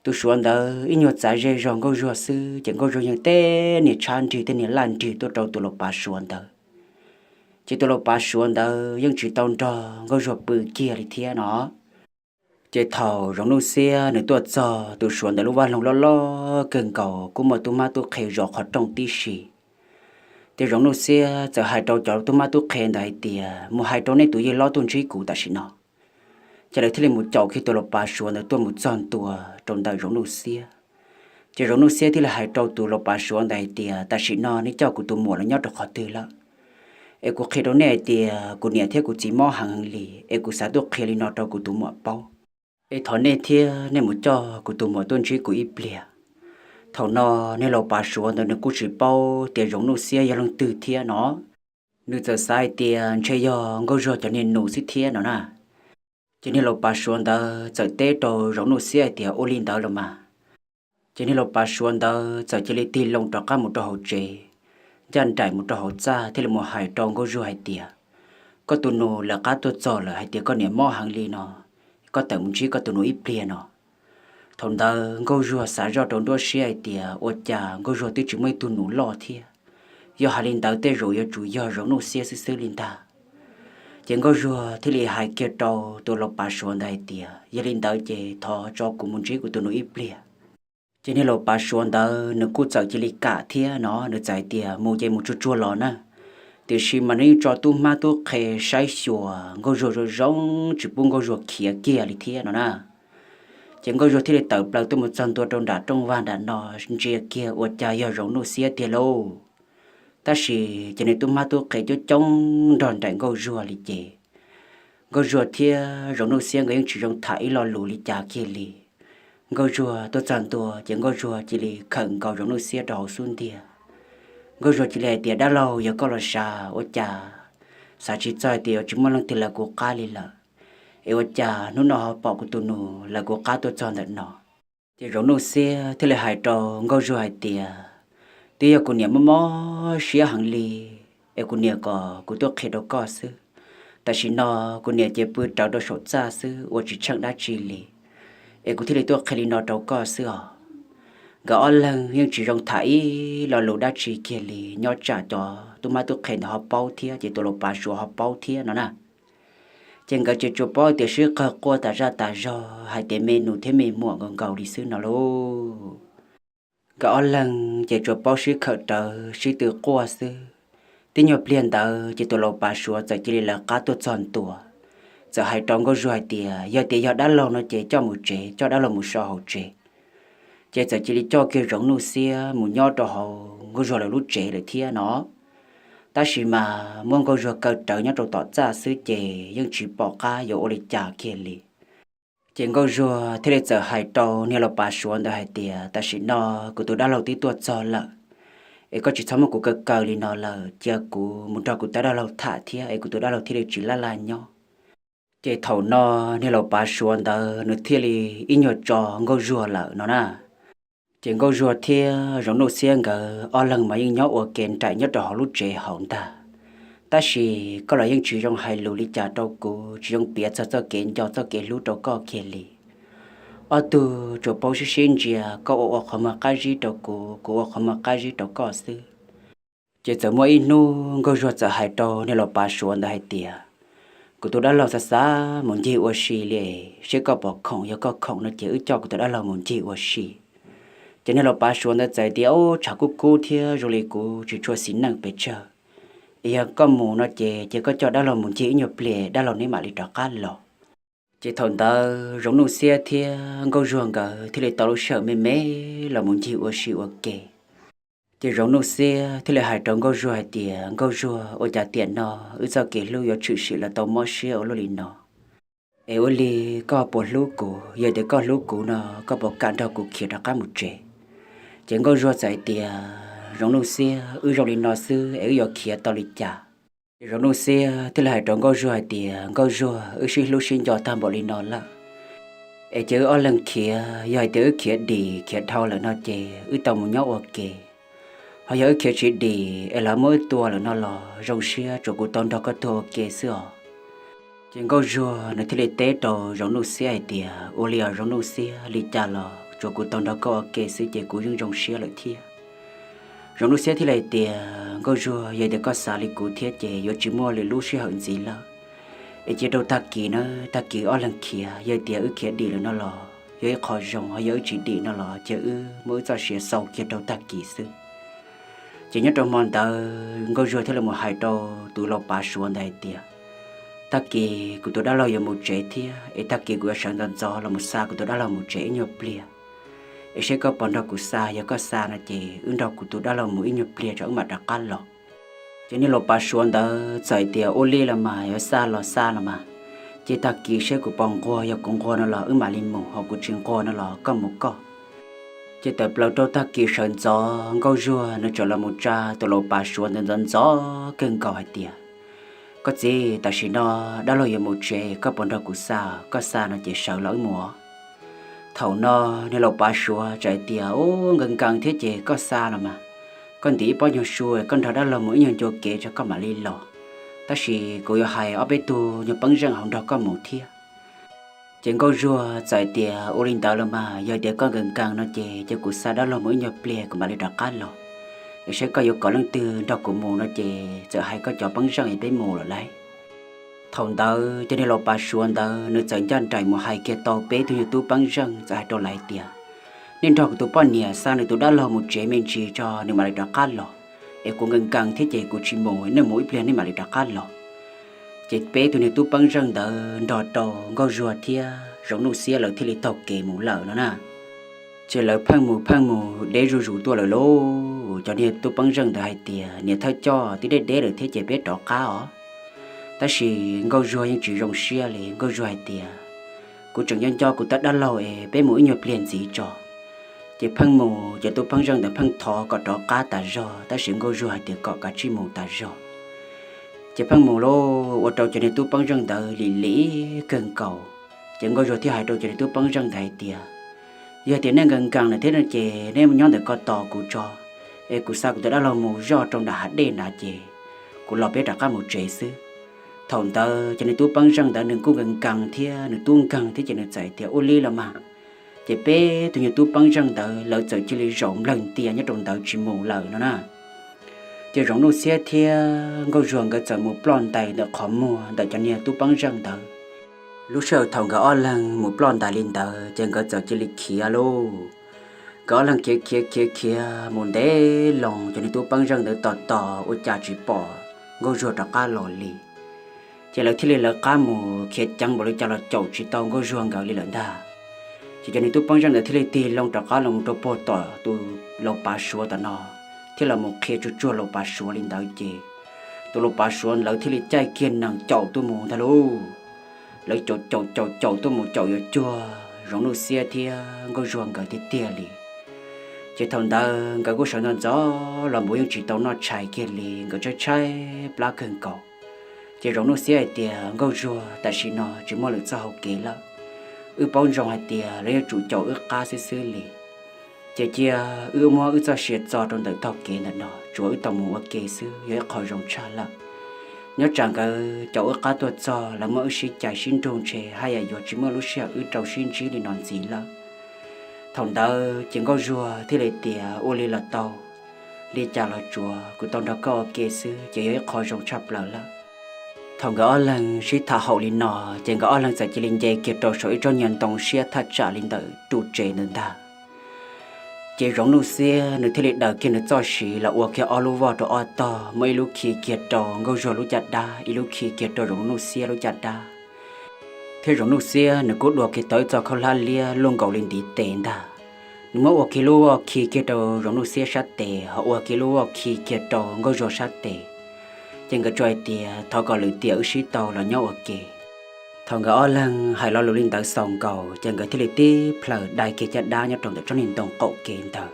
Tus Suav ntawd ib nyuag txav ze zog Nkauj Zuag xwb ces Nkauj Zuag yeej teb niag tshab nrig teb niag laj nrig tuaj rau tus laus Pav Suav ntawd. Ces tus laus Pav Suav ntawd yeej tsis tau nrog Nkauj Zuag pw kiag li thiab no. Ces thaum Zoov Nuj Xiab nws tuaj txog tus Suav ntawd lub vaj loog loj loj kawg nkaus kuj muaj tub mab tub qhe zov qhov rooj tib si. Ces Zoov Nuj Xiab txawm hais rau cov tub mab tub qhe ntawd hais tias, mus hais rau nej tus yawg hlob tuaj ntsib kuv tam sim no. Ces lawv thiaj li mus caum kiag tus laus pav Suav ntawd tuaj mus txog ntua rau ntawm Zoov Nuj Xiab. Ces Zoov Nuj Xiab thiaj li hais rau tus laus pav Suav ntawd hais tias, tam sim no neb coj kuv tus muam los nyob rau qhov twg lawm? Es kuv qhia rau nej hais tias kuv niam thiab kuv txiv mob heev li, es kuv xav tuaj qhia li no rau kuv tus muam paub. Es thov nej thiab nej mus coj kuv tus muam tuaj ntsib kuv ib pliag. Thaum no niag laus pav Suav ntawd nws kuj tsis paub tias Zoov Nuj Xiab yog leej twg thiab no. Nws txawm xav hais tias ntshe yog Nkauj Zuag cov niag nus xwb thiab no na. Ces niag laus pav Suav ntawd txawm teb rau Zoov Nuj Xiab hais tias, ua li ntawd los mas. Ces niag laus pav Suav ntawd txawm cia li tig loo rov qab mus rau hauv tsev, ncaj nraim mus rau hauv txaj thiaj li mus hais rau Nkauj Zuag hais tias, koj tus nus lawv qab tuaj txog lawm hais tias koj niam mob heev li no, koj tawm mus ntsib koj tus nus ib pliag no. Thaum ntawd Nkauj Zuag xav zoj rau nruab siab hais tias ua cas Nkauj Zuag twb tsis muaj ib tug nus loj thiab, yog hais li ntawd tej zaum yuav tsum yog Zoov Nuj Xiab xwb xwb li ntag. Ces Nkauj Zuag thiaj li hais kiag rau tus laus pav Suav ntawd hais tias, yog li ntawd ces thov tso kuv mus ntsib kuv tus nus ib pliag. Ces niag laus pav Suav ntawd nws kuj txawm cia li kam thiab no, nws txawm hais tias mus ces mus tsuag tsuag los na, tiam sis mas nws yeej tso tub hmab tub qhe saib xyuas Nkauj Zuag zoo zoo, tsis pub Nkauj Zuag khiav kiag li thiab no na. Ces Nkauj Zuag thiaj li tawm plaws tuaj mus txog ntua rau nram rooj vag nram no, ntsia kiag ua cas yog Zoov Nuj Xiab tiag lauj. Tab sis ces nws tub hmab tub qhe coob coob nrog nraim Nkauj Zuag li ces Nkauj Zuag thiab Zoov Nuj Xiab nkawd yeej tsis zoo tham ib lo lus li cas kiag li. Nkauj Zuag tuaj txog ntua ces Nkauj Zuag cia li khawm nkaus Zoov Nuj Xiab rau hauv xub ntiag. Nkauj Zuag cia li hais tias, dab laug, yog koj los sav ua cas xav tsis txog hais tias yuav tsis muaj leej twg lawv kuv qab li lawm, es ua cas hnub no ho pom kuv tus nus lawv kuv qab tuaj txog ntawm no? Ces Zoov Nuj Xiab thiaj li hais rau Nkauj Zuag hais tias, twb yog kuv niam mob mob siab heev li, es kuv niam kom kuv tuaj qhia rau koj xwb. Tam sim no kuv niam ces pw rawv rau saum txaj xwb ua tsis tsheej dab tsi li, es kuv thiaj li tuaj qhia li no rau koj xwb os. Nkawd ob leeg yeej tsis zoo tham ib lo lus dab tsi kiag li, nyob tsam cov tub hmab tub qhe ntawd ho paub thiab ces tus laus pav Suav ho paub thiab no na. Ces nkawd ces tsuas paub tias sib qawg quaj tas zaj tas zog hais tias me nus thiab me muam nkaus nkaus li xwb no lauj. Nkawd ob leeg ces tsuas paub sib khawm rawv sib tw quaj xwb. Tib nyuag pliag ntawd ces tus laus pav Suav txawm cia li lawv qab tuaj txog ntua, txawm hais rau Nkauj Zuag hais tias yog tias yog dab laug no ces coj mus tsev, coj dab laug mus so hauv tsev. Ces txawm cia li coj kiag Zoov Nuj Xiab mus nyob rau hauv Nkauj Zuag lawv lub tsev lawm thiab no. Tab sis mas muab Nkauj Zuag kaw rawv nyob rau tom txaj xwb ces yeej tsis pom qab yuav ua li cas kiag li. Ces Nkauj Zuag thiaj li txawm hais rau niag laus pav Suav ntawd hais tias tam sim no kuv tus dab laug twb tuaj txog lawm, es koj tsis txhob muab kuv kaw kaw li no lawm, cia kuv mus nrog kuv tus dab laug tham thiab es kuv tus dab laug thiaj li tsis laj laj nyob. Ces thaum no niag laus pav Suav ntawd nws thiaj li ib nyuag tso Nkauj Zuag lawm no na. Ces Nkauj Zuag thiab Zoov Nuj Xiab nkawd ob leeg mas yeej nyob ua ke nraim nyob rau hauv lub tsev hauv ntag. Tab sis koj los yeej tsis zoo hais lus li cas rau kuv, tsis zoo piav txog txoj kev nco txoj kev hlub rau koj kiag li. Ob tug tsuas paub sib sib ntsia, koj ua ua qhov muag qab zib rau kuv, kuv ua qhov muag qab zib rau koj xwb. Ces txawm muaj ib hnub Nkauj Zuag txawm hais rau niag laus pav Suav ntawd hais tias, kuv tus dab laug xav xav mus ncig ua si li, seb koj puas khoom, yog koj khoom no ces wb coj kuv tus dab laug mus ncig ua si. Ces niag laus pav Suav ntawd txawm hais tias, ub, tshav kub kub thiab zoo li kuv tsis tshua xis neej pes tsawg, es yog koj mus no ces cia koj coj dab laug mus ncig ib nyuag pliag dab laug neb mam li rov qab los. Ces thaum ntawd Zoov Nuj Xiab thiab Nkauj Zuag nkawd thiaj li tau lub sij hawm me me los mus ncig ua si ua ke. Ces Zoov Nuj Xiab thiaj li hais rau Nkauj Zuag hais tias, Nkauj Zuag, ua cas tiam no wb txoj kev hlub yuav tshwm sim los tau mob siab ua luaj li no? Es ua li koj puas hlub kuv? Yog tias koj hlub kuv no koj puas kam nrog kuv khiav rov qab mus tsev? Ces Nkauj Zuag txawm hais tias, Zoov Nuj Xiab, wb zoo li no xwb es wb yuav khiav tau li cas? Ces Zoov Nuj Xiab thiaj li hais rau Nkauj Zuag hais tias, Nkauj Zuag, wb sib hlub sib nco tag npaum li no lawm, es cia wb ob leeg khiav. Yog hais tias wb khiav dim khiav dhau lawm no ces wb tau mus nyob ua ke. Ho yog wb khiav tsis dim es lawv muab wb tua lawm no los zoo siab tsuas kuv tau nrog koj tuag ua ke xwb os. Ces Nkauj Zuag nws thiaj li teb rau Zoov Nuj Xiab hais tias, ua li os Zoov Nuj Xiab, li cas los tsuas kuv tau nrog koj ua ke xwb ces kuv yeej zoo siab lawm thiab. Zoov Nuj Xiab thiaj li hais tias, Nkauj Zuag, yog tias koj xav li kuv thiab ces yuav tsis muaj lwm lub sij hawm ntxiv lawm. Es cia rau tag kis na, tag kis ob leeg khiav, yog tias wb khiav dim lawm no los yog ib qho zoo, ho yog wb tsis dim no los cia wb muab wb txoj sia xaus kiag rau tag kis xwb. Ces nyob rau hmo ntawd Nkauj Zuag thiaj li mus hais rau tus laus pav Suav ntawd hais tias, Tag kis kuv tus dab laug yuav mus tsev thiab, es tag kis kuv yuav sawv ntxov ntxov los mus xa kuv tus dab laug mus tsev ib nyuag pliag. Es seb koj puas nrog kuv xa, yog koj xa no ces wb nrog kuv tus dab laug mus ib nyuag pliag tso wb mam rov qab los. Ces niag laus pav suav ntawd txawm tias, Ua li los mas, yuav xa los xa los mas, ces tag kis seb kuv puas nquag, yog kuv nquag no los wb mam li mus, ho kuv tsis nquag no los koj mus koj. Ces tawm plaws rau tag kis sawv ntxov, Nkauj Zuag nws txawm los mus tsa tus laus pav suav ntawd ntxov ntxov kawg nkaus hais tias, Koj txiv, tam sim no dab laug yuav mus tsev, koj puas nrog kuv xa? Koj xa no ces sawv los wb mus. Thaum no niag laus pav suav txawm hais tias, Ub, nkees nkees thiab ces koj xa los mas, koj ntim ib pob nyuag su, koj nrog dab laug mus ib nyuag ncua kev tso koj mam li los. Tab sis kuv yuav hais ob peb tug nyuag peeb zeej hauv nrog koj mus thiab. Ces Nkauj Zuag txawm hais tias, Ua li ntawd los mas, yog tias koj nkees nkees no ces cia kuv xa dab laug mus ib nyuag pliag kuv mam li rov qab los. Es seb koj yuav kom leej twg nrog kuv mus no ces txawm hais koj cov peeb zeej es peb mus lawm lauj. Thaum ntawd ces niag laus pav suav ntawd nws txawm ncaj nraim mus hais kiag tau peb tug nyuag tub peeb zeej, txawm hais rau lawv tias, Nej nrog kuv tus poj niam xa nws tus dab laug mus tsev me ntsis tso nws mam li rov qab los. Es kuv nkees nkees thiab ces kuv tsis mus, nej mus ib pliag nej mam li rov qab los. Ces peb tug niag tub peeb zeej ntawd nrog rau Nkauj Zuag thiab Zoov Nuj Xiab lawv thiaj li taug kev mus lawm no na. Ces lawv pheej mus pheej mus deb zuj zus tuaj lawm lauj. Cov niag tub peeb zeej ntawd hais tias, Niam thawj coj, twb deb deb lawm thiab ces peb rov qab os. Tab sis Nkauj Zuag yeej tsis zoo siab li, Nkauj Zuag hais tias, Kuv tseem nco nco kuv tus dab laug es peb mus ib nyuag pliag ntxiv tso. Ces pheej mus, cov tub peeb zeej ntawd pheej thov kom rov qab tas zog, tab sis Nkauj Zuag hais tias kom kav tsij mus tas zog. Ces pheej mus lauj, ua rau cov niag tub peeb zeej ntawd lim lim kawg nkaus. Ces Nkauj Zuag thiaj hais rau cov niag tub peeb zeej ntawd hais tias, Yog tias nej nkees nkees na thiab no ces nej nyob ntawm ko tos kuv tso, es kuv xa kuv tus dab laug mus zoj rau nram hav dej nrad ces kuv los peb rov qab mus tsev xwb. Thaum ntawd cov niag tub peeb zeej ntawd nws kuj nkees nkees thiab, nws tub nkeeg thiab ces nws txawm tias, Ua li los mas. Ces peb tug nyuag tub peeb zeej ntawd lawv txawm cia li zaum nplawg ntia nyob rau ntawd tsis mus lawm no na. Ces Zoov Nuj Xiab thiab Nkauj Zuag nkawd txawm mus ploj ntais ntawm qhov muag ntawm cov niag tub peeb zeej ntawd. Lub sij hawm thaum nkawd ob leeg mus ploj ntais li ntawd ces nkawd txawm cia li khiav lauj. Nkawd ob leeg khiav khiav khiav khiav mus ntev loo, cov niag tub peeb zeej ntawd tos tos ua cas tsis pom Nkauj Zuag rov qab los li. Ces lawv thiaj li lawv qab mus khiav ceev npaum li cas los caum tsis tau Nkauj Zuag nkawd li lawm ntag. Ces cov niag tub peeb zeej ntawd thiaj li tig loo rov qab los mus rau puag tom tus laus pav suav tom no, thiab los mus qhia tsuag tsuag laus pav suav li ntawd ces tus laus pav suav lawv thiaj li caij kiag nees caum tuaj mus ntag lauj. Lawv caum caum caum caum tuaj mus caum yuav cuag Zoov Nuj Xiab thiab Nkauj Zuag nkawd tiag tiag li. Ces thaum ntawd nkawd kuj sawv ntxov ntxov los npaum yeej tsis tau noj tshais kiag li, nkawd tshaib tshaib plab kawg nkaus. Ces Zoov Nuj Xiab hais tias, Nkauj Zuag, tam sim no tsis muaj lwm txoj hau kev lawm. Wb paub zoo hais tias lawv yuav tsum caum wb qab xwb xwb li. Ces cia wb muab wb txoj sia txo rau ntawm taug kev ntawm no, tsuav wb tau mus ua ke xwb yog ib qho zoo tshaj lawm. Nyob tsam nkawd caum wb qab tuaj txog lawv muab wb sib cais sib nrug ntshe haj yam yuav tsis muaj lub sij hawm wb rau sib ntsib li no ntxiv lawm. Thaum ntawd ces Nkauj Zuag thiaj li tias, Ua li los tau, li cas los tsuav kuv tau nrog koj ua ke xwb ces yog ib qho zoo tshaj plaws lawm. Thaum nkawd ob leeg sib tham haum li no, ces nkawd ob leeg txawm cia li nce kiag rau saum ib tsob niag ntoo siab thaj tsam li ntawm ru tsev ntawd ntag. Ces Zoov Nuj Xiab nws thiaj li daws kiag nws txoj siv los ua kiag ob lub voj rau ob tog, muab ib lub khi kiag rau Nkauj Zuag lub caj dab, ib lub khi kiag rau Zoov Nuj Xiab lub caj dab. Thiab Zoov Nuj Xiab nws kuj dua kiag tau ib txoj khaub hlab liab luaj nkaus li ntiv tes ntag. Nws muab ua kiag lub voj khi kiag rau Zoov Nuj Xiab sab tes, ho ua kiag lub voj khi kiag rau Nkauj Zuag sab tes. Ces nkawd tsuas hais tias, Thov kom lwm tiam wb sib tau los nyob ua ke. Thaum nkawd ob leeg hais lo lus li ntawd xaus nkaus, ces nkawd thiaj li tib plhaws dai kiag caj dab nyob rau ntawm tsob niag ntoo qaum kev ntawd.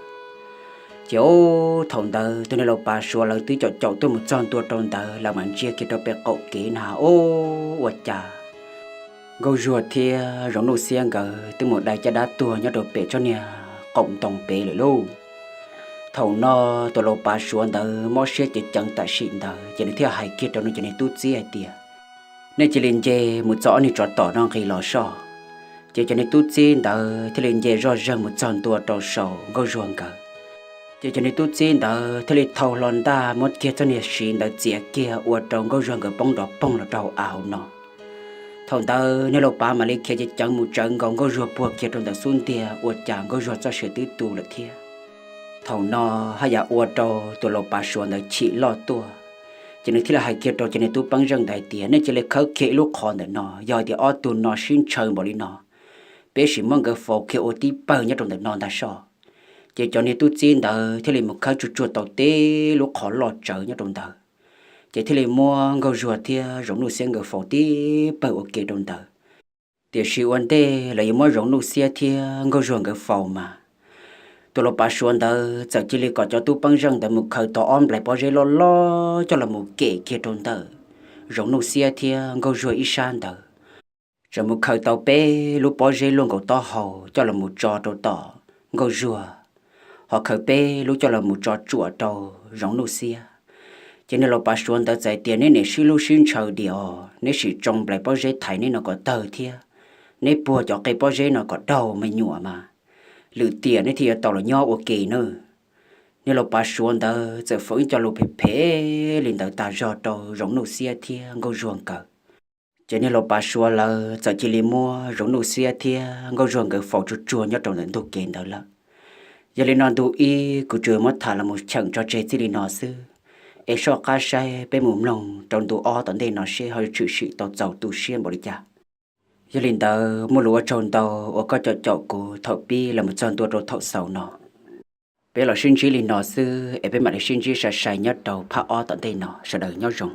Ces ub, thaum ntawd tus niag laus pav suav lawv twb caum caum tuaj mus txog ntua rau ntawd, lawv mam ntsia kiag rau pem qaum kev na, ub, ua cas Nkauj Zuag thiab Zoov Nuj Xiab nkawd twb mus dai caj dab tuag nyob rau pem tsob niag qaum ntoo pem lawm lauj. Thaum no tus laus pav suav ntawd mob siab ceev ceev tam sim ntawd, ces nws thiaj hais kiag rau nws cov niag tub txib hais tias, Nej cia li nce mus txog ob niag tsov tom no nqis los soj. Ces cov niag tub txib ntawd thiaj li nce zoj zeeg mus txog ntua rau saum Nkauj Zuag nkawd. Ces cov niag tub txib ntawd thiaj li thau hlo ntaj muab kiag txoj niag siv ntawd txiav kiag ua rau Nkauj Zuag nkawd poob nrov poog los rau hauv av hauv no. Thaum ntawd niag laus pav mam li khiav ceev ceev mus tsawv nkaus Nkauj Zuag puag kiag rau ntawm xub ntiag, ua cas Nkauj Zuag txoj sia twb tu lawm thiab. Thaum no haj yam ua rau tus laus pav suav ntawd chim loj tuaj. Ces nws thiaj li hais kiag rau cov niag tub peeb zeej ntawd hais tias, nej cia li khawb kiag ib lub qhov ntawm no, yog hais tias ob tug no sib ntshaw npaum li no, peb sim muab nkawd faus kiag ua tib pawg nyob rau ntawm no ntag sob. Ces cov niag tub txib ntawd thiaj li mus khawb tsuag tsuag tau tib lub qhov loj tsawv nyob rau ntawd, ces thiaj li muab Nkauj Zuag thiab Zoov Nuj Xiab nkawd faus tib pawg ua ke rau ntawd. Tiam sis ua ntej lawv yuav muab Zoov Nuj Xiab thiab Nkauj Zuag nkawd faus mas, tus laus pav Suav ntawd txawm cia li kom cov tub peeb zeej ntawd mus khaws tau ob nplais pob zeb loj loj coj los mus kem kiag rau ntawm Zoov Nuj Xiab thiab Nkauj Zuag ib sab ntawd. Txawm mus khaws tau peb lub pob zeb luaj nkaus taub hau coj los mus tso rau tom Nkauj Zuag, ho khaws peb lub coj los mus tso tsuam rau Zoov Nuj Xiab. Ces niag laus pav Suav ntawd txawm hais tias, neb niam sib hlub sib ntshaw diam os, neb sim tsoo nplais pob zeb thaiv neb no kom tawg thiab, neb puag cov qe pob zeb no kom daug me nyuam mas, lwm tiam neb thiaj yuav tau los nyob ua ke nawb. Niag laus pav Suav ntawd txawm foom ib co lus phem phem li ntawd tas zog rau Zoov Nuj Xiab thiab Nkauj Zuag nkawd. Ces niag laus pav Suav lawv txawm cia li muab Zoov Nuj Xiab thiab Nkauj Zuag nkawd faus tsuag tsuag nyob rau ntawm ntug kev ntawd lawm. Yog li no ntu ib kuv tsuas muab tham los mus cheem tso tseg txij li no xwb, es soj qab saib peb mus mloog rau ntu ob tom ntej no seb ho yuav tshwm sim tau txaus tu siab npaum li cas. Yog li ntawd muaj lus ua tsaug ntau uas koj caum caum kuv thaum pib los mus txog ntua rau thaum xaus no. Peb los sib ntsib li no xwb es peb mam li sib ntsib sai sai nyob rau phab ob tom ntej no, sawv daws nyob zoo.